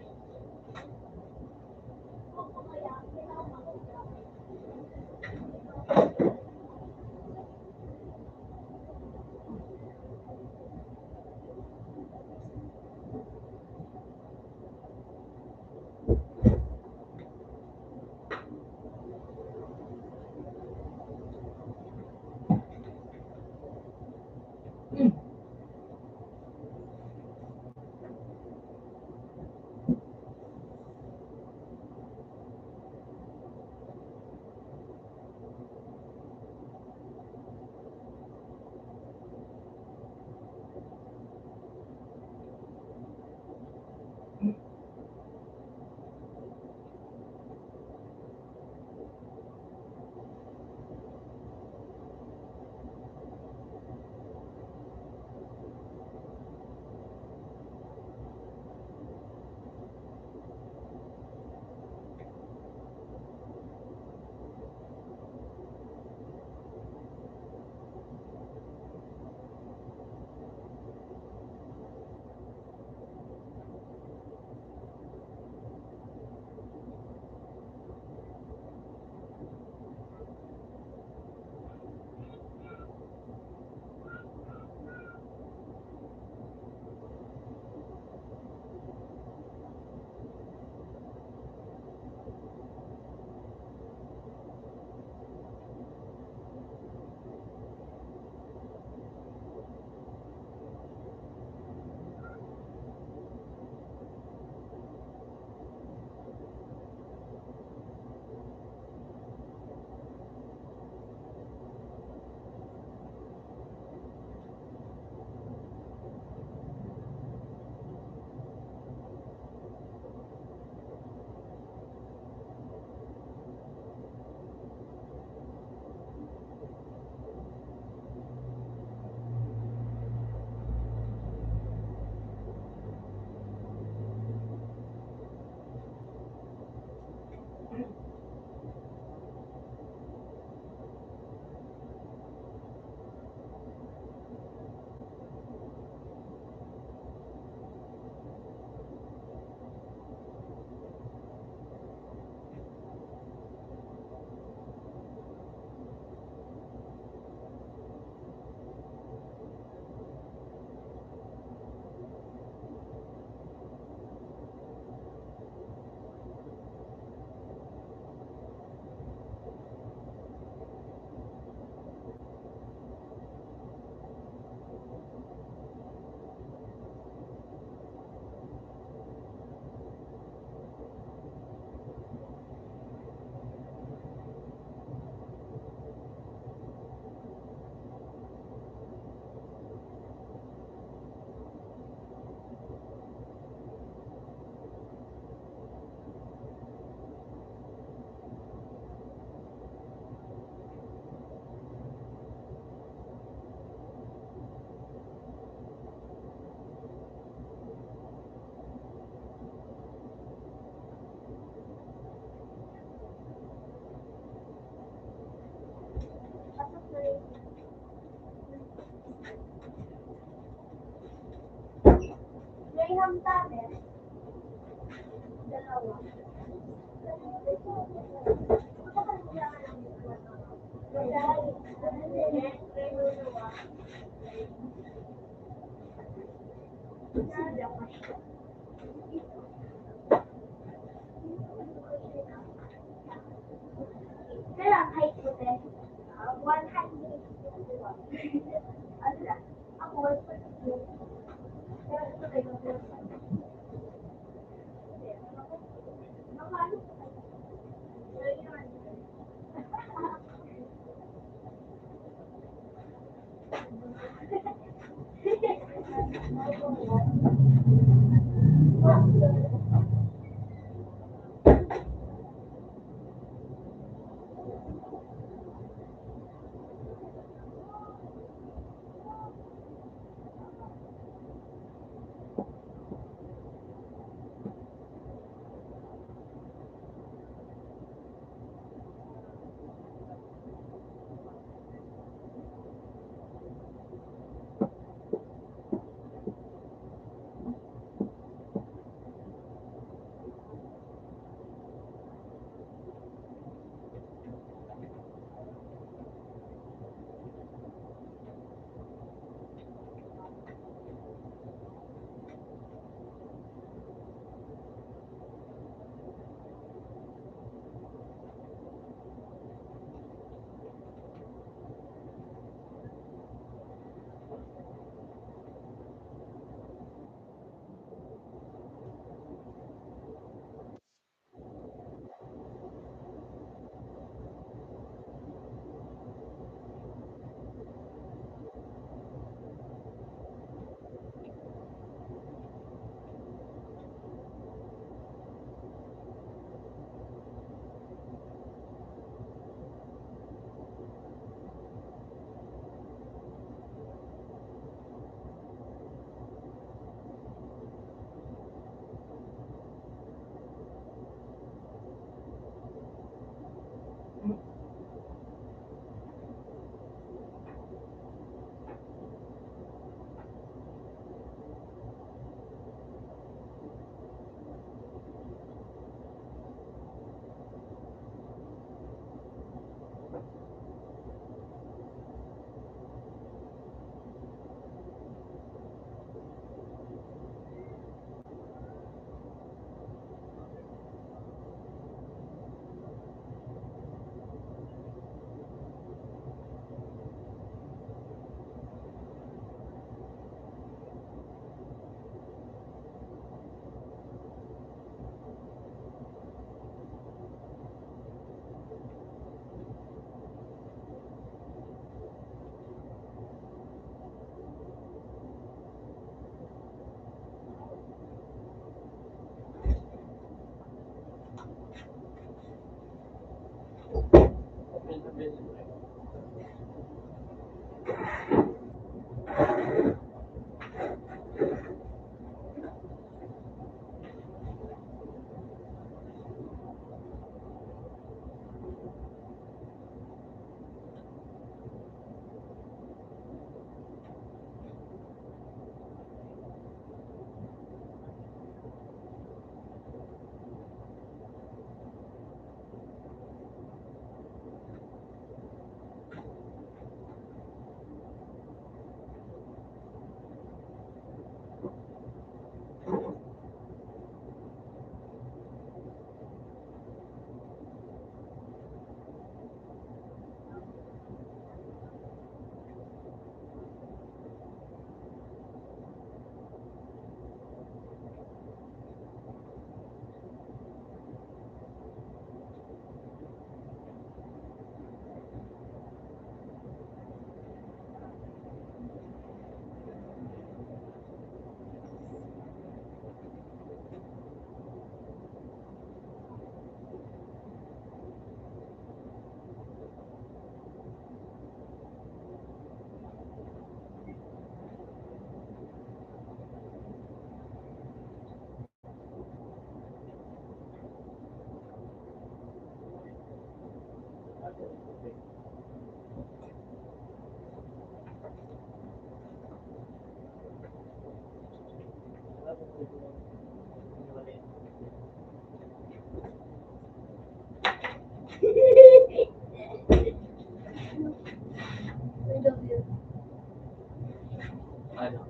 Ano?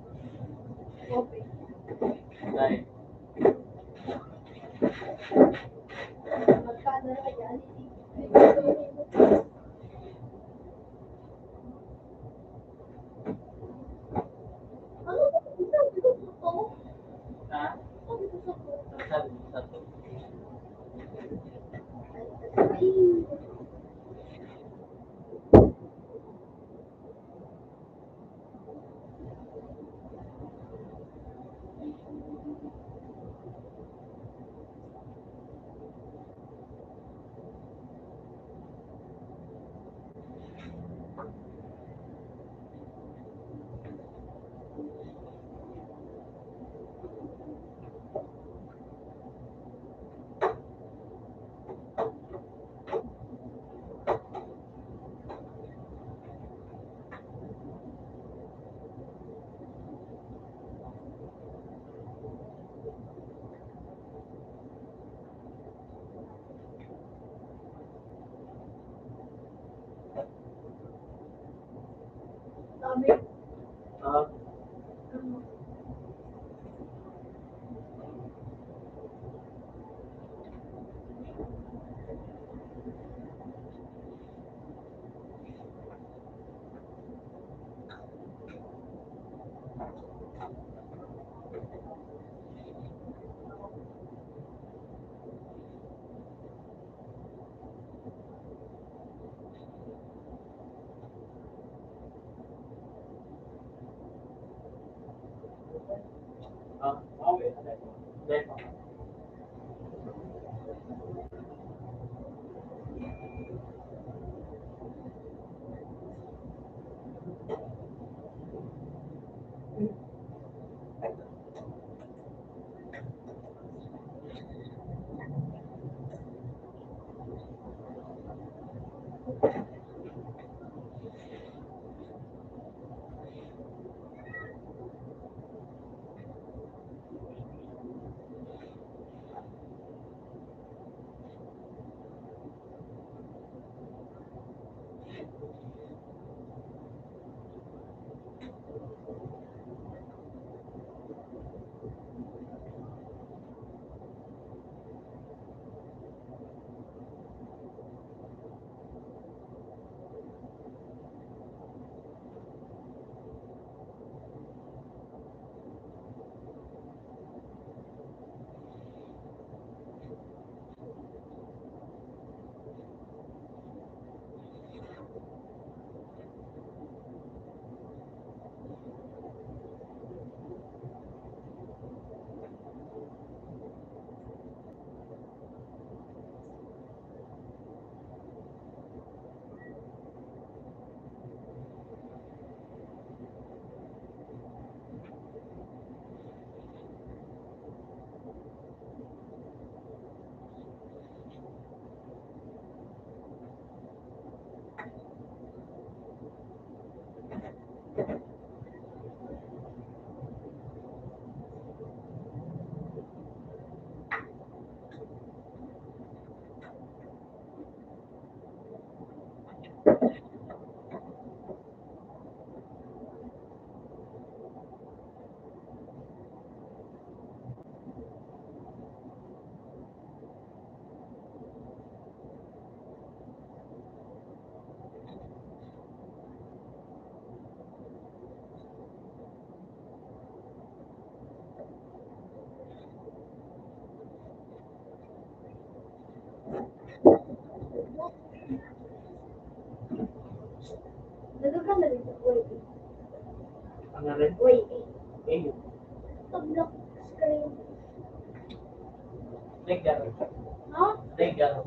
Dahil Uy, eh. Pag-lock screen. Legal. Ha? Legal.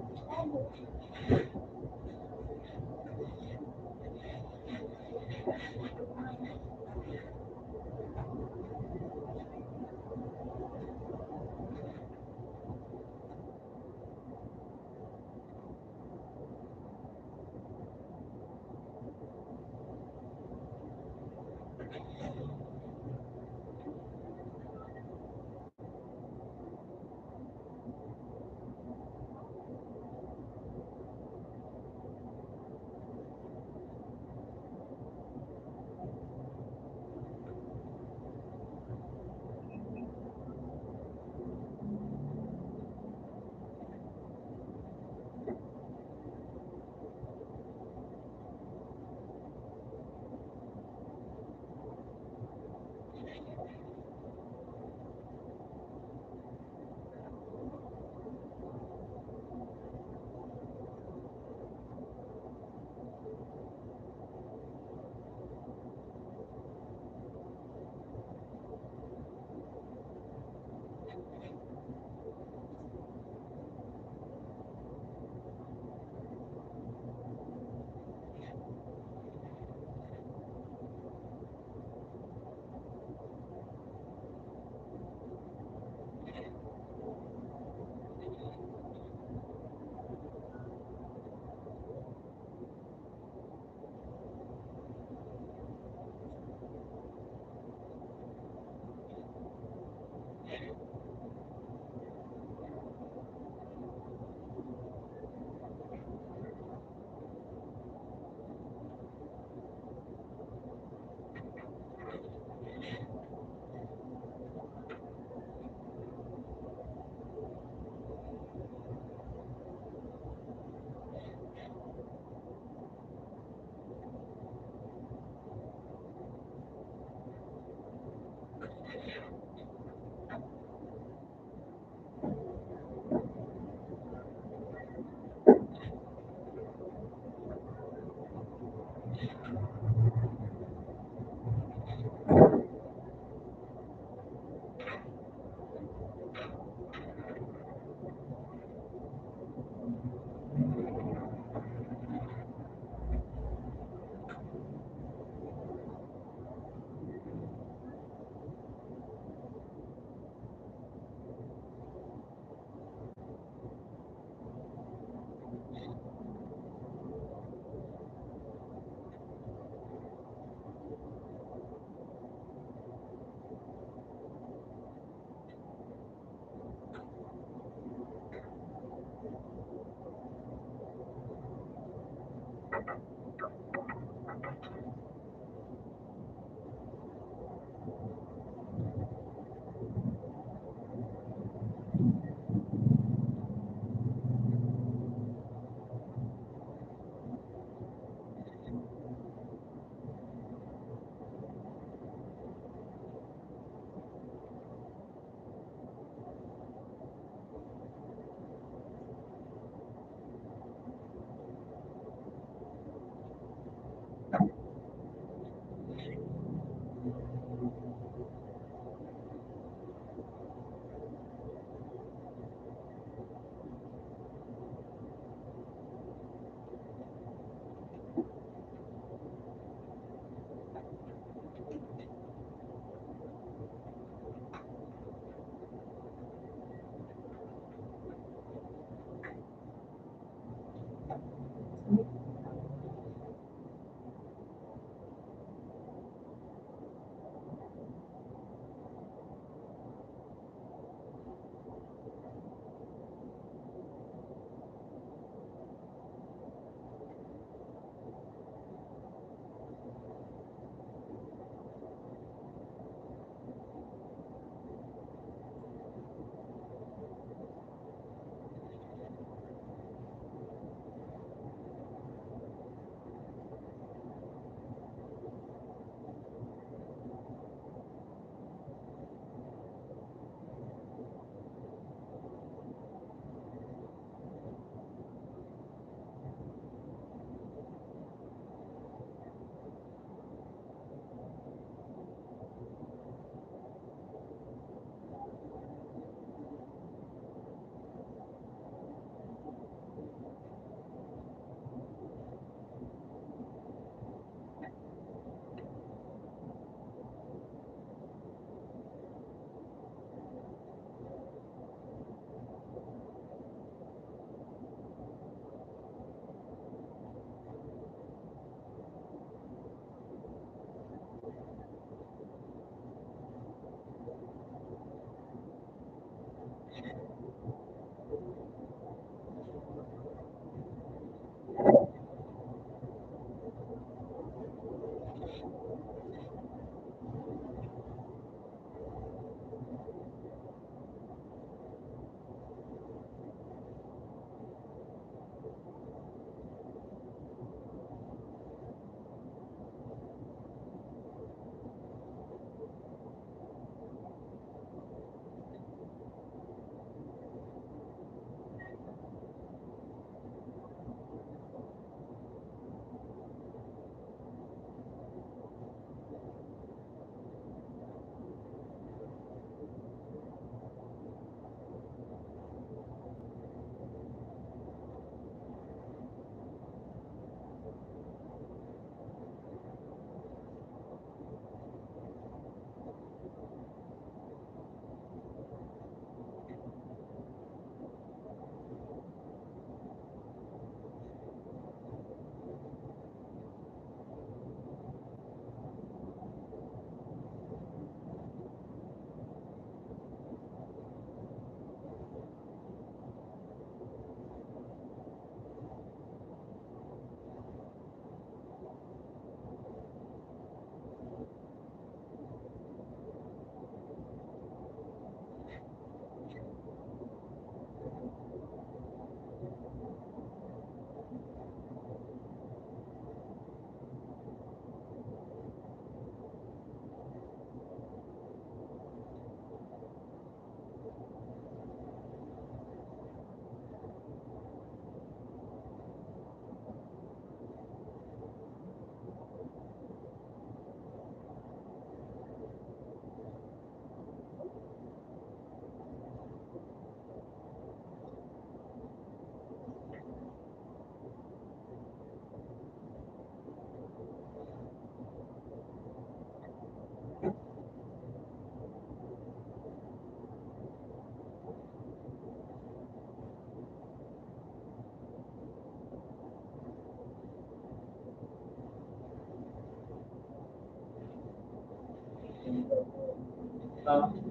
Gapos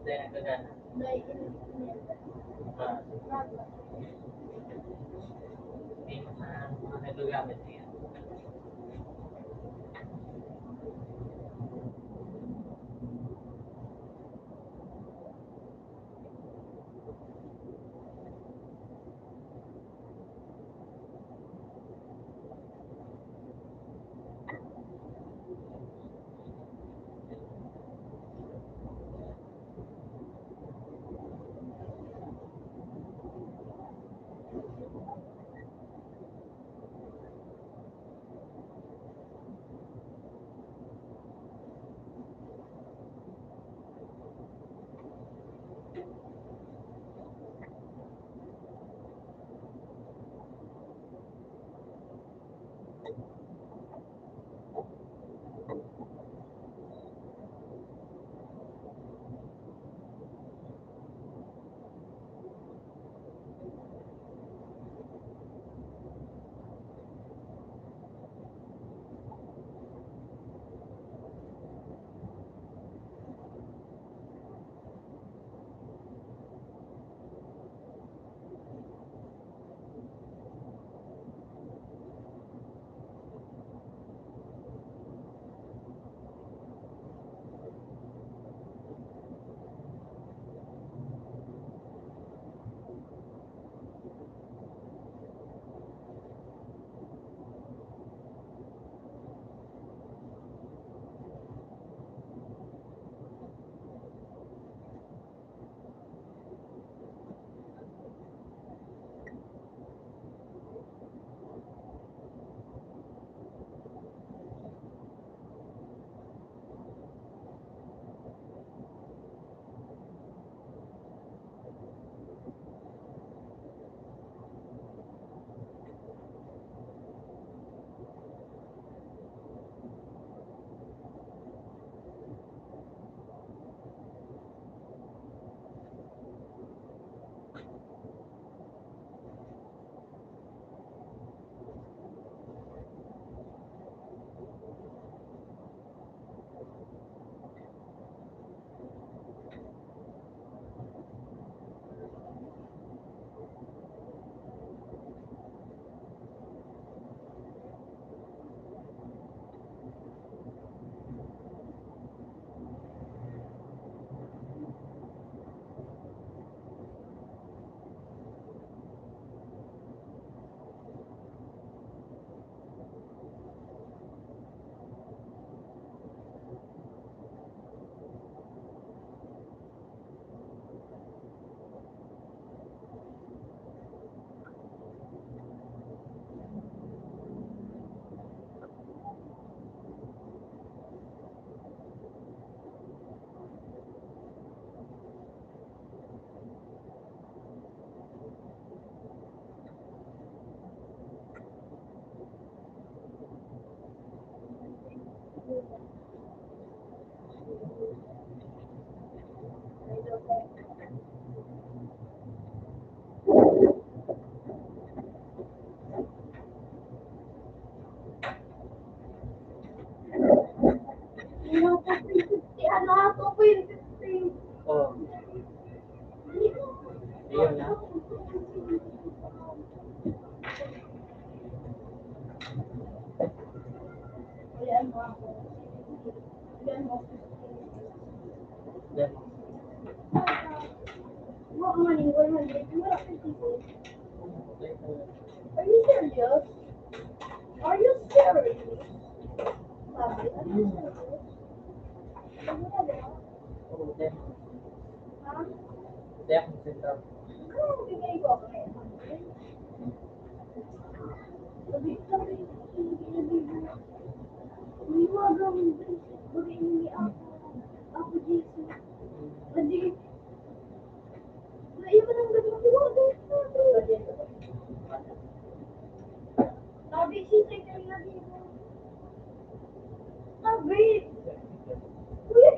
tayo nagkagana. Ah. Hindi mo sa mga nagagamit niya. Oh. Ayun na. Are you serious? Are you serious? Sabi, are you serious? Ano na ba? Ha? Anong bigay ko? Sabi, sabi, hindi na bigay. Hindi mo gawin. Bigay ni Apo. Apo Jesus. Hindi. Naiwan ang ganun. Sabi, siyempre, kayo na dito. Sabi, Kuya,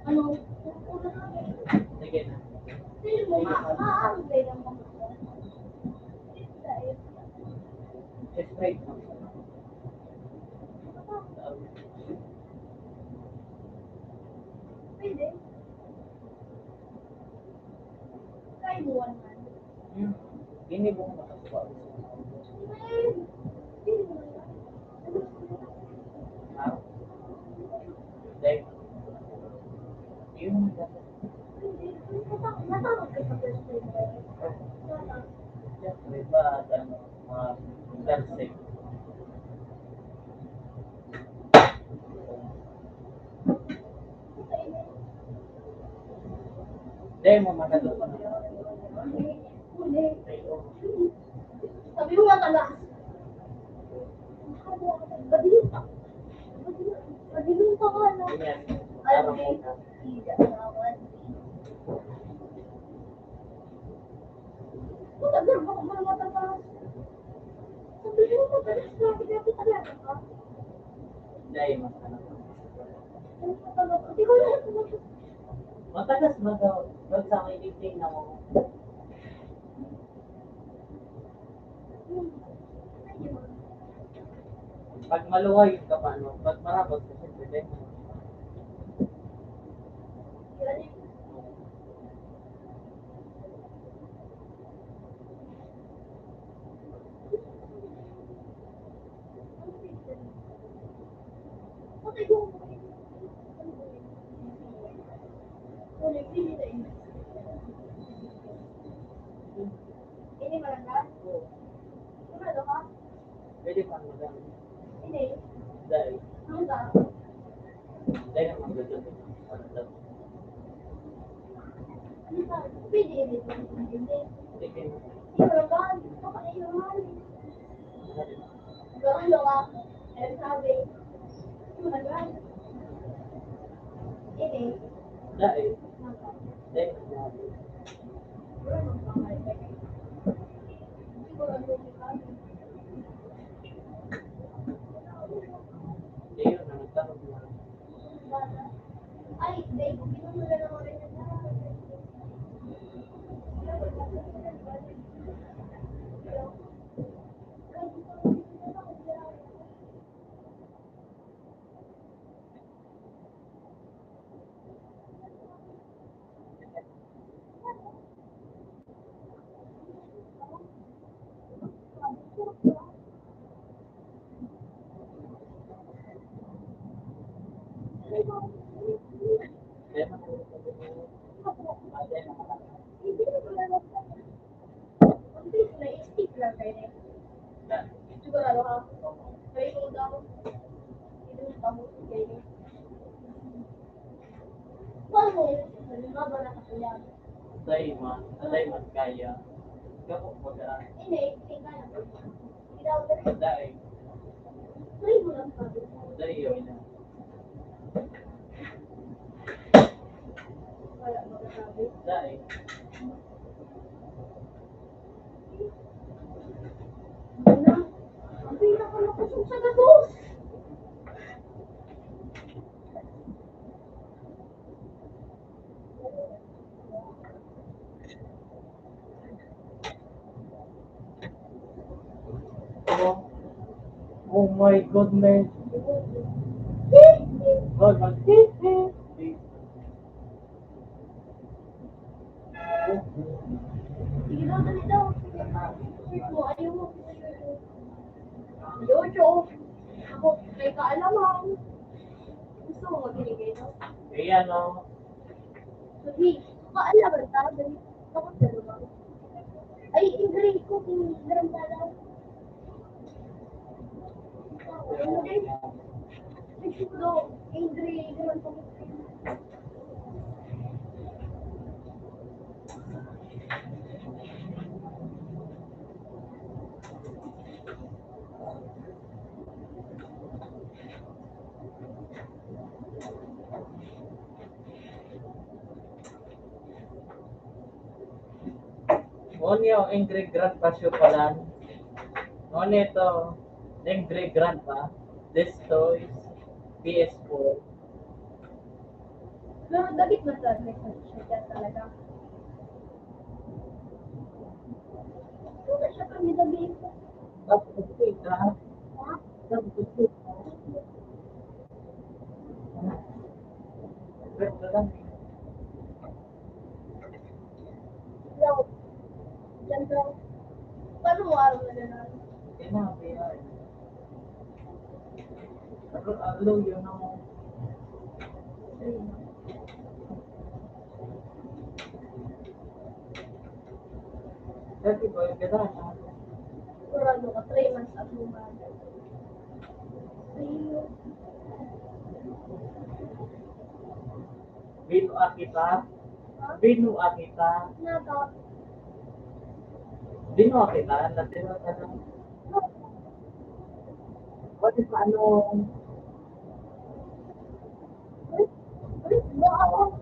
ano? Sige na. Sino mo, ma-, maaari ba yung mga Pwede. Kaibuan man. Hmm. Ini buong makasuwa. Ha? Dahil, yung Siyempre, ba, ano, mga verse. Dahil mo, maganda pa na. Sabi mo nga pala. Madilim pa. Madilim pa ka, no? Ayan. Hindi. Hindi ka naman. Puta, girl, baka marunong ka pa. Sabi mo, matalas na, hindi ako talaga ka. Dahil mas ano. Ano ka talaga? Hindi ko alam. Matalas ba daw? Daw sa akin, tingnan mo. Pag maluhay yung kapa, no? Pag marabot, siyempre, dahil Ini malangga? Oo. Sigurado ka? Pwede pa, madam. Hindi. Dahil. Ano ba? Dahil ang maganda. Ano ba? Pwede, hindi. Hindi. Hindi. Hindi, wala ba? Baka na yun. Dai. Dai. Dai. Dai. Sigurado ka? Kaya ko daw. Hindi mo pa mo. Kaya ko. Paano mo? Ano nga ba nakakuyag? Dai man, dai man kaya. Gapo ko daan. Hindi, hindi kaya. Hindi daw, dali. Dai. Dali mo lang sabi. Dai yun. Wala magsasabi. Dai. Ano? Ang pinakalakusog sa gabos. Oh, oh my goodness. God, mag- Sige daw, dali daw. Ayaw mo. Jojo. Ako, may kaalaman. Gusto mo magbigay, no? Ayan, oh. Sige, kaalaman ta, dali. Takot ka naman. Ay, Ingrid, ko, Ingrid, pala. Ano din? Gusto ko, Ingrid, pala. Onyo, Ingrid Grandpa Siupalan. Onyo ito, Ingrid Grandpa. This toys, P S four. Pero dagit na talaga siya talaga. Ito na siya kami dagit. Hello. Hello. Paano mo araw na gano'n? Hello, you know. Dati ko, yung gano'n. Sigurado ka, three months ako na. Ayun. Binoa kita. Binu akita. Nata. Binu akita, natin na tanong. What if ano? Wow.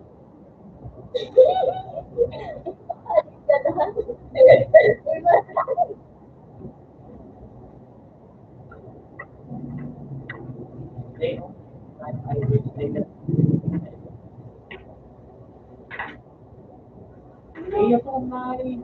Iyo po, Nay.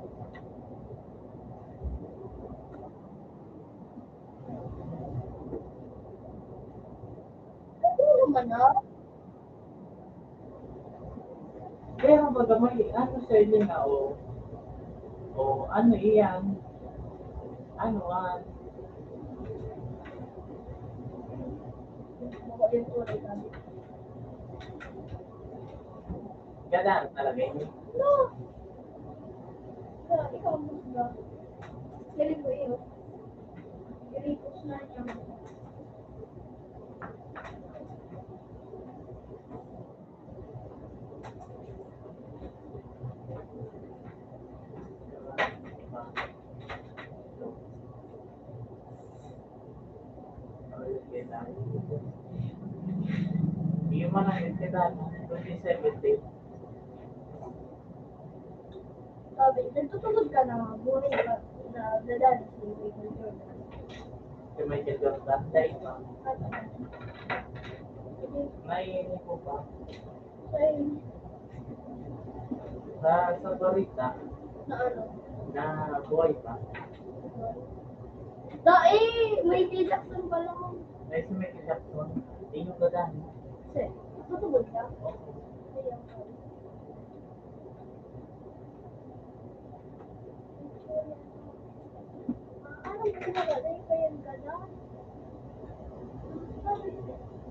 Pero baga may ano sa inyo na, o, o ano iyan? Ano an? Gadan talaga yun. No. Ikaw, ikaw, ikaw. Galing ko yun. Galing ko siya. Yung mga nagkita, twenty seventeen. Sabi, nagtutubod ka na buhay pa na dadaan si Michael Jordan. Si Michael Jordan, dahil pa. May ini po ba? Ay. Sa, sa balita, na ano? Na buhay pa. Dai, Michael Jackson pa lang. Ay, si Michael Jackson. Hindi nyo gagawin. Sir, tutubod ka? Ayan.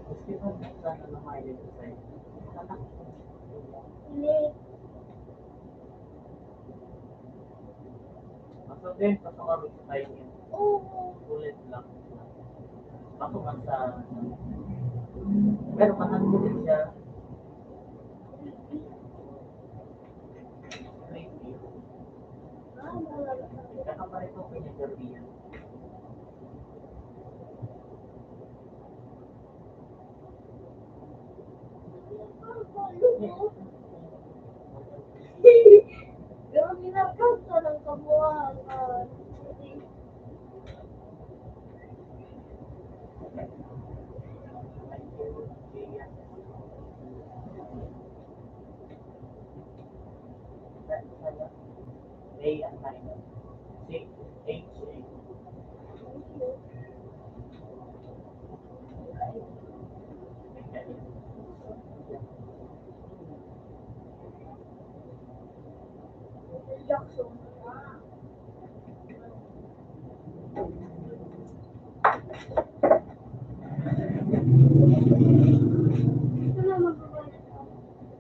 Maski pa minsan na lumayo sa'yo. Hindi. Maksud din, pasok kami sa tayo niya. Oo. Ulit lang. Ako man sa, pero mahal ko din siya. Crazy. Kakapalit ko kanya Jeremy yan. Pero minarkas ka ng kabuang, ah,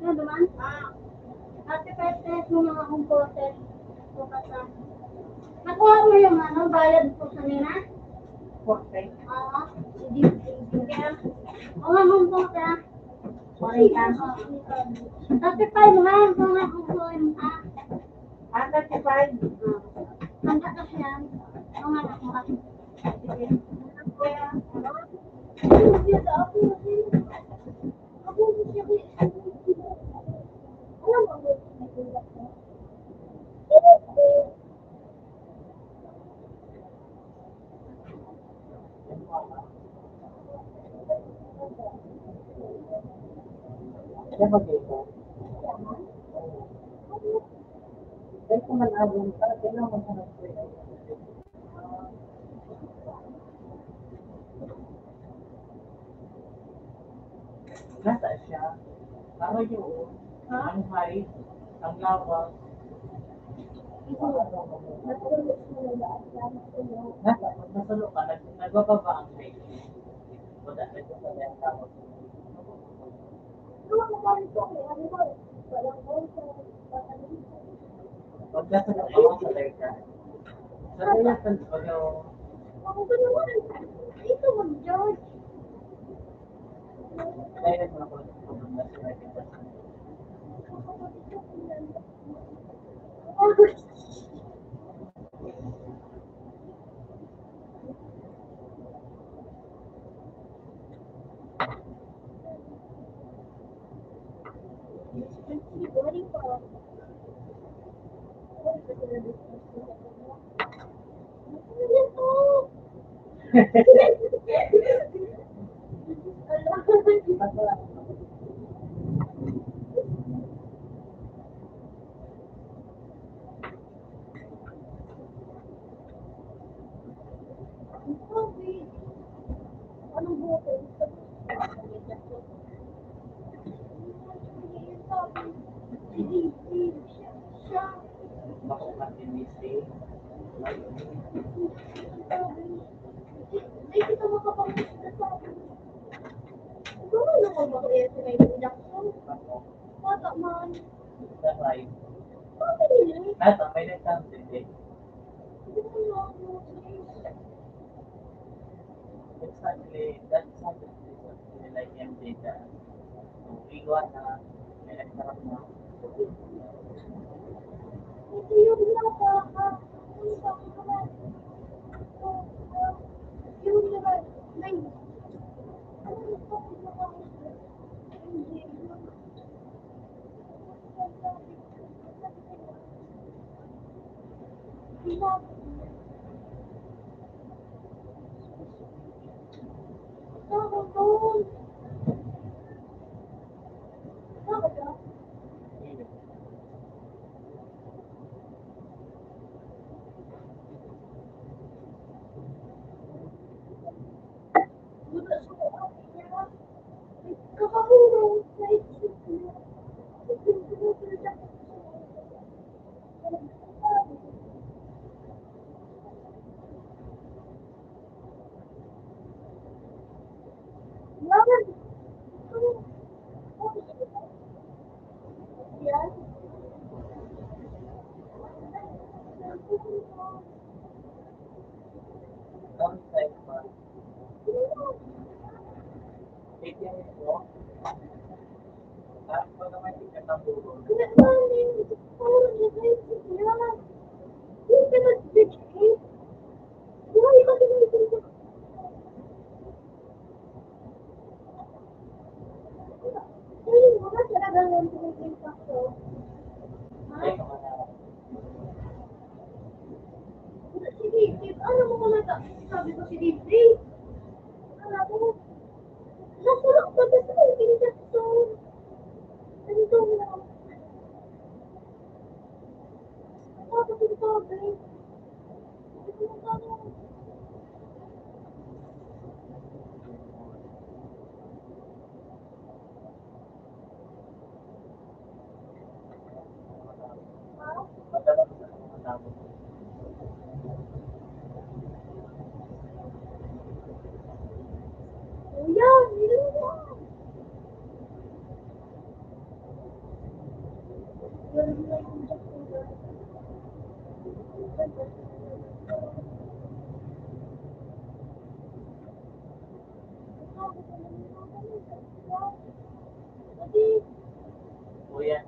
Ano naman? Ate, pwede mo mga comforter. Bukas, ah. Nakuha mo yung ano, bayad ko kanina? Comforter? Oo. Hindi, hindi. Mga comforter. Forty-five. Thirty-five nga, mga kukuha mo, ha? Ah, thirty-five. Ah. Ang taas yan. Mga nakuha. Sige. Kaya, ano? Ako, siya, ako, siya. Ako, siya, ako, siya. Alam mo, Kayo, ang height, ang lawak. Nasa, nasa lupa, nag-, nagbababa ang height. Wala, nagbababa ang tao. Pagka sa mga sa Amerika, sa mga sa, ano, Ako ba naman? Ito, mag-George. Kaya mga pag-, Bata man. Sa five. Bakit hindi? Nasa, may nagsabi, eh. Hindi ko alam. Exactly. That's exactly like M J ka. So, iwan na, may nagsabi na. Ito yung nasa, ah, yung sa, yung nasa, nine. Ano yung sa, Sige, sige. Ano mo, mga ta-, sabi ko, sige, sige. Ano mo? Nakulak pa ka sa akin, Jackson. Ano daw na? Ano ba yung sabi? Ano ba yung sabi? Kuya.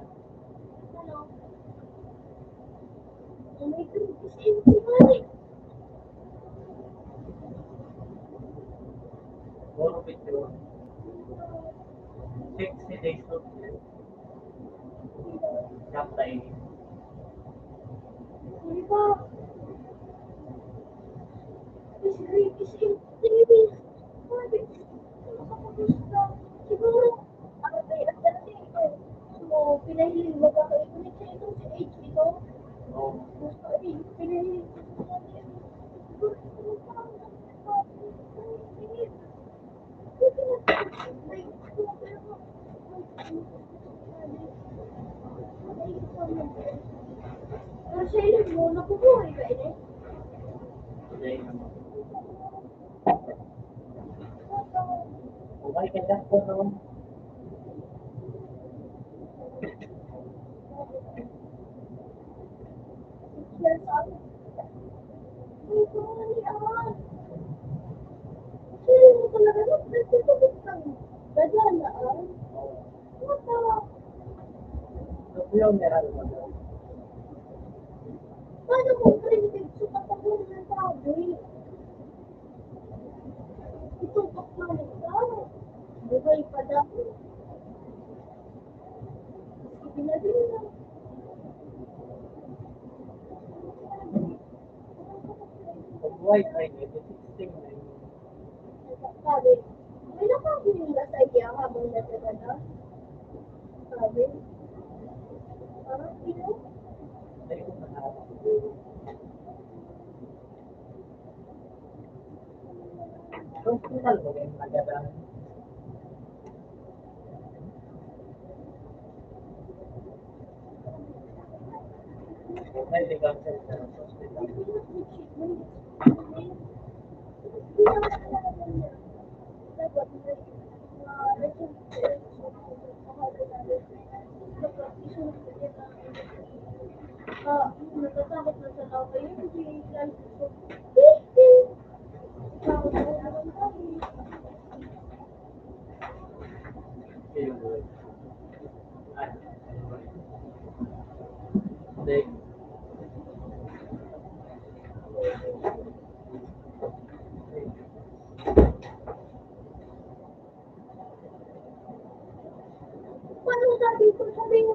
Puro picture. Sixty days of Kaptay. Siguro, ano ba yung, so, pinahiling mo ba kayo? Kung ito, itong si H, ito? Oo. Gusto ko, eh, pinahiling ko. Siguro, siguro, parang, Kailan mo, nabubuhay ba ini? Buhay ka lang po, no? Ano po yung meron mo? Paano kung printed sa katahon ng sabi? Itong akma nito, buhay pa daw. Sige na din na. Pag buhay pa rin, ito sixteen na yun. Sabi, may nakahuli na sa iya habang nagdadala. Sabi, parang ino? Hospital ko yung nagdadala. May legal center sa hospital. Paano sabi ko, sabi mo,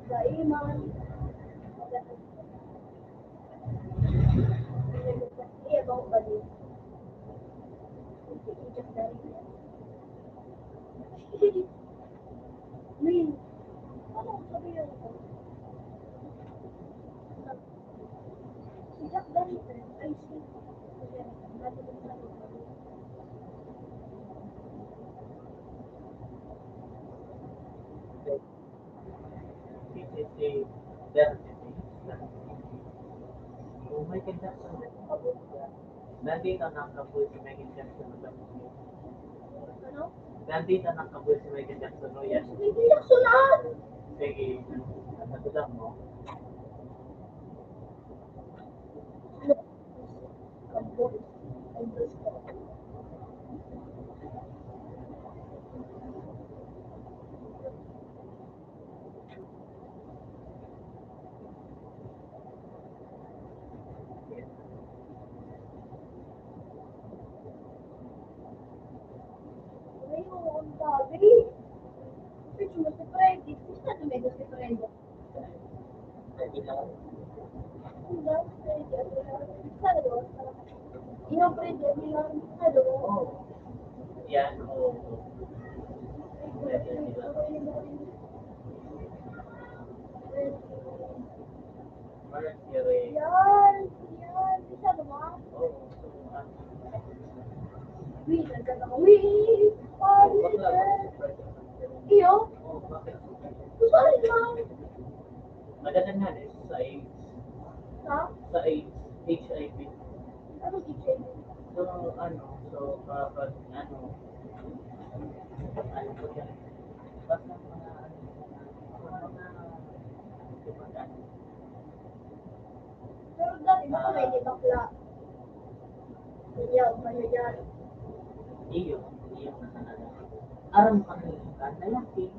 Kaiman. Iya bang bali? Min, ano sabi yun? Si Jack Daniel, ay, si P C C, Duterte, oh, Michael Jackson. Nandito na ang kapoy si Michael Jackson. Ano? Nandito na ang kapoy si Michael Jackson, no? Yes. Michael Jackson na! Sige, sagutan mo. Ayun, ang sabi. Picture mo si Freddy. Gusto natin may gusto si Freddy. Yung friend niya, di lang, ano? Yan, oo. Yan, yan, isa naman. Oo. Uy, nagkatawa. Uy, uy, uy. Iyo? Gusto ko rin lang. Maganda nga eh, sa AIDS. Ha? Sa AIDS, H I V. Anong H I V? So, ano, so, kapag, ano, ano po siya? Basta mga, ano, mga, ano, Pero dati ba kami di bakla? Yaw, mangyayari. Iyo, iyo na talaga. Aram kami, kan lalaki.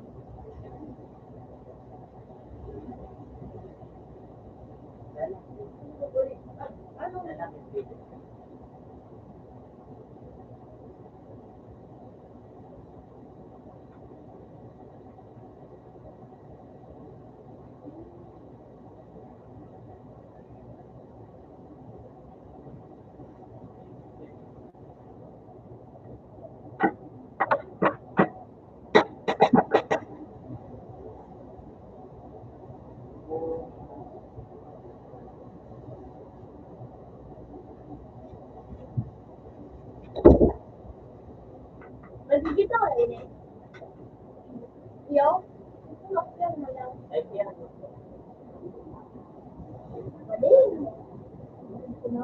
Lalaki. Ano? Lalaki. Nagigita ka rin eh. Yo? Ay, yan. Ang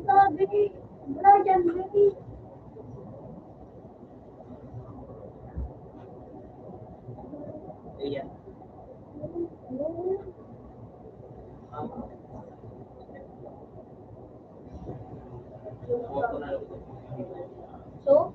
sabi ni Brian May. Ayan. So,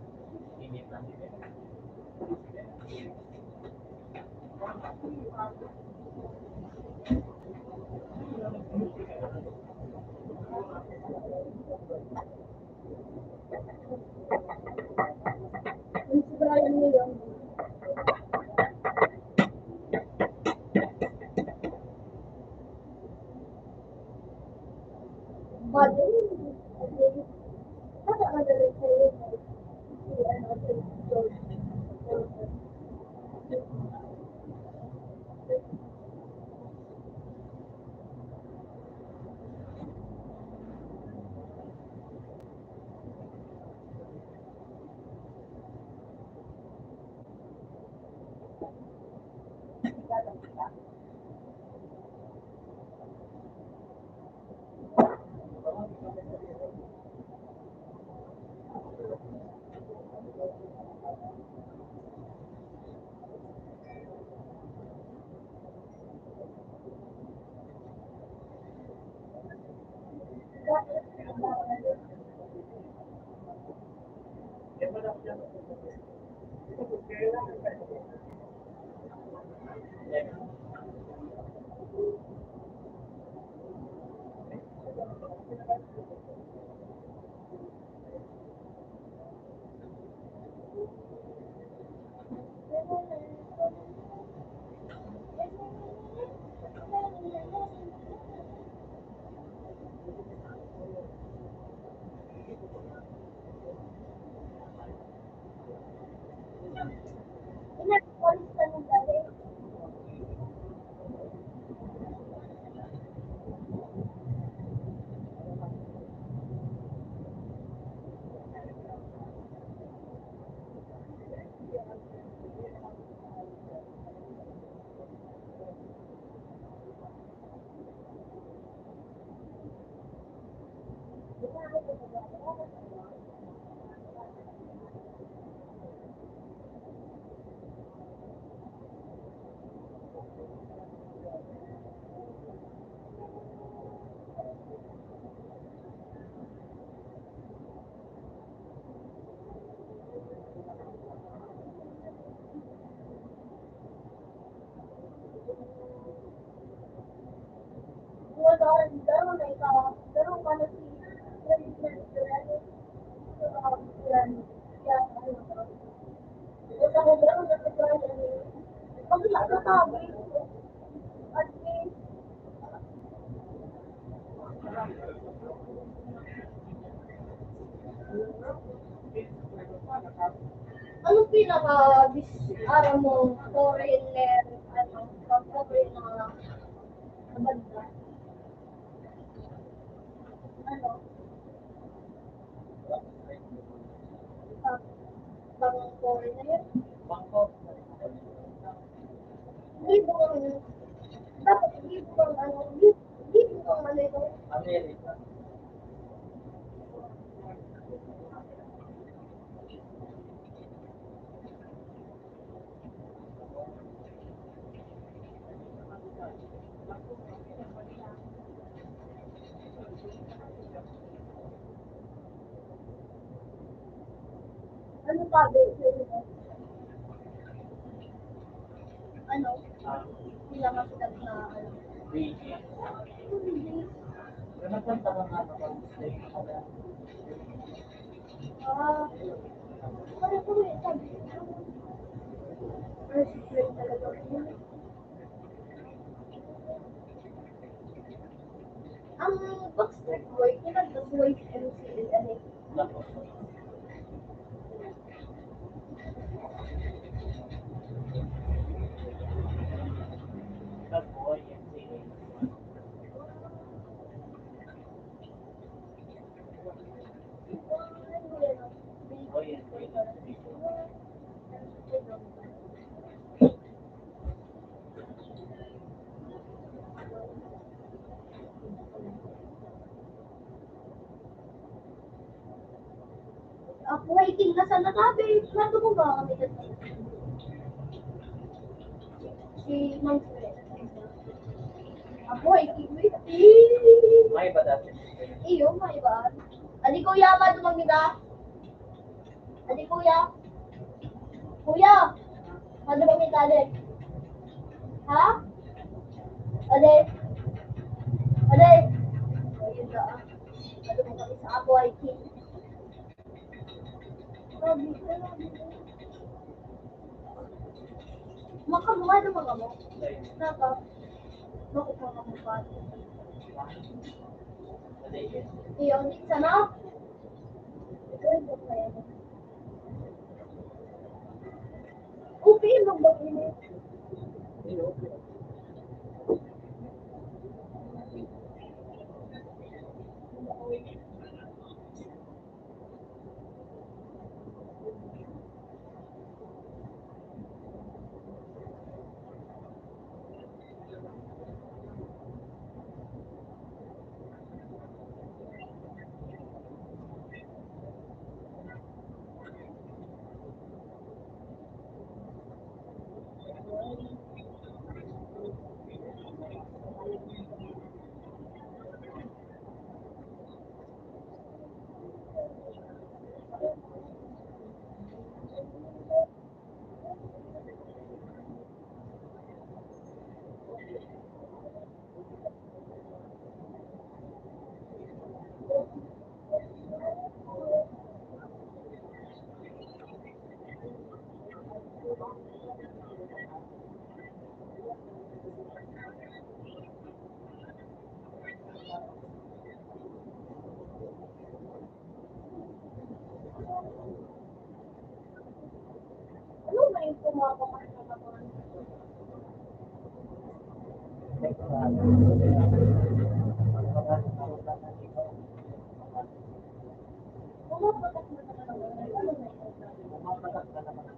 Ano pinaka bis-, aram mo, foreigner, ano, pag foreign na, na banda? Ano? Pang, pang foreigner? Hindi po, dapat hindi po, ano, hindi, hindi po, ano, ito. Amerika. Ano pa, babe? Ano? Hindi naman sila na, ano. Ah, ano po yung sabi? Ano, si Gwen talaga. Ang Backstreet Boy, kinanta si Y M C A, ano? Ako, ay, king na sana tabi. Plato mo ba kami dito? Si Mang Fred. Ako, ay, king wait. May ba dati? Iyo, may ba? Ali, kuya, madumang kita. Adi, kuya. Kuya, ano ba may tali? Ha? Adi. Adi. Ayun na, ah. Ano ba kami sa ako, ay king? Makamumado ka mo? Napa? Naku, makamumado. Iyon, sana? Upiin mo ba ini? Ano ba yung kumakamay na naman? Pumapatak na naman. Pumapatak na naman.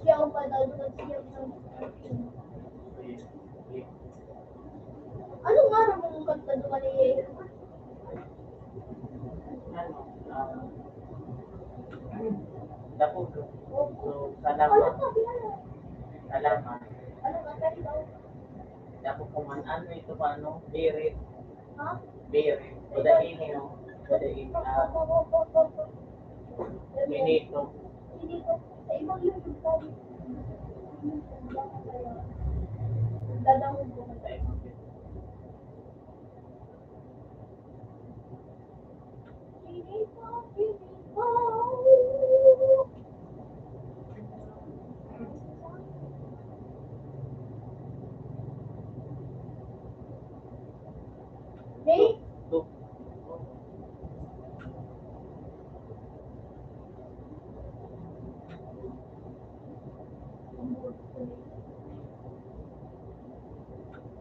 Siya ang padalo at siya ang... Ano nga naman ang kanta naman ni... Ano? Ah, Dapog. So, salamat. Salamat. Dapog ko man. Ano ito pa, ano? Birit. Ha? Birit. Kuda ini, no? Kuda ini, ah, Minito. Dadangog ko.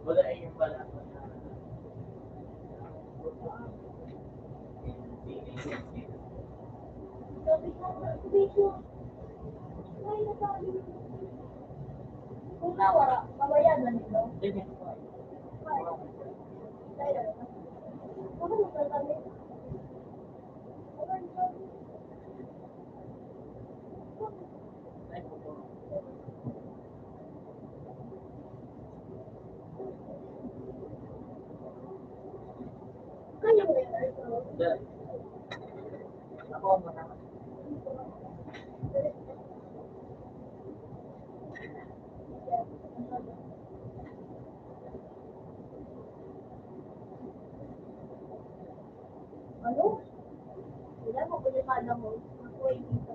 Wala, ayun pala. Kung nawara, mabayadan nito. Ano? Wala mo, pwede ka na mo. Ako, hindi ka.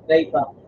Drive back.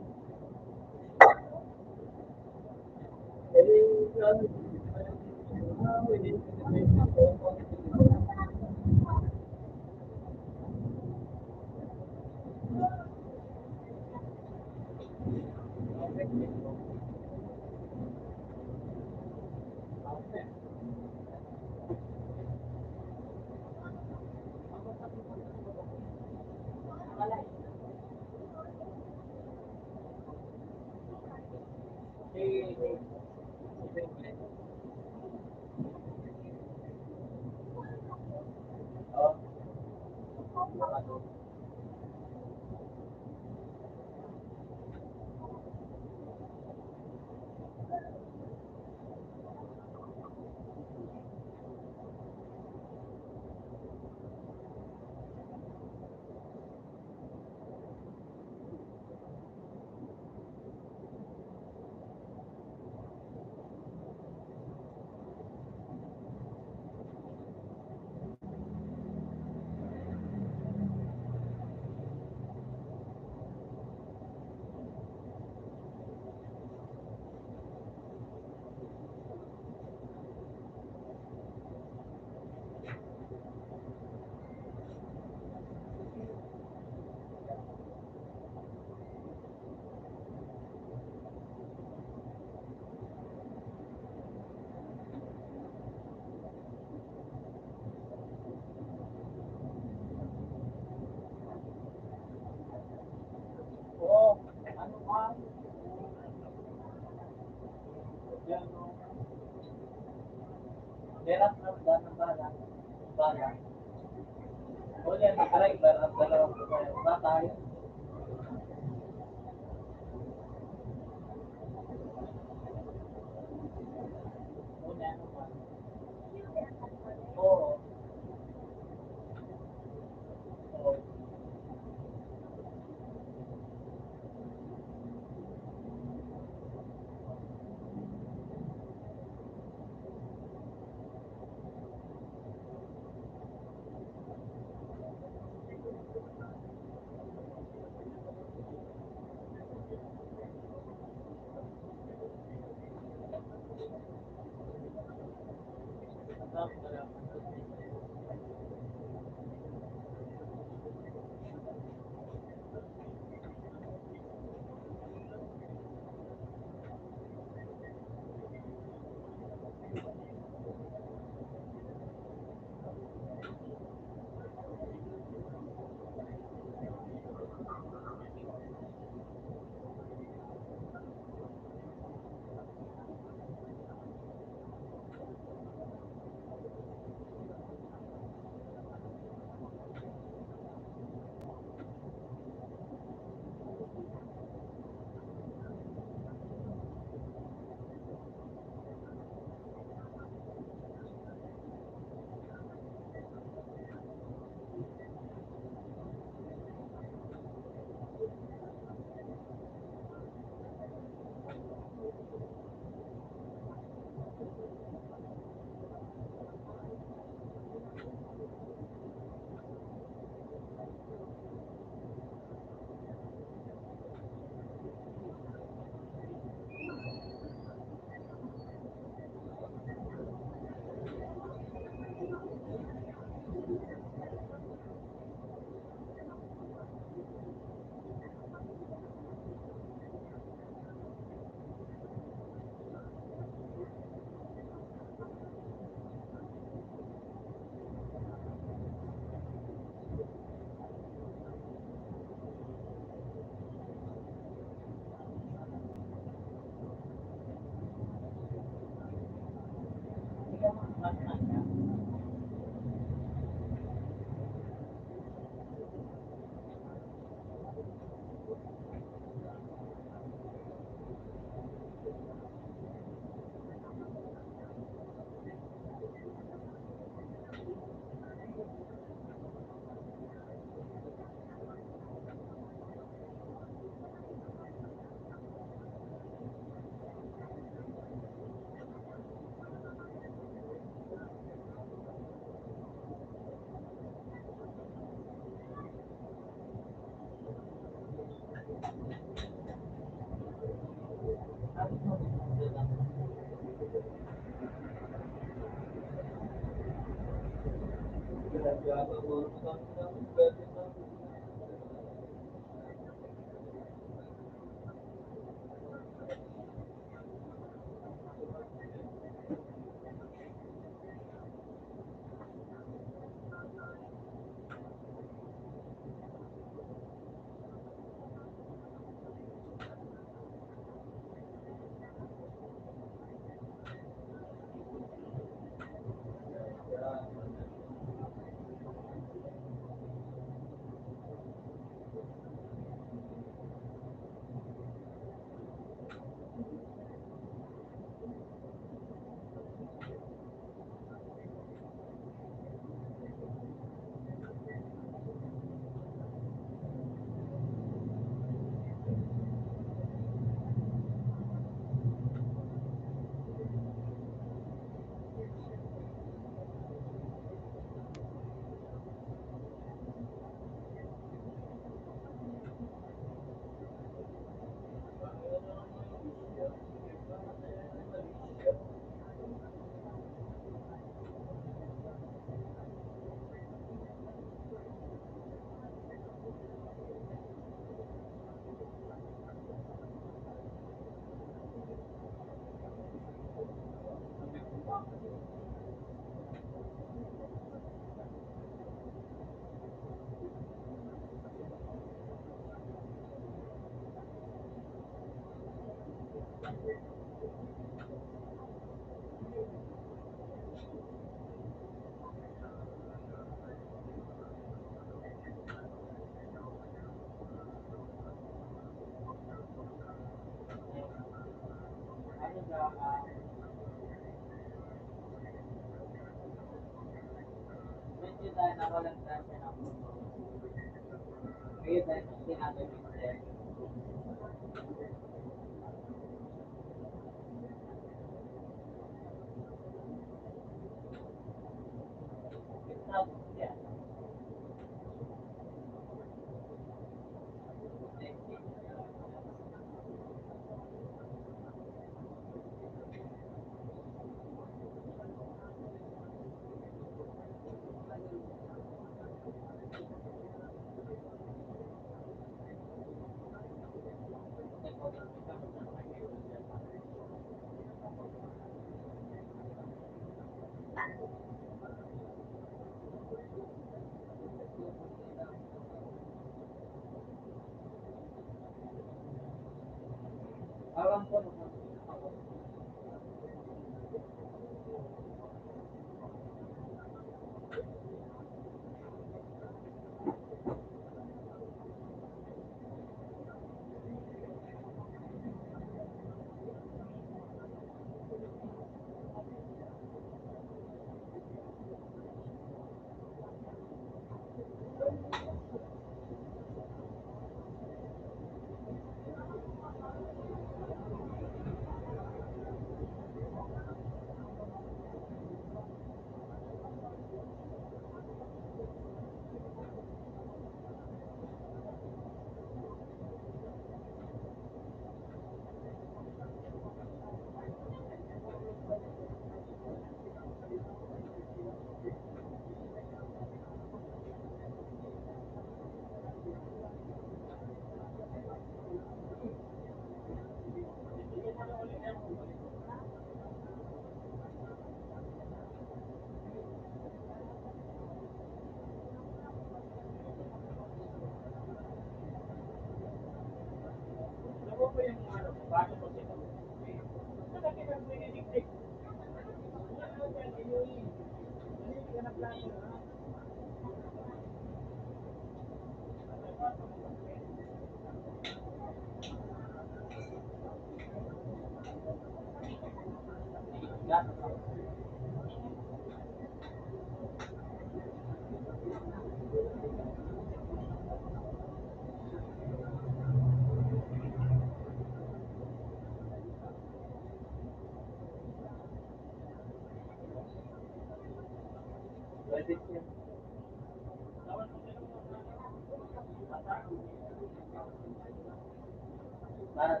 Para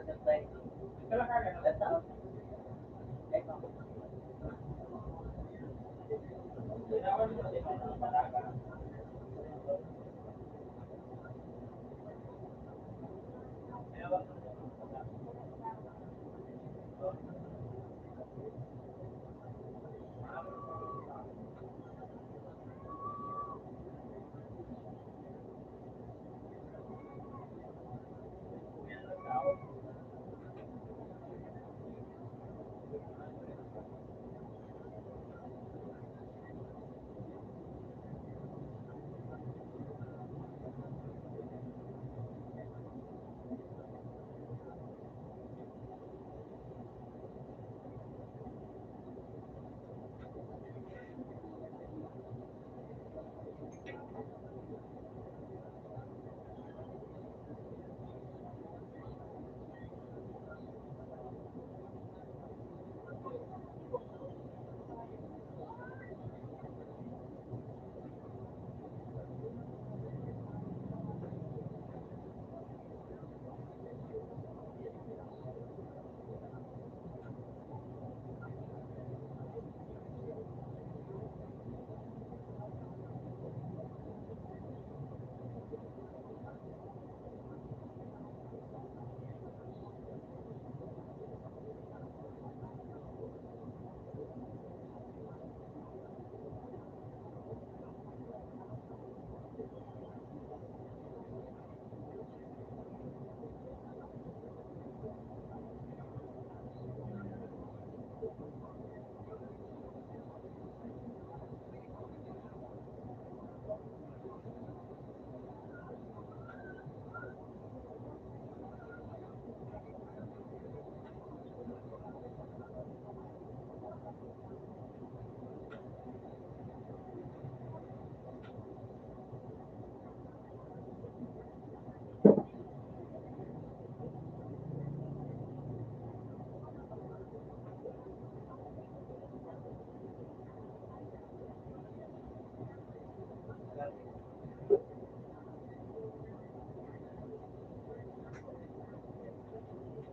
sa tayo.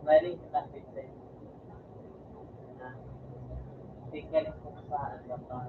Smiling sa context eh. Ah, tingnan ko sa ano ba?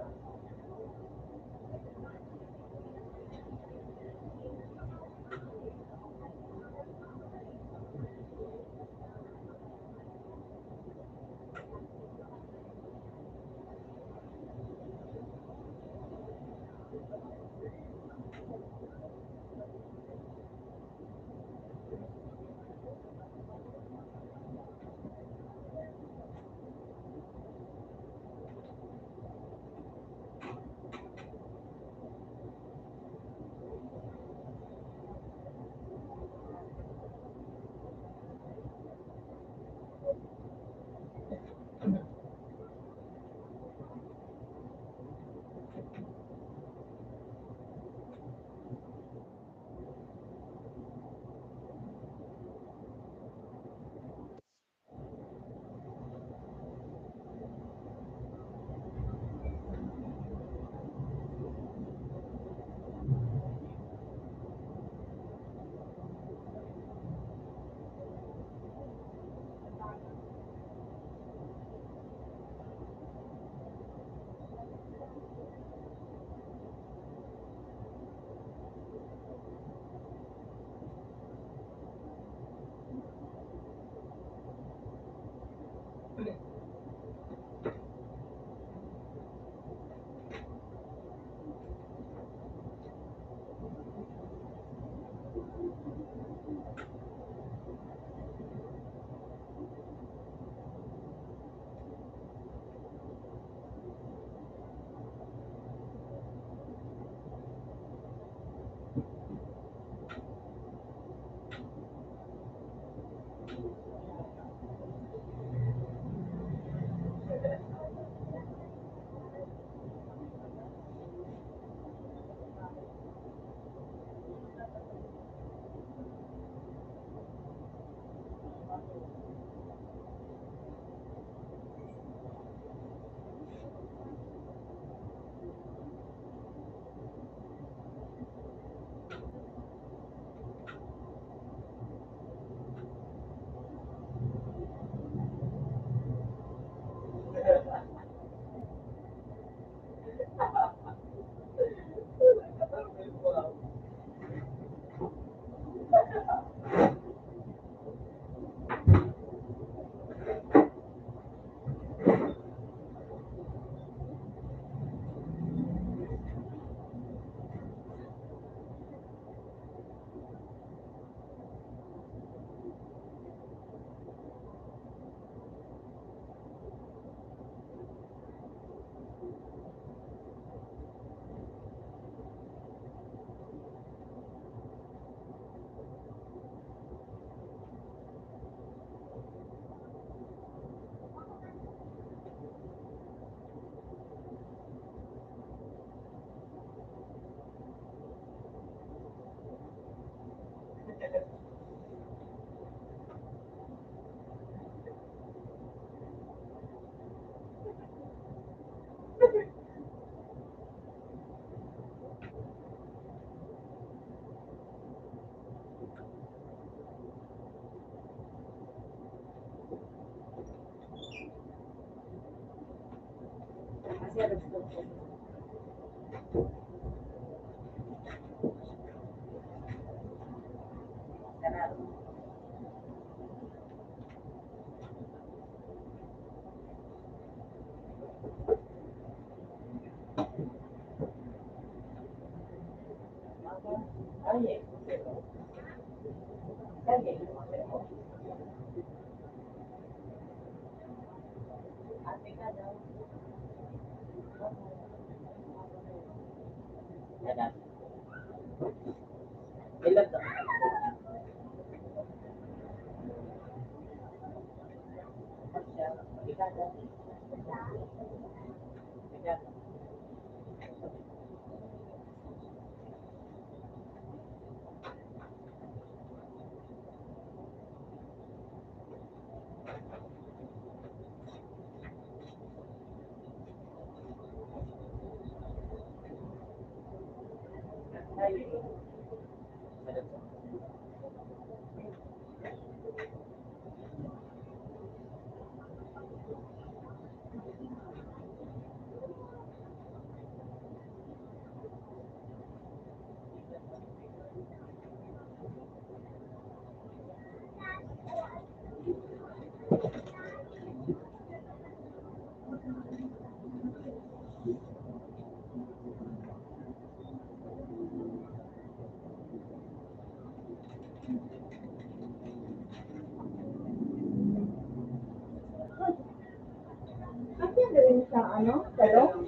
Ang ganda rin sa, ano, talong.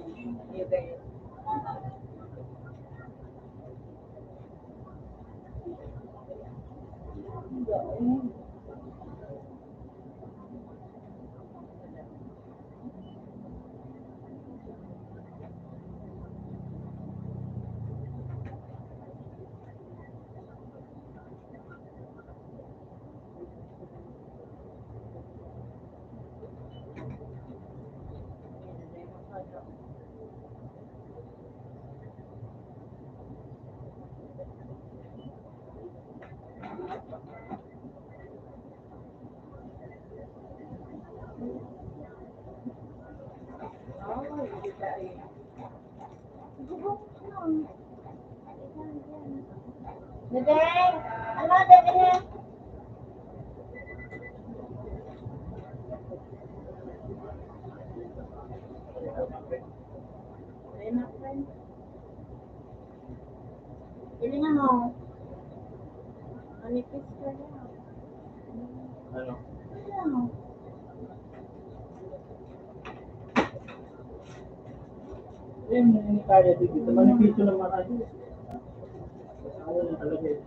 Dudeng! Ano, Dudeng? Ay, my friend. Piling ano? Manipis ka na. Ano? Ano? Ayun, yung kaya dito. Sa manipis na mga ano. Ano na talaga eh.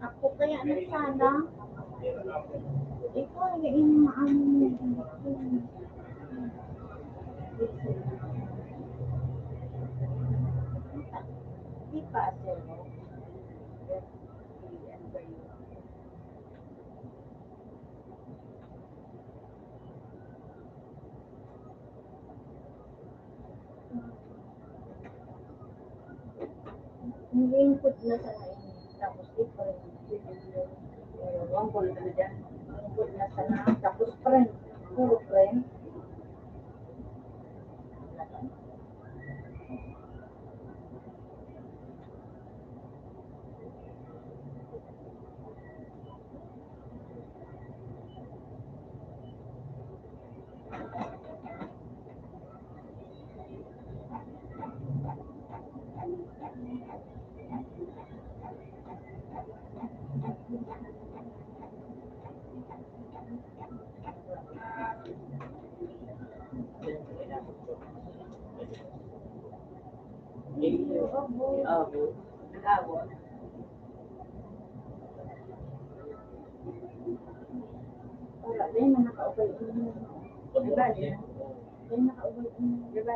Ako kaya na sana. Ikaw, yung maano mo. Di pa, sir, no? Nilingkod na sana ini. Tapos, di pa rin. Ewan ko na talaga. Nilingkod na sana. Tapos, friend. Puro friend. Abo. Nag-abo. Wala, dahil na nakaubay. Di ba? Dahil nakaubay. Di ba?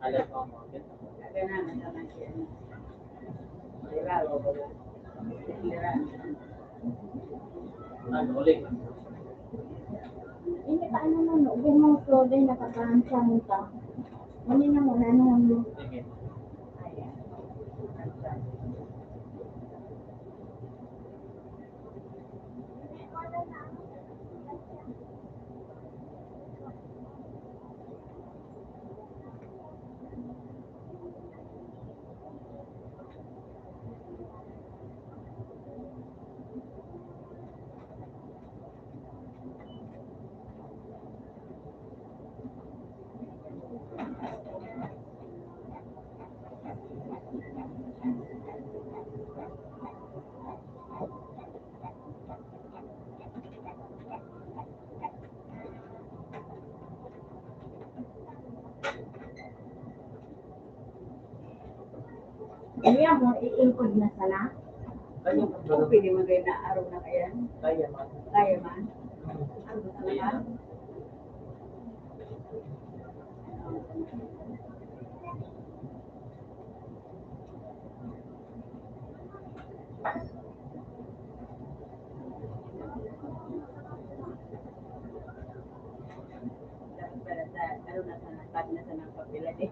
Alas mo, mga ganun. Kaya naman naman siya. Di ba? Ano, ulit? Hindi pa ano na, no? Ubo mo, so, dahil nakakansya mo ka. Ano na mo, ano mo? Sige. Ayan. Kaya mo, iingkod na sana? Kaya mo. Kung pwede mo kayo na araw na kaya? Kaya man. Kaya man? Ang gusto na? Para sa, ano na sana, pag na sana ang papel, eh.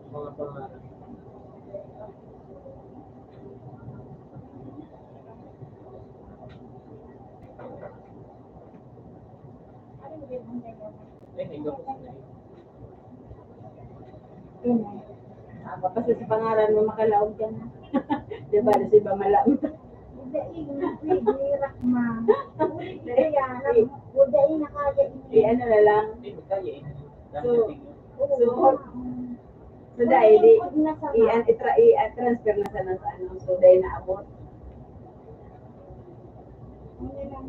Mga pangarap. Ay, may gabos na yun. Yun. Ah, basta sa pangaran mo, makalaog ka na. Di ba, sa iba, malam. Dai na pwede, Rahma. Ulit na yan. Dai na kaya ini. Eh, ano na lang. So, so, so, dai, di, Lingkod na sana. I-, i-tra-, i-transfer na sana sa ano. So, dai naabot. Ano lang.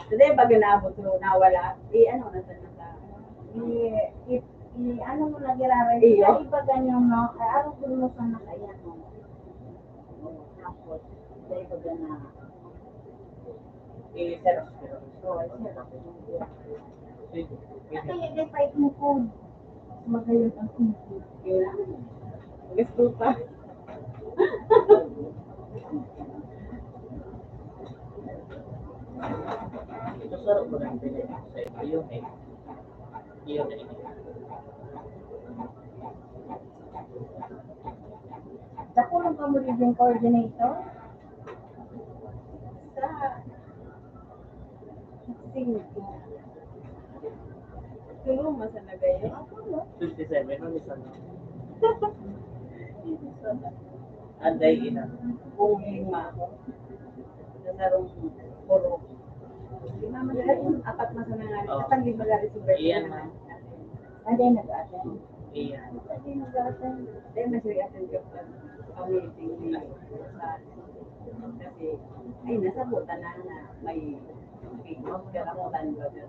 So, dai baga naabot, so, nawala. I-, ano na sana sa, i-, i-, i-, ano mo na giraray. Iyo. Sa iba ganyan, no? Ay, araw ko mo sana kaya, no? Tapos, dai baga na, eh, sarap, sarap. Oo, sarap. Sige. Kaya, di pa itong food. Magayon ang sipon. Yun lang. Gusto pa. Ito, sarap ko lang din eh. Sa iyo, eh. Iyo na ini. Dako lang ka mo naging coordinator? Sa singko. Tulong mo sa nagayon? Ako, no? Twenty-seven, ano, isa na? Isa na. Anday ina. Kung lima ako. Sa sarong puro. Lima man, apat man sa mga, oh, katang lima gari si Bert. Iyan, ma'am. Anday nag-attend. Iya. Pwede mag-attend. Dahil mas i-attend ka pa ang meeting ni Rosal. Kasi, ay, nasabutan na na may, may karamutan ba na?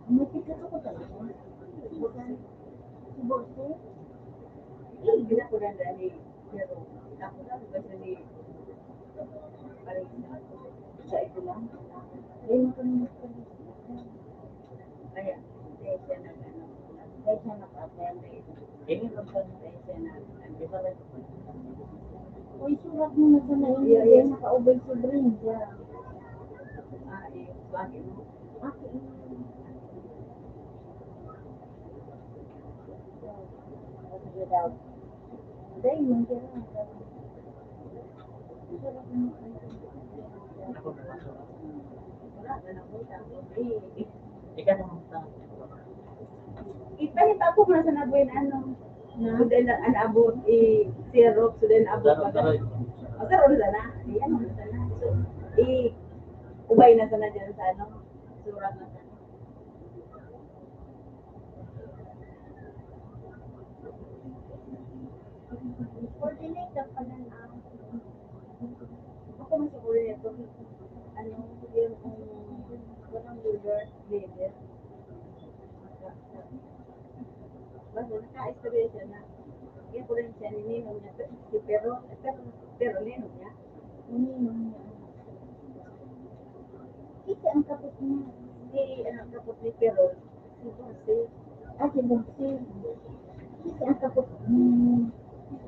Ano, pikaso ko talaga. Si Borse? Eh, hindi na ko nandaan eh. Pero, tapos ako ba siya ni, parang sa, sa ito lang? Ayun, kami nagpag-, kaya, kaya siya nag-, ano, kaya siya nag-attend eh. Eh, yun ang pag-, kaya siya nag-, ano, di ba, nag-, Uy, surat mo na sa maingay, yeah, yeah, nakaubay si Brenda. Ah, eh, bakit? Bakit? Dai, man, kaya nga. Ikaw naman sa Ipahita ko na sa nabuhin, ano, na, so then, an abot, i-xerox, so then, abot, Pero, baga. Pero, O, pero, wala na. I-, ano na sana. So, i-, ubay na sana dyan sa, ano, surat na sana. Coordinate ang pag-, ah, ako mas coordinate. Ano, yung, um, walang leader, leader. Basta nakaistorya siya na, kaya ko rin siya ni Ninong niya, si Pero, Pero, Pero Ninong niya. Ninong niya. Kasi ang kapot niya. Si, ano, ang kapot ni Pero, si Dulce. Ah, si Dulce. Kasi ang kapot ni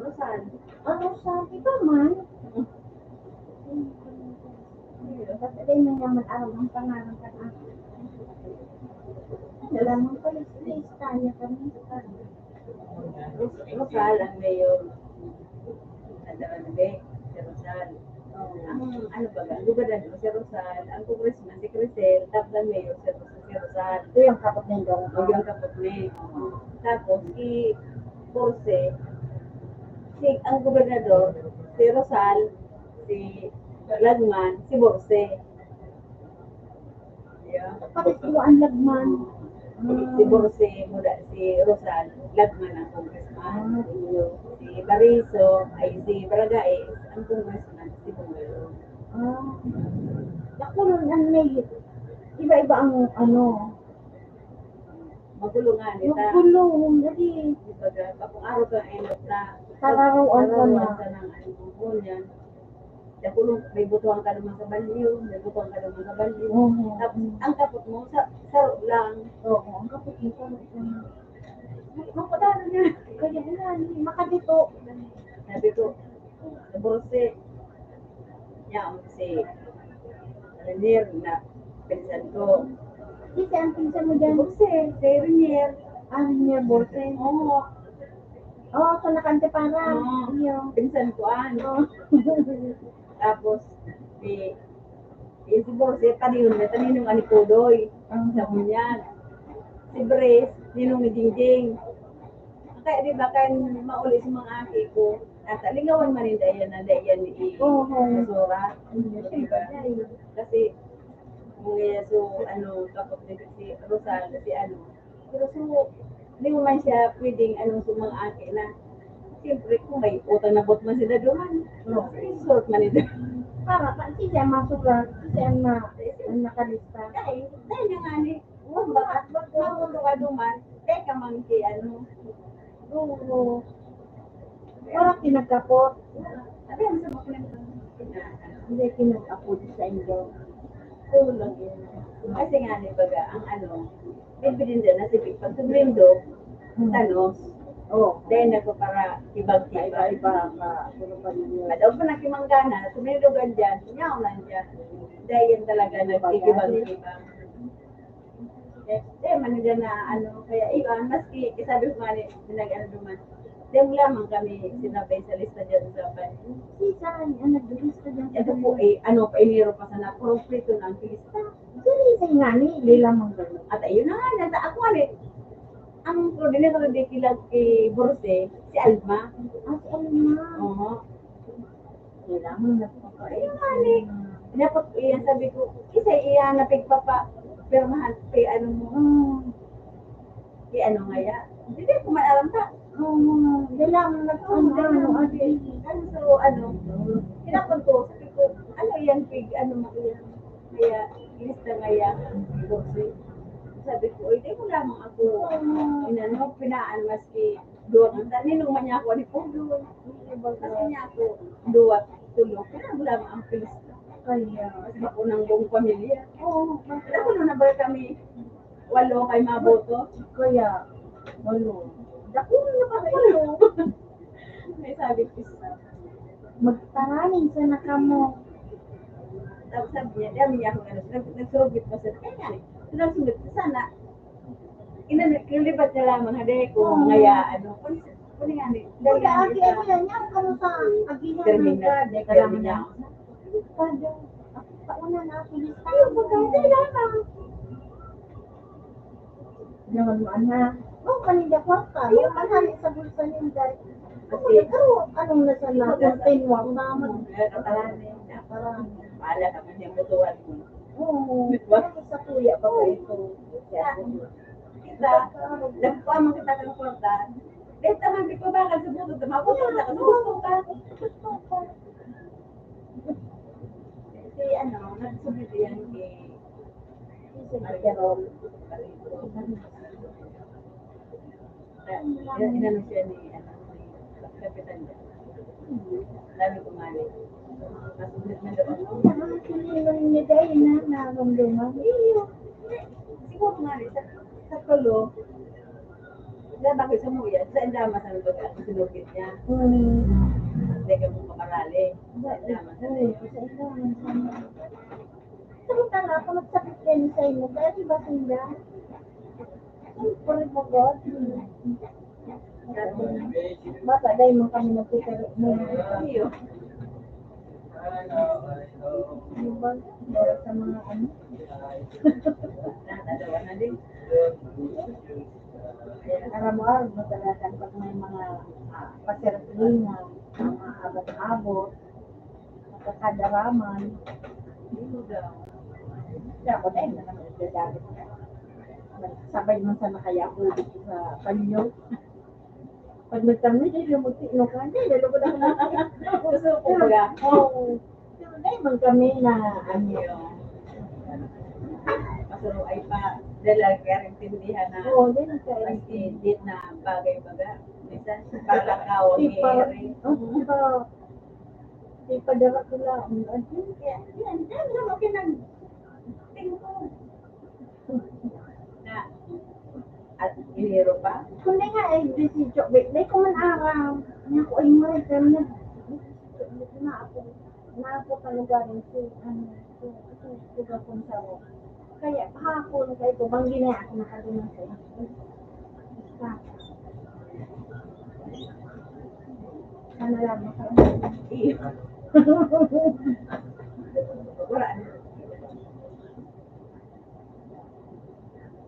Rosal. Ah, Rosal, di ba man? Basta din na naman alam ang pangalan ka na. Alam mo pala, lista niya kami. Ros-, Rosal ang mayor. Ano, ano ba eh? Si Rosal. Ang, ano ba, ang gobernador, si Rosal. Ang congressman, si Crisel. Tapos ang mayor, si Ros-, si Rosal. Ito yung kapatid niya. O, yung kapatid niya. Tapos, si Borse, si, ang gobernador, si Rosal, si Lagman, si Borse. Yeah. Pares duwa ang Lagman. Si Borse, muda, si Rosal, Lagman ang congressman. Ah. Si Bariso, ay si Baragay, ang congressman, si Bungalo. Ah. Nakulong ang may iba-iba ang ano. Magulo nga nita. Magulo, dali. Kumbaga, kapag araw ka, ay na. Tararuan ka na. Tararuan ka ng ano, niyan. Dakulong, may butuhan ka naman sa balyo, may butuhan ka naman sa balyo. Oo. Tapos, ang kapot mo, sa, saro lang. Oo, ang kapot mo, saro lang. Mapadalan niya. Kaya nga, hindi makadito. Sabi ko, sa Borse, niya, si Renier na pinsan ko. Sino ang pinsan mo dyan? Borse, si Renier. Ah, Renier Borse. Oo. Oh, sa Nakante para. Oo. Iyo. Pinsan ko, ano. Oo. Tapos, si, yung si Borse, tanihon na, taninong ani Pudoy. Ah. Sa Bunyag. Si Bres, ninong ni Jingjing. Kaya, di ba, kaya mauli sa mga aki ko, Ata, lingawan man ninda yan na dai yan i-, Oo. basura. Hindi, Diba? Kasi, mga so, ano, kapag si Rosal, si ano, pero so, di mo man siya pwedeng, ano, so, mga aki na. Siyempre, kung may utang na buot man sila duman, Oo. Resort man nila. Para pa, siya masurat, siya ang ma-, ang nakalista. Dahil, dahil na nga ni, Kumbaga, magulo ka duman, teka man ki ano, duro. Wala ki nagkapot. Sabi mo sa mga pinag-, hindi ki nag-apod sa inyo. Kulang yun. Kasi nga, di baga, ang ano, bibili nila na sige, pag sumindo, Hmm. tanos. Oh. Then, ako para ibang Iba-iba ka, ano pa ninyo. Madaw pa na kimanggana, sumindo ka dyan, nyaw lang dyan. Dahil yan talaga, nagkikibang-kibang. Eh, eh, man nila na ano, kaya iyon, maski, eh, sabi ko nga ni, nag-ano duman, di mo lamang kami sinabay sa lista dyan sa pan-, Si Chay, ang naglista dyan sa ito po, eh, ano, painiro pa sana, puro prito na ang lista. Diri sa nga ni, di lamang ganun. At ayun na nga, nata-, ako nga ni, ang coordinator di kilag kay Borse, si Alma. Ah, si Alma. Oo. Kailangan na po. Ayun nga ni. Dapat, iyan sabi ko, isa iyan na pigpapa, pirmahan, kay ano mo. Hmm. Kay ano nga ya? Hindi ko man alam ta. Oo, kailangan na po. Ano, ano, ano, ano, so, ano, kinapon ko, sabi ko, ano yan, pig, ano mo yan? Kaya, lista nga yan. Sabi ko, "Uy, di mo lamang ako, inano, pinaan, maski duwa kang tanin, umanya ako, di po doon." Kasi niya ako, duwa, tulo, kaya mo lamang ang pilista. Kaya, mas ako ng buong pamilya. Oo, mas ako na ba kami, walo kay maboto? Kaya, walo. Dako na pala ito. May sabi ko sa Magparaning sana kamo. Tapos sabi niya, dami niya akong ano, nag-, nagsurugit pa sa kanya. Kaya nga, eh, sinasunod ko sana. Ina-, yung libat niya lamang, hadi ko, Oo. ngaya, ano, kung, kung nga, eh, Kaya, dali ang kaya isa. niya, niya, kamo sa agihan ng Terminal, God, terminal. kailangan niya. Pardon, pauna na ako, Ayun, pagkain, kailangan. Naman mo, ana. Oh, paninda kwarta. Yung panhali sa bulsa ninda. Kasi, pero anong nasa na? Continue ang naman. Para, para. Bahala ka man yung butuan mo. Oo. Di ba? Sa kuya pa ba ito? Kita, nagkuha mo kita ng kwarta. Dahil naman, di ko bakal sa buto, tumabot na ka sa gusto ka. Si ano, nagsulit yan kay Maria Rom. Kaya, inano siya ni, ano, ni Kapitan niya. Sabi ko nga ni, mas ulit na daw. Ano na, hindi na, naramdaman. Iyo. Siguro nga ni, sa, sa tulo, Diba, bakit sa muya? Sa indaman sa lugar, ang sinugit niya. Hmm. Hindi ka mong pakarali. Sa indaman sa lugar. Sabi ka nga, kung nagsakit kayo sa imo, kaya di ba sinda? Ay, puri po, God. Bata, dahil mo kami nagtitira mo. Iyo. Di ba? Dahil sa mga ano. Natatawa na din. Aram mo, aram mo talaga pag may mga, ah, pasiraplingan, mga abot-abot, nakakadaraman. Hindi ako dahil na naman nagdadagit ka. Sabay man sana kaya ako dito sa panyo. Pag nagtangis, ay, lumuti, no, ka, hindi, lalo ko na ako. Gusto ko ba? Oo. Pero dahil man kami na, ano, Masuro ay pa, dahil lagi ka rin tindihan na Oo, dahil ka rin. Mas hindi na bagay baga. Minsan, para lang kawang Di pa, hiri. Oo, di pa, di pa dara ko lang. Ano, yan, yan, yan, okay nag-, tingko. Na, at iniro pa? Kundi nga, eh, di si Chok, wait, di ko man aram. Nga ko, ay, Maray, kaya na, na ako, na ako palugarin si, ano, si, si, si Gapon Saro. Kaya, hapon, kaya ko, bang ginaya ako nakaduman sa inyo. Basta. Sana lang, makaroon. Iyo. Wala na.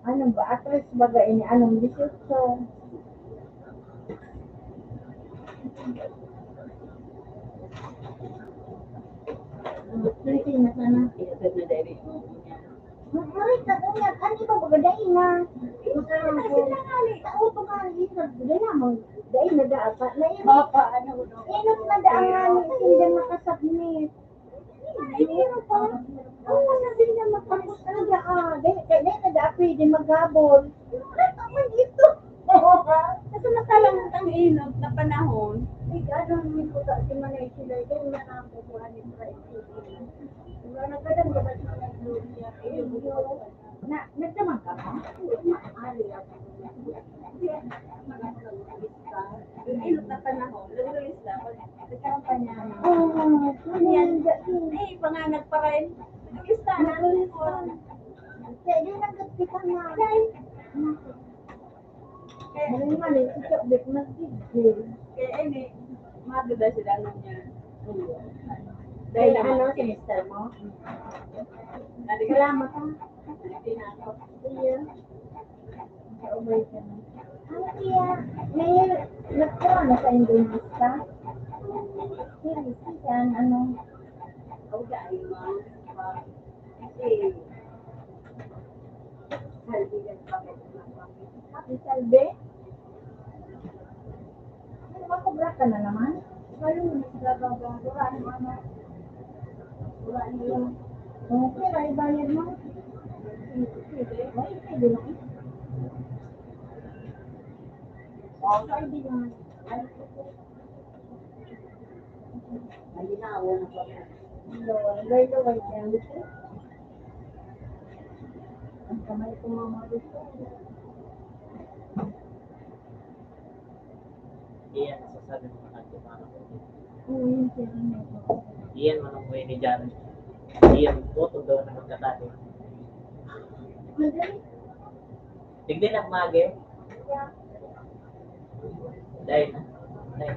Ano ba? Atres baga ini, anong dieciocho? Hindi na sana. Ihatag na dahil yung niya. Mabuhay ka, unya, ano iba, magadain na. Magkakasin na nga, eh. Tao pa nga, eh, nagdala mo. Dahil na dapat. Nainom. Papa, ano, no? Inot na daan nga, eh, hindi makasubmit. Ay, pero pa, ang masabi na matapos na daan. Dahil, dahil na daan, pwede maghabol. Wala pa man ito. Kasi matalang ang inot na panahon. Ay, ano, hindi ko sa, si Manay sila, dahil na nakukuha ni Fred. Wala, nagkadang ba si Manay Gloria? Ayun, yun. Na, nagdamag ka ba? Maaari ako. Yung inot na panahon, naglulis na. Pag nagkaroon pa niya, ano? Oo, Yan. Ay, panganag pa rin. Naglulis na, naglulis na. Kaya di nagkita na. Dahil, Mali, mali, si Chokbit, mas digil. Kaya, eh, may, maganda sila nung yan. Dahil Kaya naman, ano, eh, si mister mo? Naligaw. Salamat, ha. Hindi na ako. Iya. Kaumay ka na. Ano kaya? May nagkaroon na sa Indonesia? Hindi, siya, ano? Ang daan mo. Kasi, saldi yan pa. Ang saldi? Ano, makobra ka na naman? Ayun, nagbabago. Ano, ano? Wala na yun. Okay, ay bayad mo. Ay, pwede na. Oh, pwede na. Ay, laway, laway, laway. Ang kamay ko, mama, gusto. Iyan, masasabi mo na kanya, mama. Oo, yun, sir, ano ko. Iyan, manong pwede dyan. Iyan, utog daw na magkatabi. Madali. Tignan ang magi. Dahil, dahil.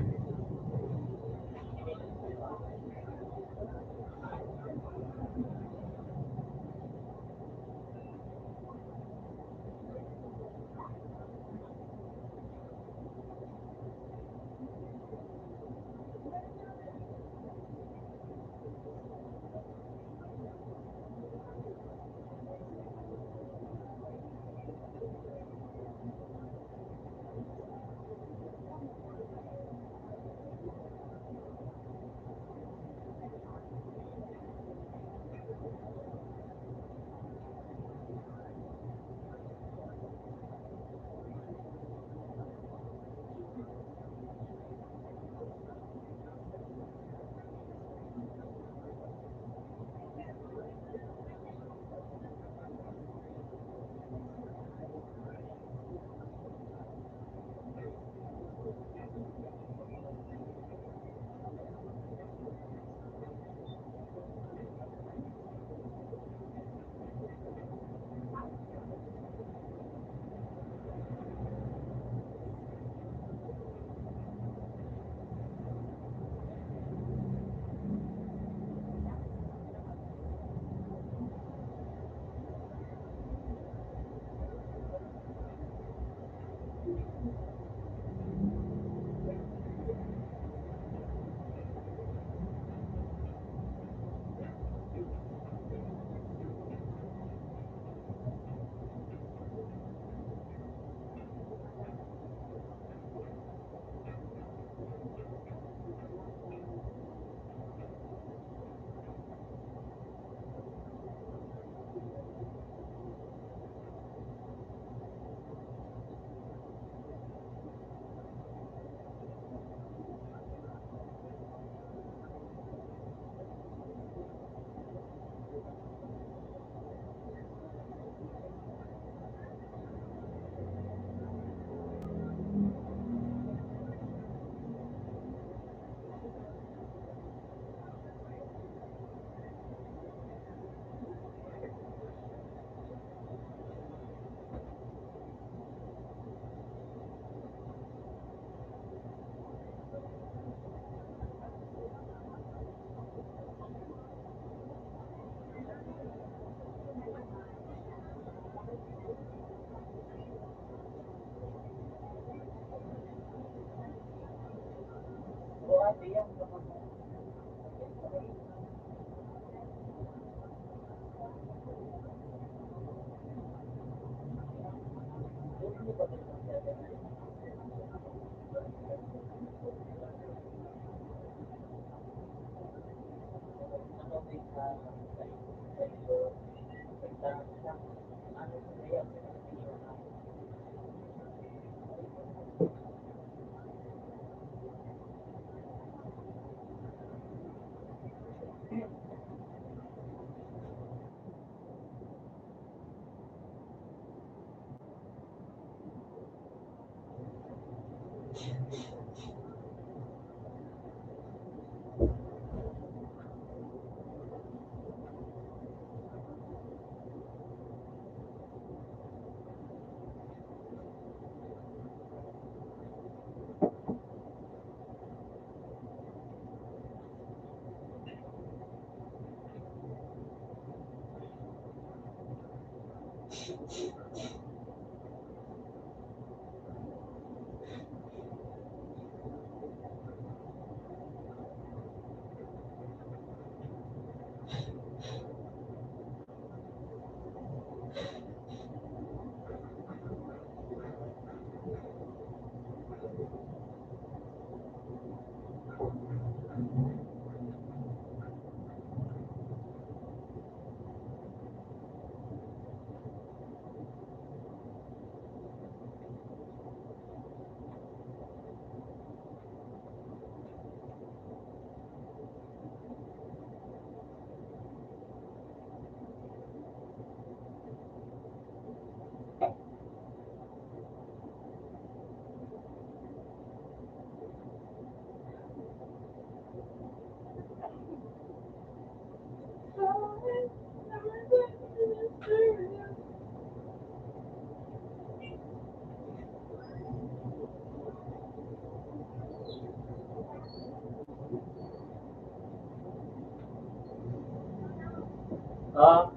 Ah.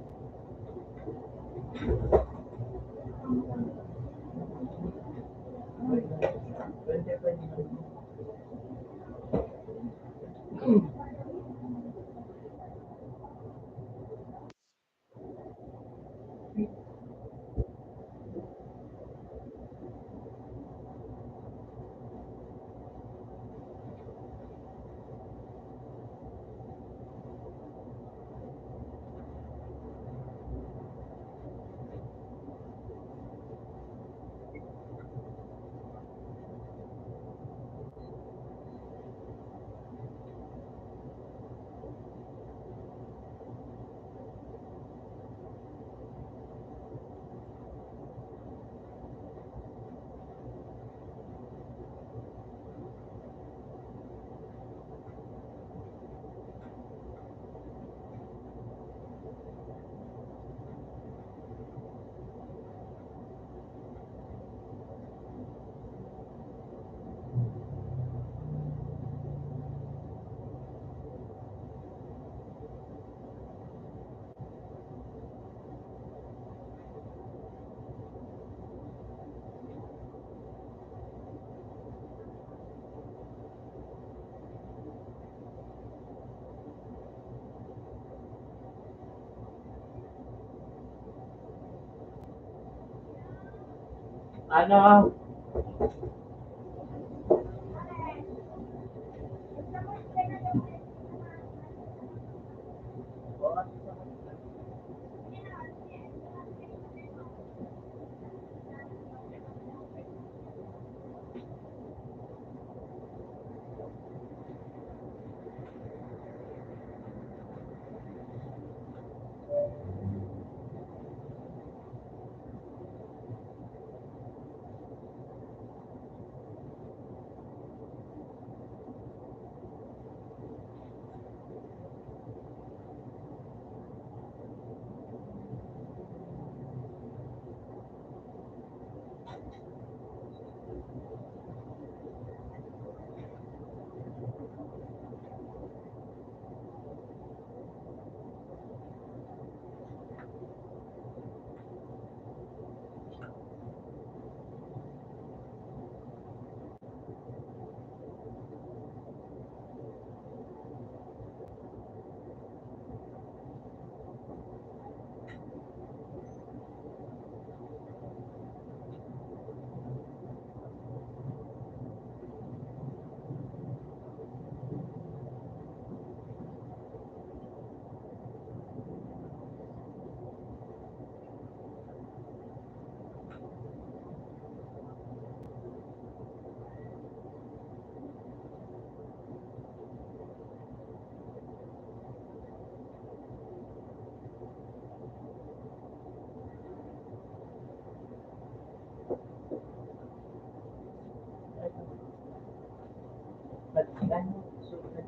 Ano?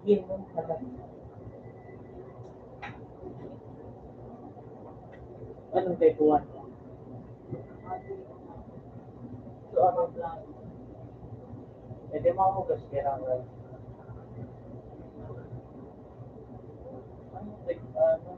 Anong kay Juan? So, ano lang? Eh, di mo ako gaskiran, right? Ano, like, ano,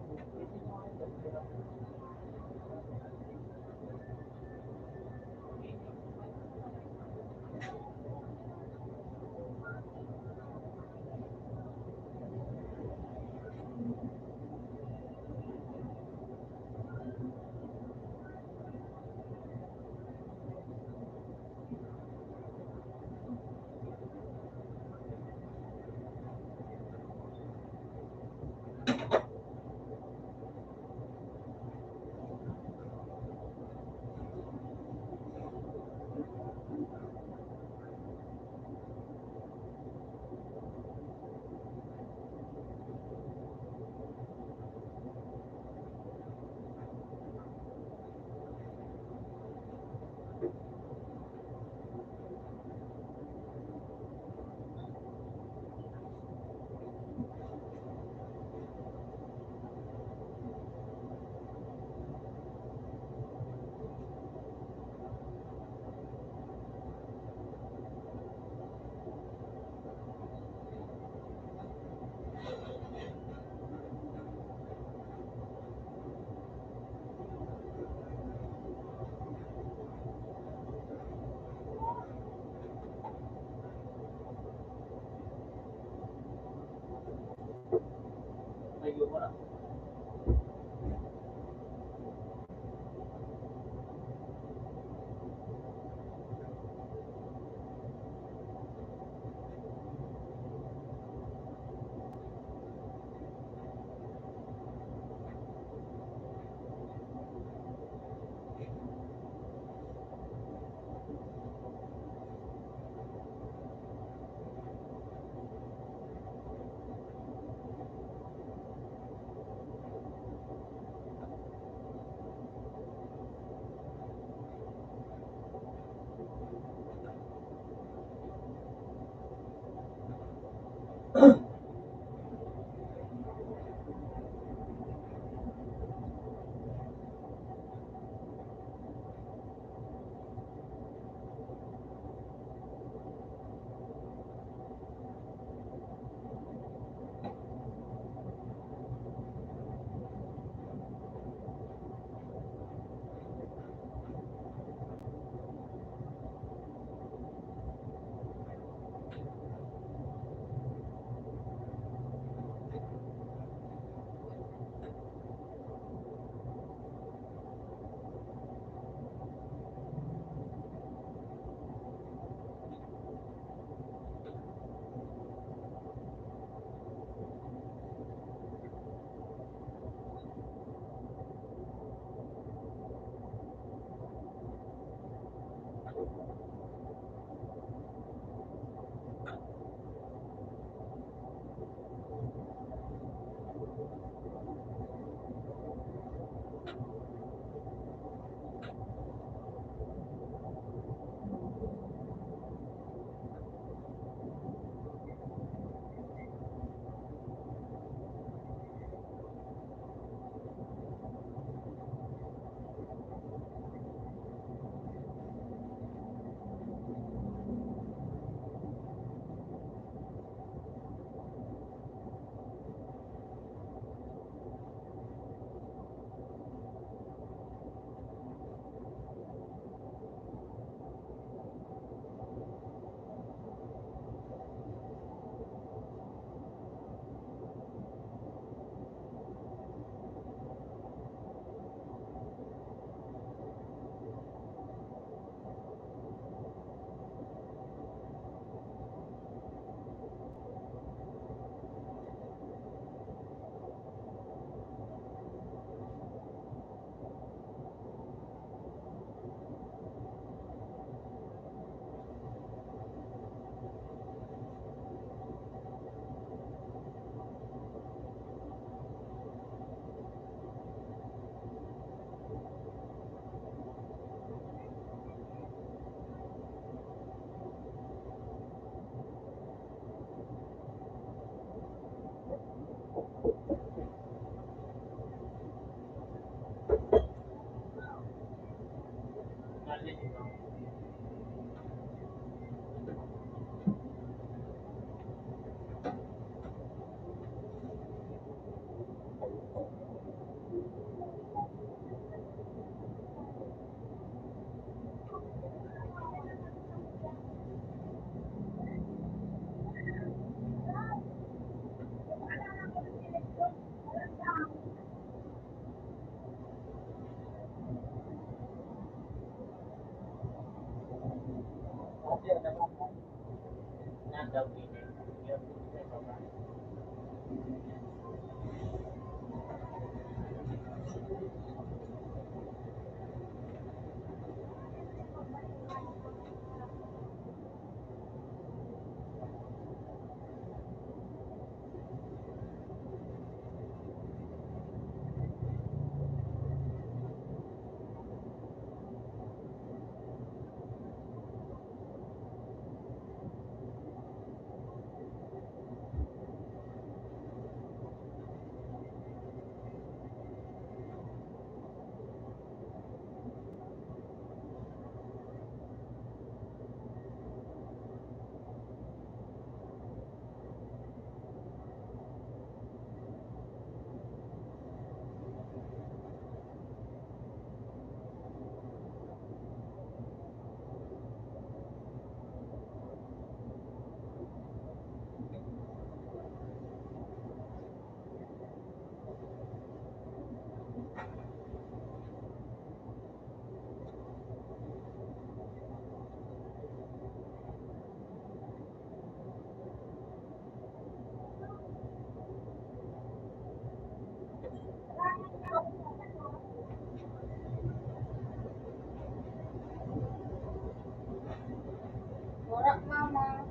Wala, mama.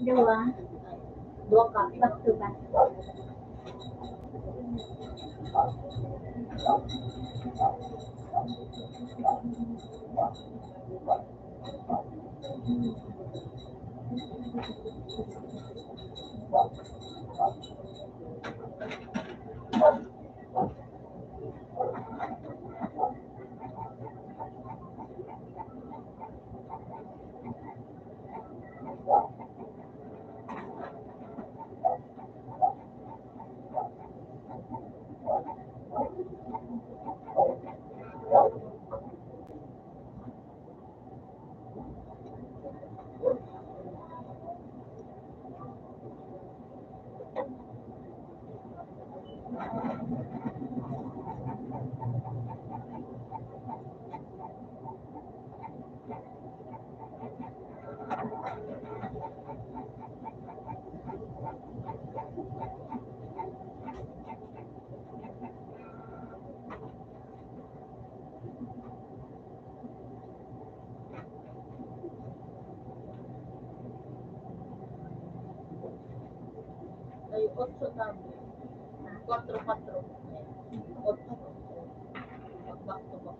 Dua. Dua ka, back to back. Ay, otso tabi. Kwatro, kwatro. Otso. Back to back.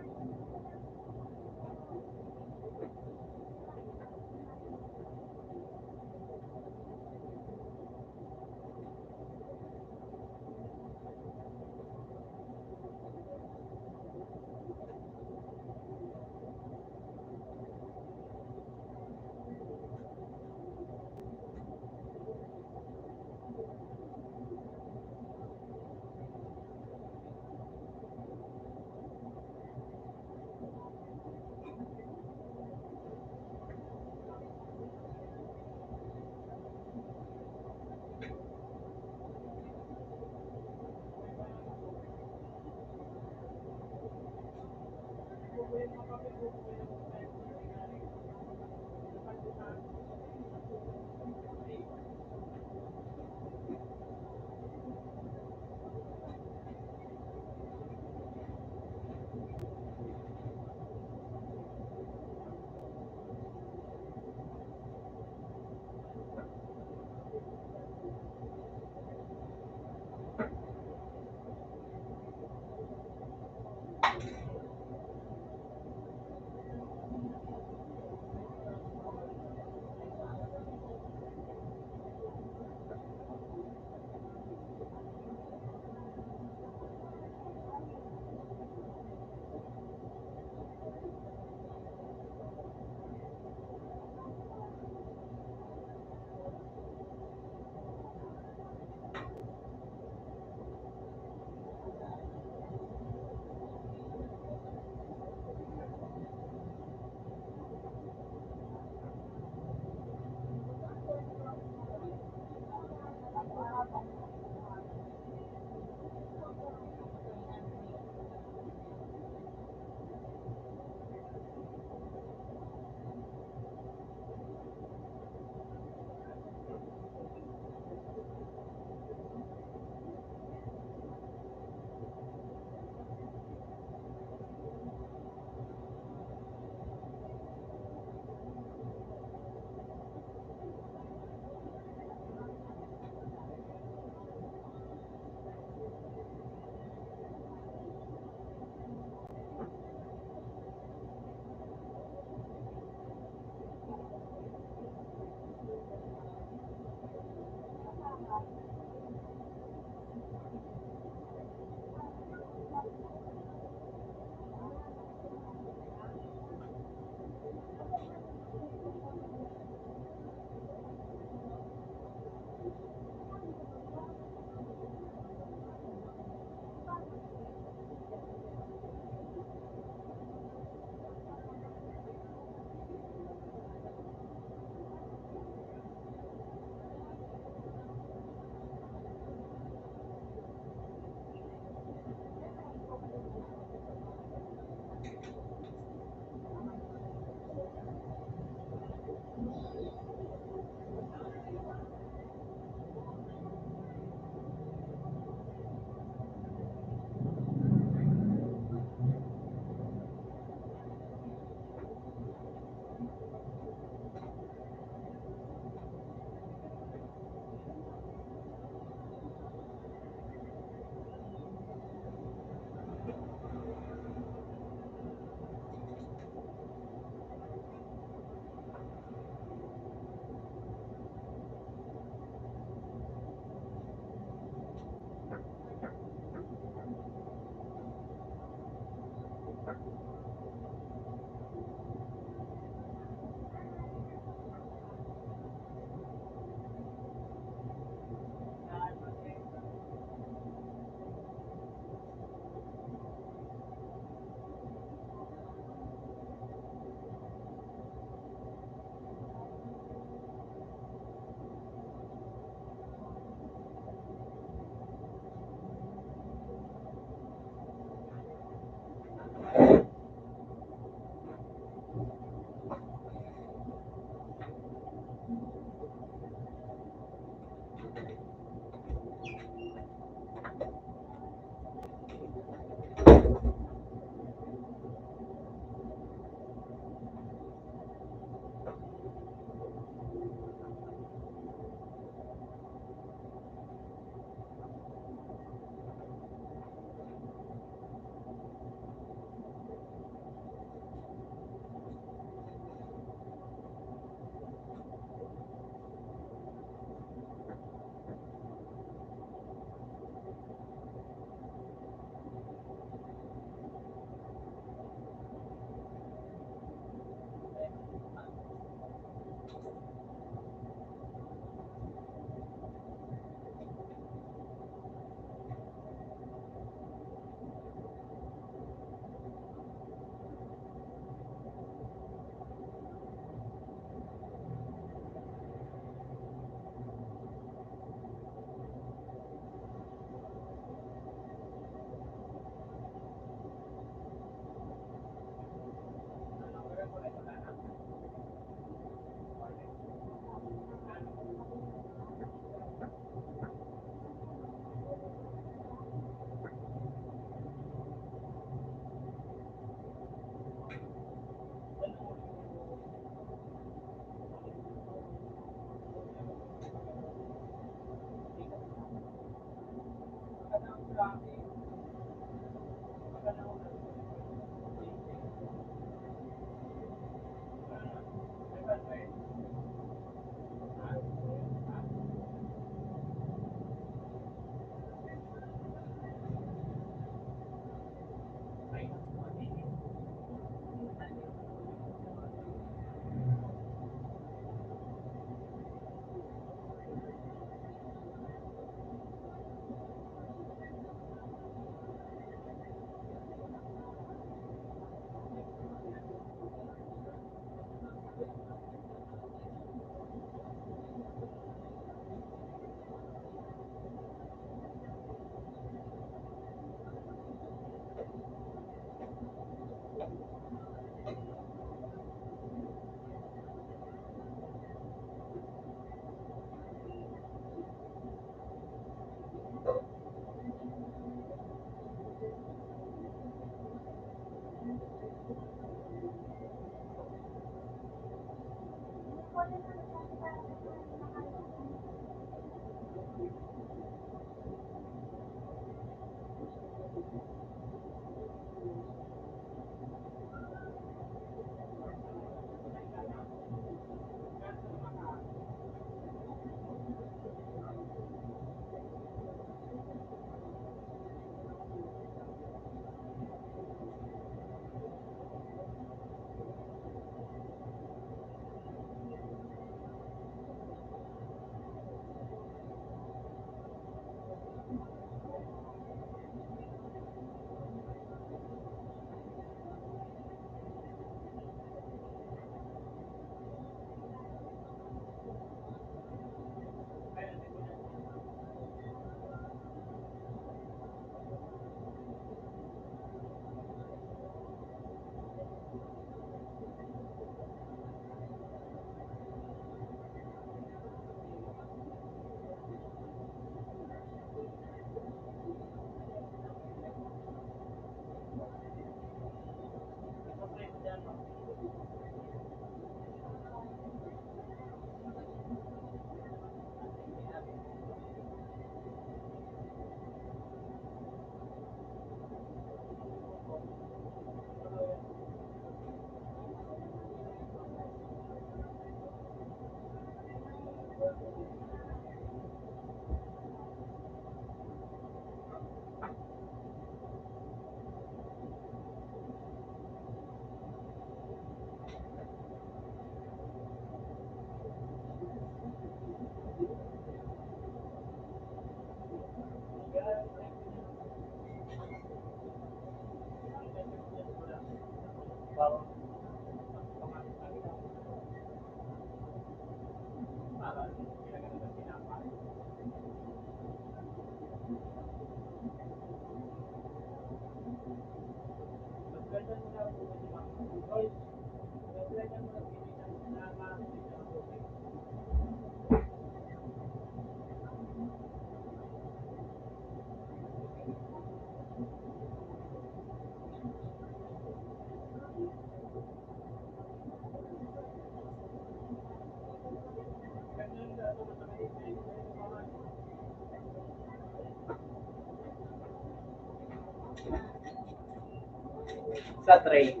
Sa train.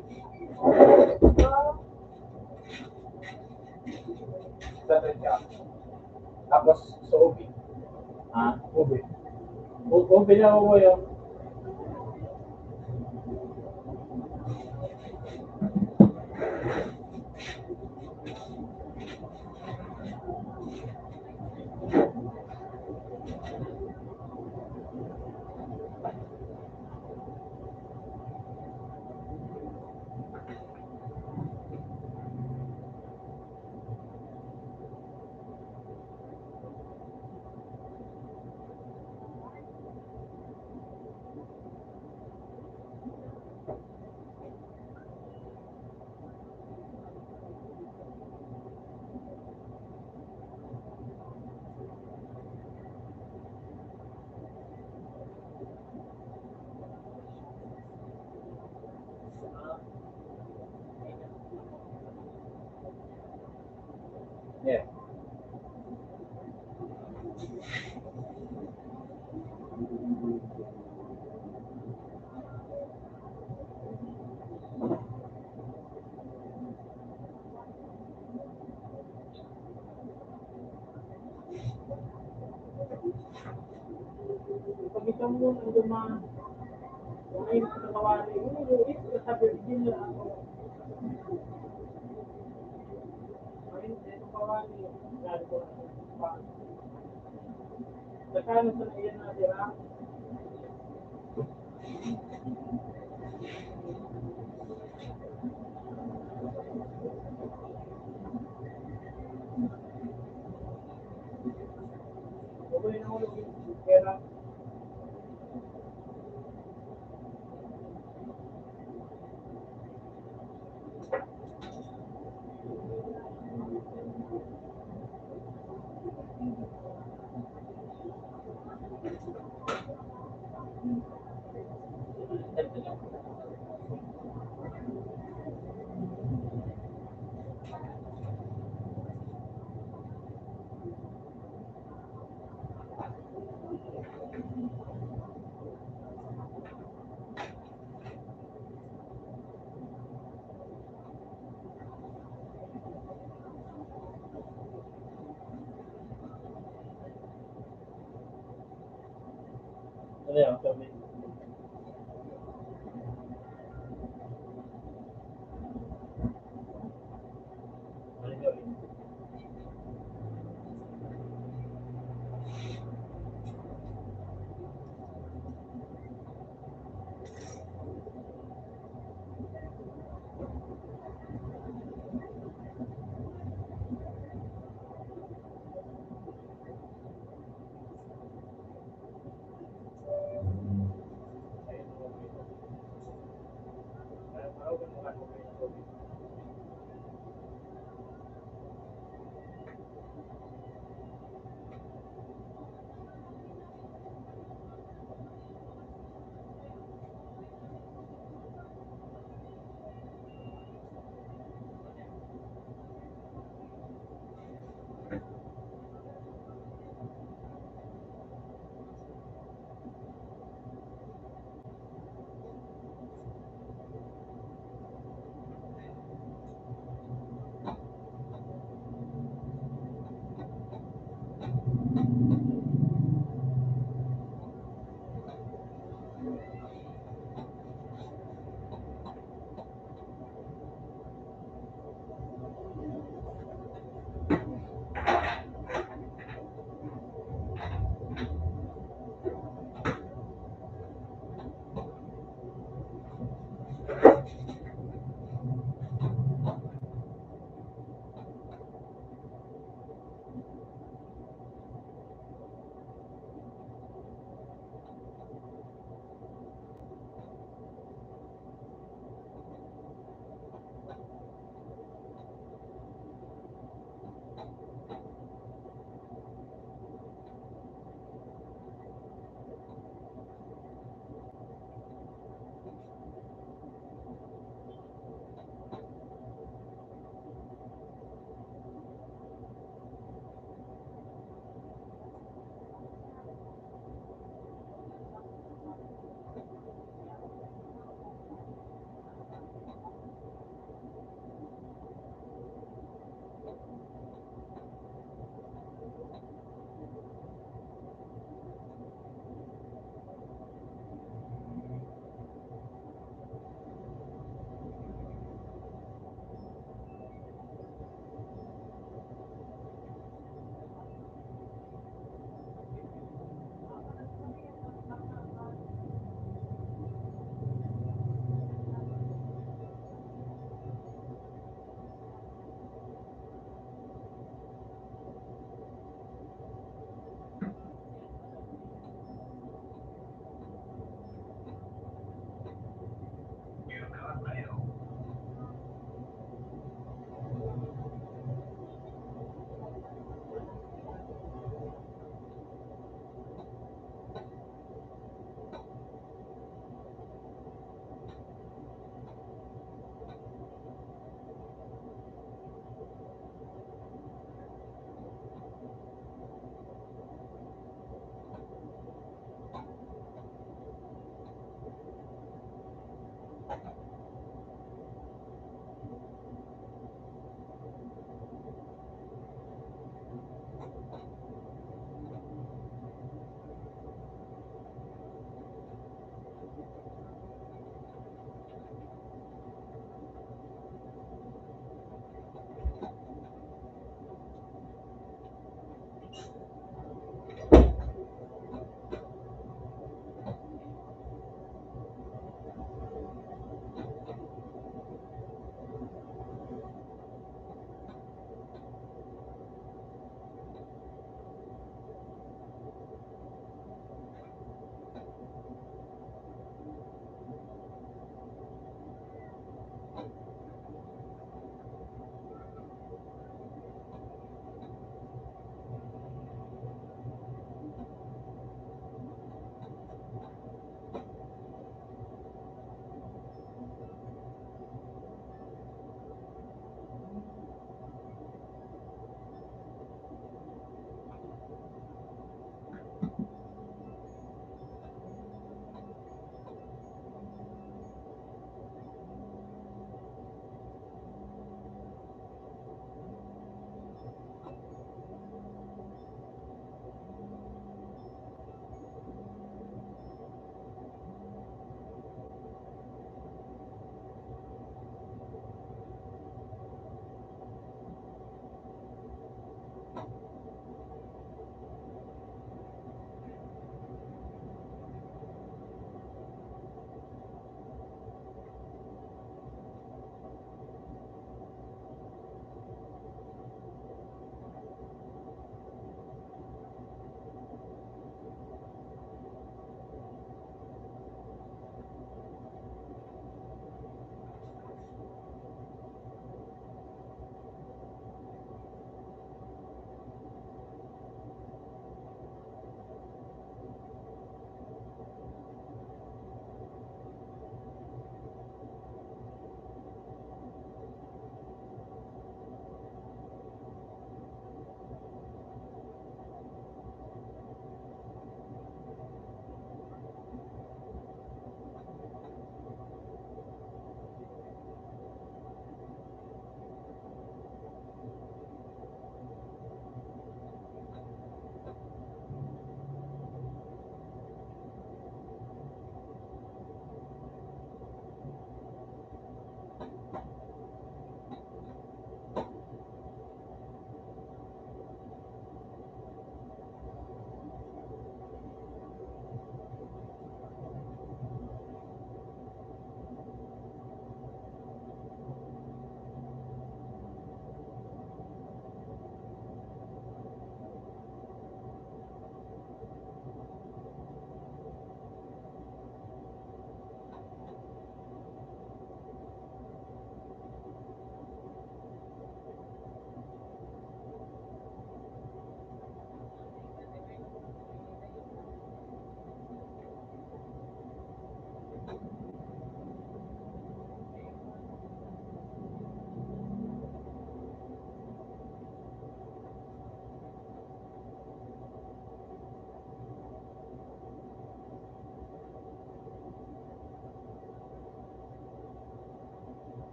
Sa train ka. Tapos, sa O B. Ha? O B. O-, O B na ako ngayon. Yeah. Pag isang mo ang dumaan, ay, sa kawali, yung ulit, sa Virginia ako. Ay, sa kawali, sabi ko, pa. Sa kanan sa iyan natira. Ano yan? Sabi. Ano yan?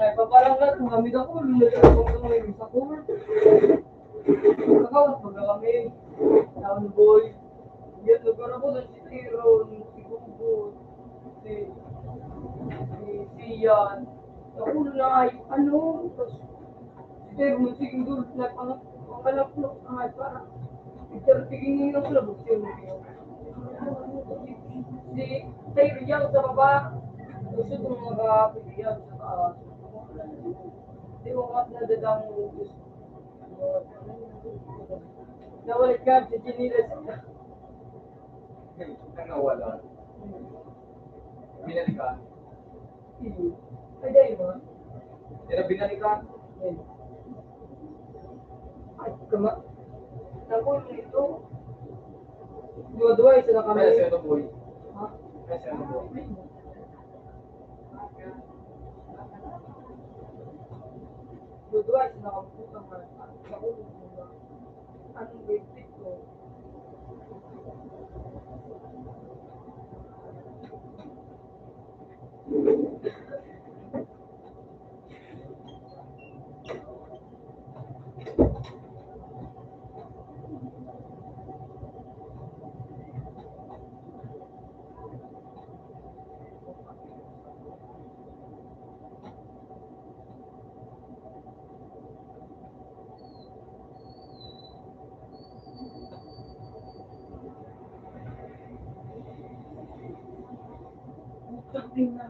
Ay, paparang na, kung kami na po, lulo na po kami sa court. Kakawas mo na kami. Sound boy. Yan, nagkarabutan si Tyrone, si Gumbot, si, si, si Ian. Nakulo na ay, ano, tapos si Tyrone, si Gumbot, nagpang-, pangalaklok na ay, parang, picture, tigingin ng labog, si, si Tyrone yan sa baba. Gusto kong mga picture yan sa taas. Di mo nga nadadang gusto. Nawala ka sa chinilas. Ang nawala. Binalikan. Ay, dahil mo. Pero binalikan. Ay, kama. Naku, ito. Dua-dua, isa na kami. Kaya sino boy? Ha? Kaya sino boy? Dua-dua, isa na kami. Putang ina. Naku, anong grade six ko? Putang ina.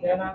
Yan na.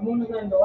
Muna na, no?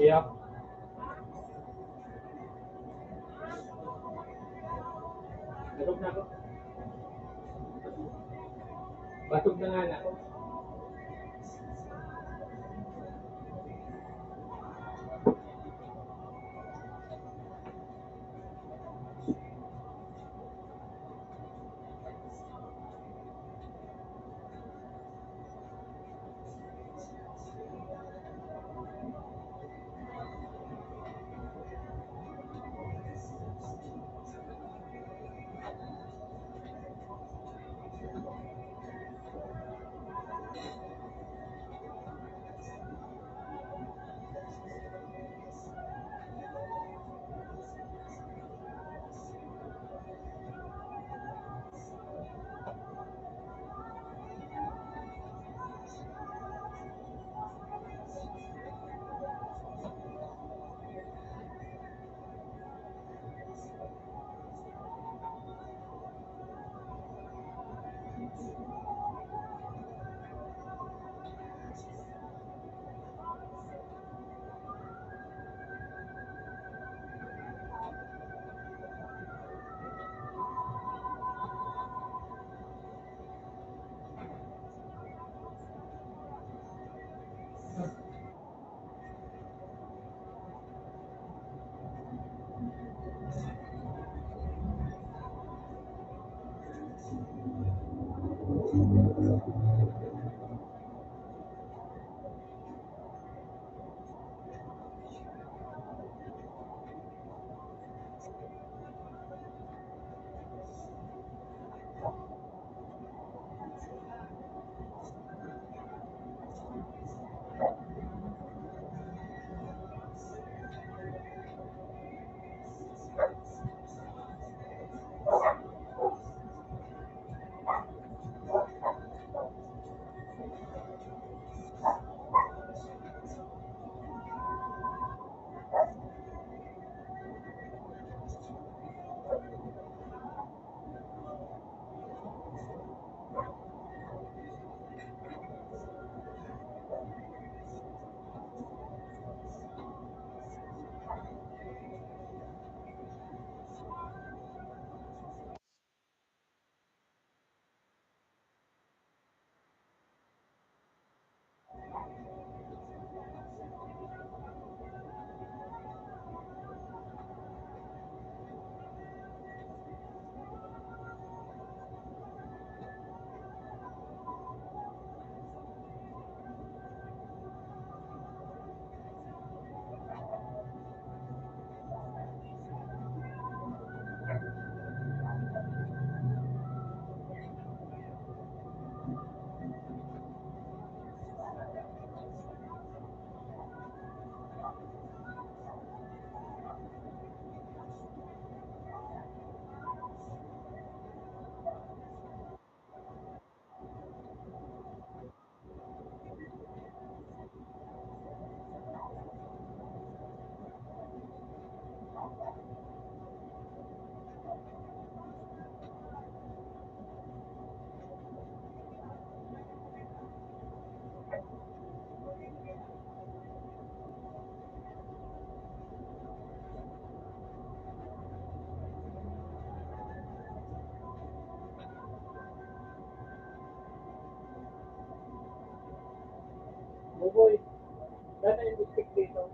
Yep. Batog na ako. Batog na nga na. Buboy, dana yung stick dito.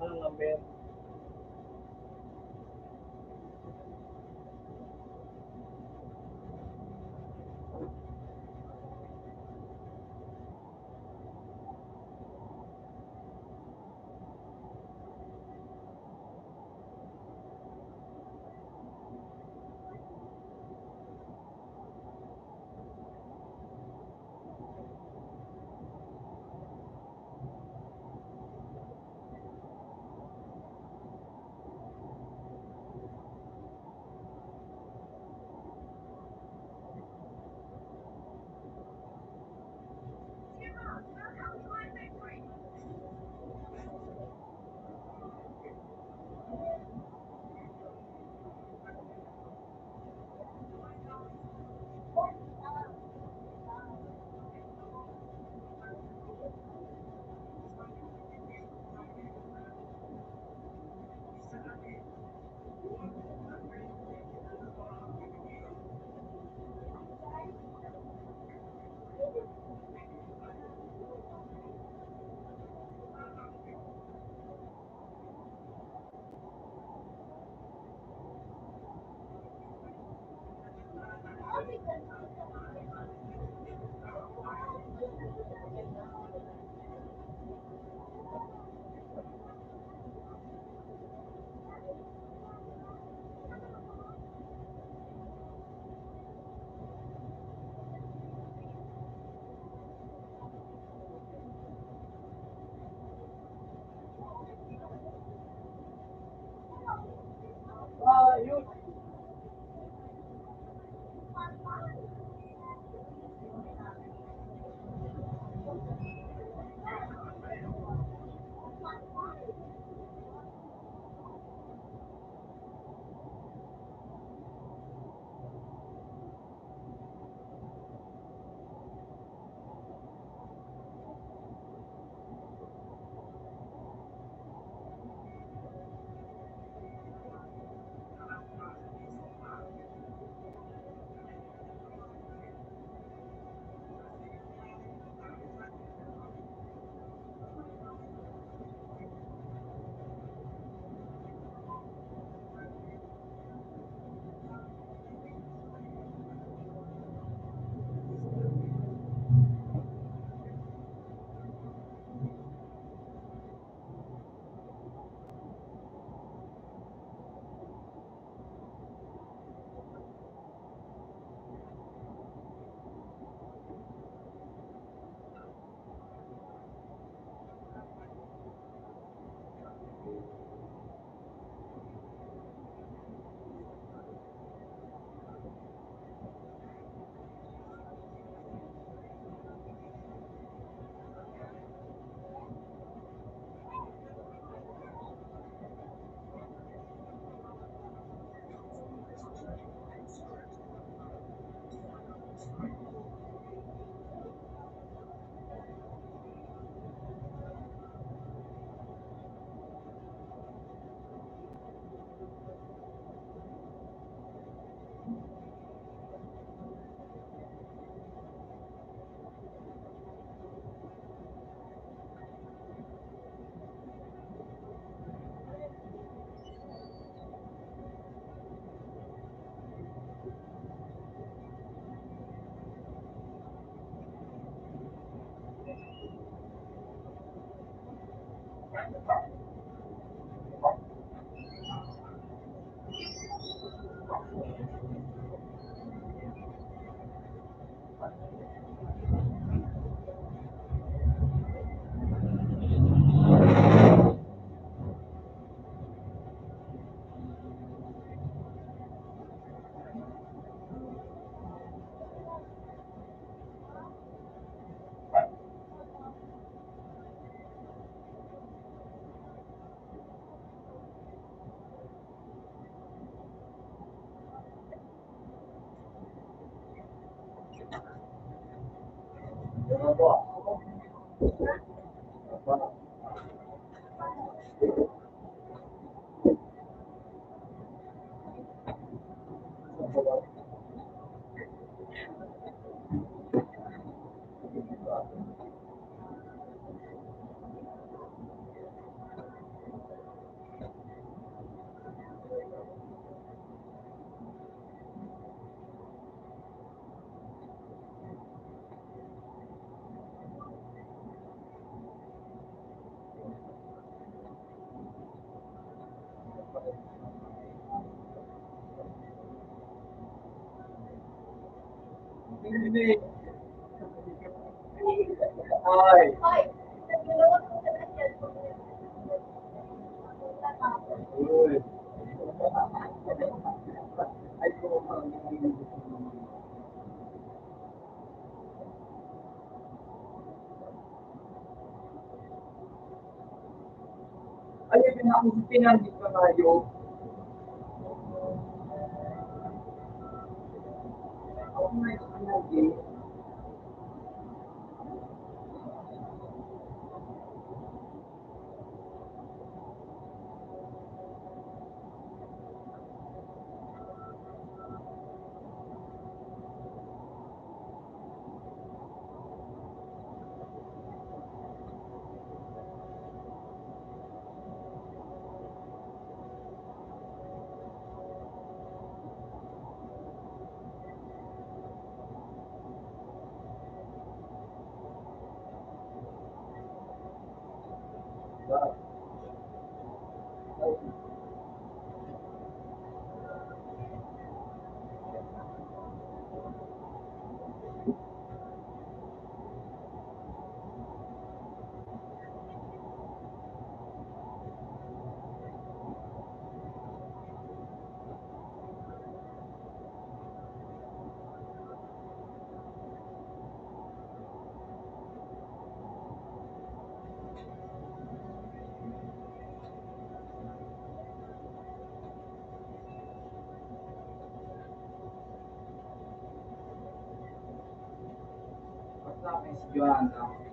Anong number? Ay. Uy. Ay, Ay, pinakong pinanggit na tayo. Ako nga yung pinanggit. Basta may si Joanna.